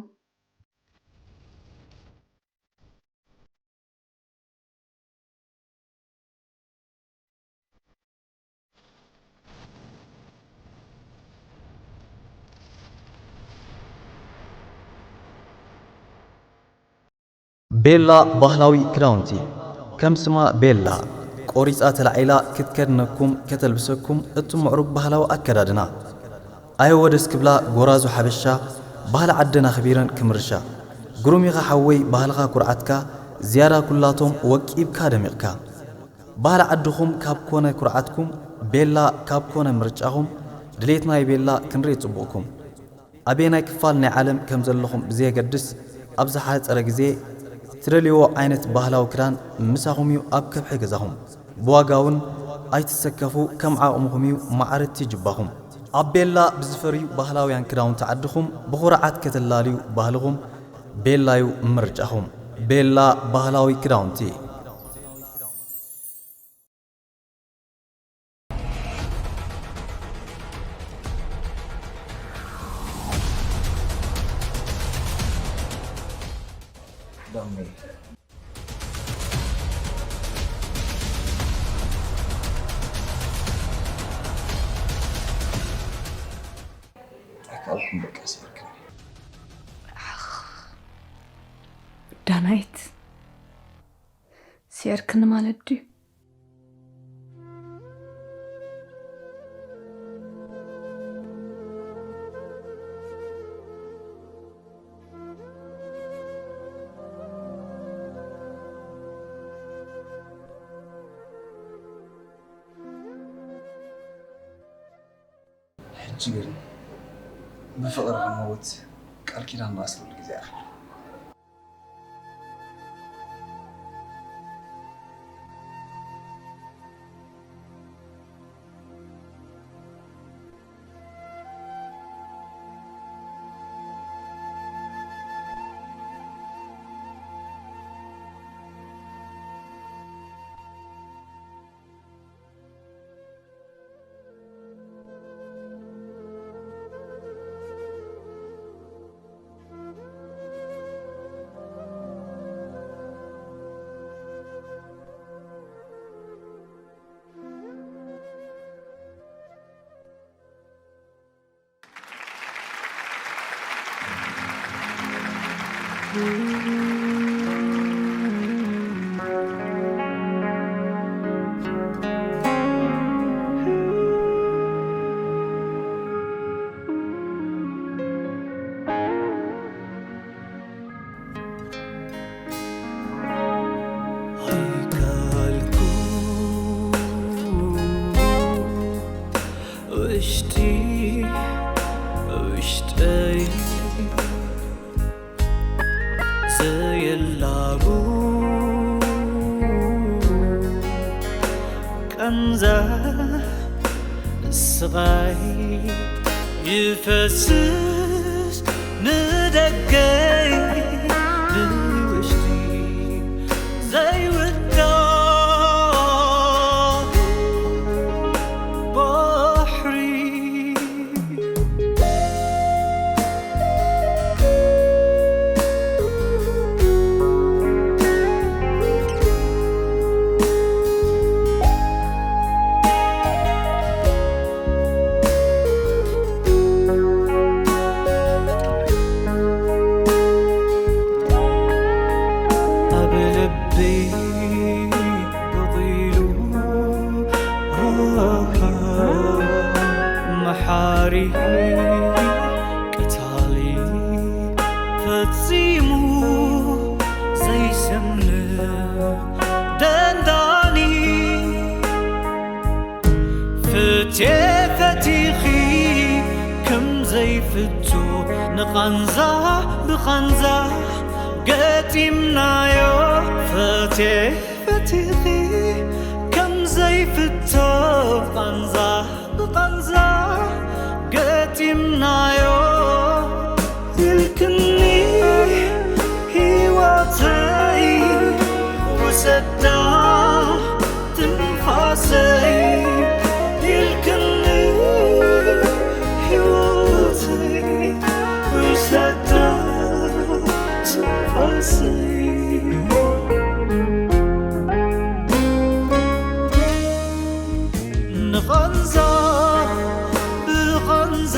ቤላ ባህላዊ ክዳውንቲ። ከም ስማ ቤላ ቆሪጻ ተላዒላ ክትከድነኩም፣ ከተልብሰኩም እቲ ምዕሩግ ባህላዊ ኣከዳድና። ኣየወ ደስ ክብላ ጎራዙ ሓበሻ፣ ባህሊ ዓደን ኣኽቢረን ክምርሻ። ግሩም ኢኻ ሓወይ ባህልኻ ኩርዓትካ፣ ዝያዳ ኩላቶም ወቂብካ ደሚቕካ። ባህሊ ዓድኹም ካብ ኮነ ኩርዓትኩም፣ ቤላ ካብ ኮነ ምርጫኹም፣ ድሌት ናይ ቤላ ክንርኢ ጽቡቕኩም። ኣበየናይ ክፋል ናይ ዓለም ከም ዘለኹም ብዘየገድስ፣ ኣብ ዝሓጸረ ግዜ ትደልይዎ ዓይነት ባህላዊ ክዳን ምሳኹም እዩ ኣብ ከብሒ ገዛኹም። ብዋጋ እውን ኣይትሰከፉ፣ ከም ዓቕምኹም እዩ ማዕረቲ ጅባኹም። ኣብ ቤላ ብዝፈርዩ ባህላውያን ክዳውንቲ ዓድኹም ብኹርዓት ከተላልዩ ባህልኹም፣ ቤላ እዩ ምርጫኹም። ቤላ ባህላዊ ክዳውንቲ። ኣይከኣልኩን በቃ፣ ስበርክኒ። ዳናይት፣ ስዒርክኒ ማለት ድዩ? ሕጂ ግን ብፍቕሪ ክንመውት ቃል ኪዳን ንኣስረሉ ግዜ ኣኺሉ። ውሽጢ ውሽጠይ ዘየላቡ ቃንዛ ስቓይ ይፈስስ ንደገይ ብውሽጢ ዘይውዳእ ባሕሪ። ኣብ ልበይ በቑሉ መሓሪ ቀታሊ ፈጺሙ ዘይሰምዕ ደንዳኒ። ፍትየ ፈቲኺ ከም ዘይፍቶ ንቓንዛ ብቓንዛ ገጢምናዮ። ፍትየ ፈቲኺ ከም ዘይፍቶ ቓንዛ ብቓንዛ ገጢምናዮ። ኢልክኒ ህይወተይ ውሰዳ ትንፋሰይ ኢልክኒ ህይወተይ ውሰዳ ትንፋሰይ። ንቓንዛ ብቓንዛ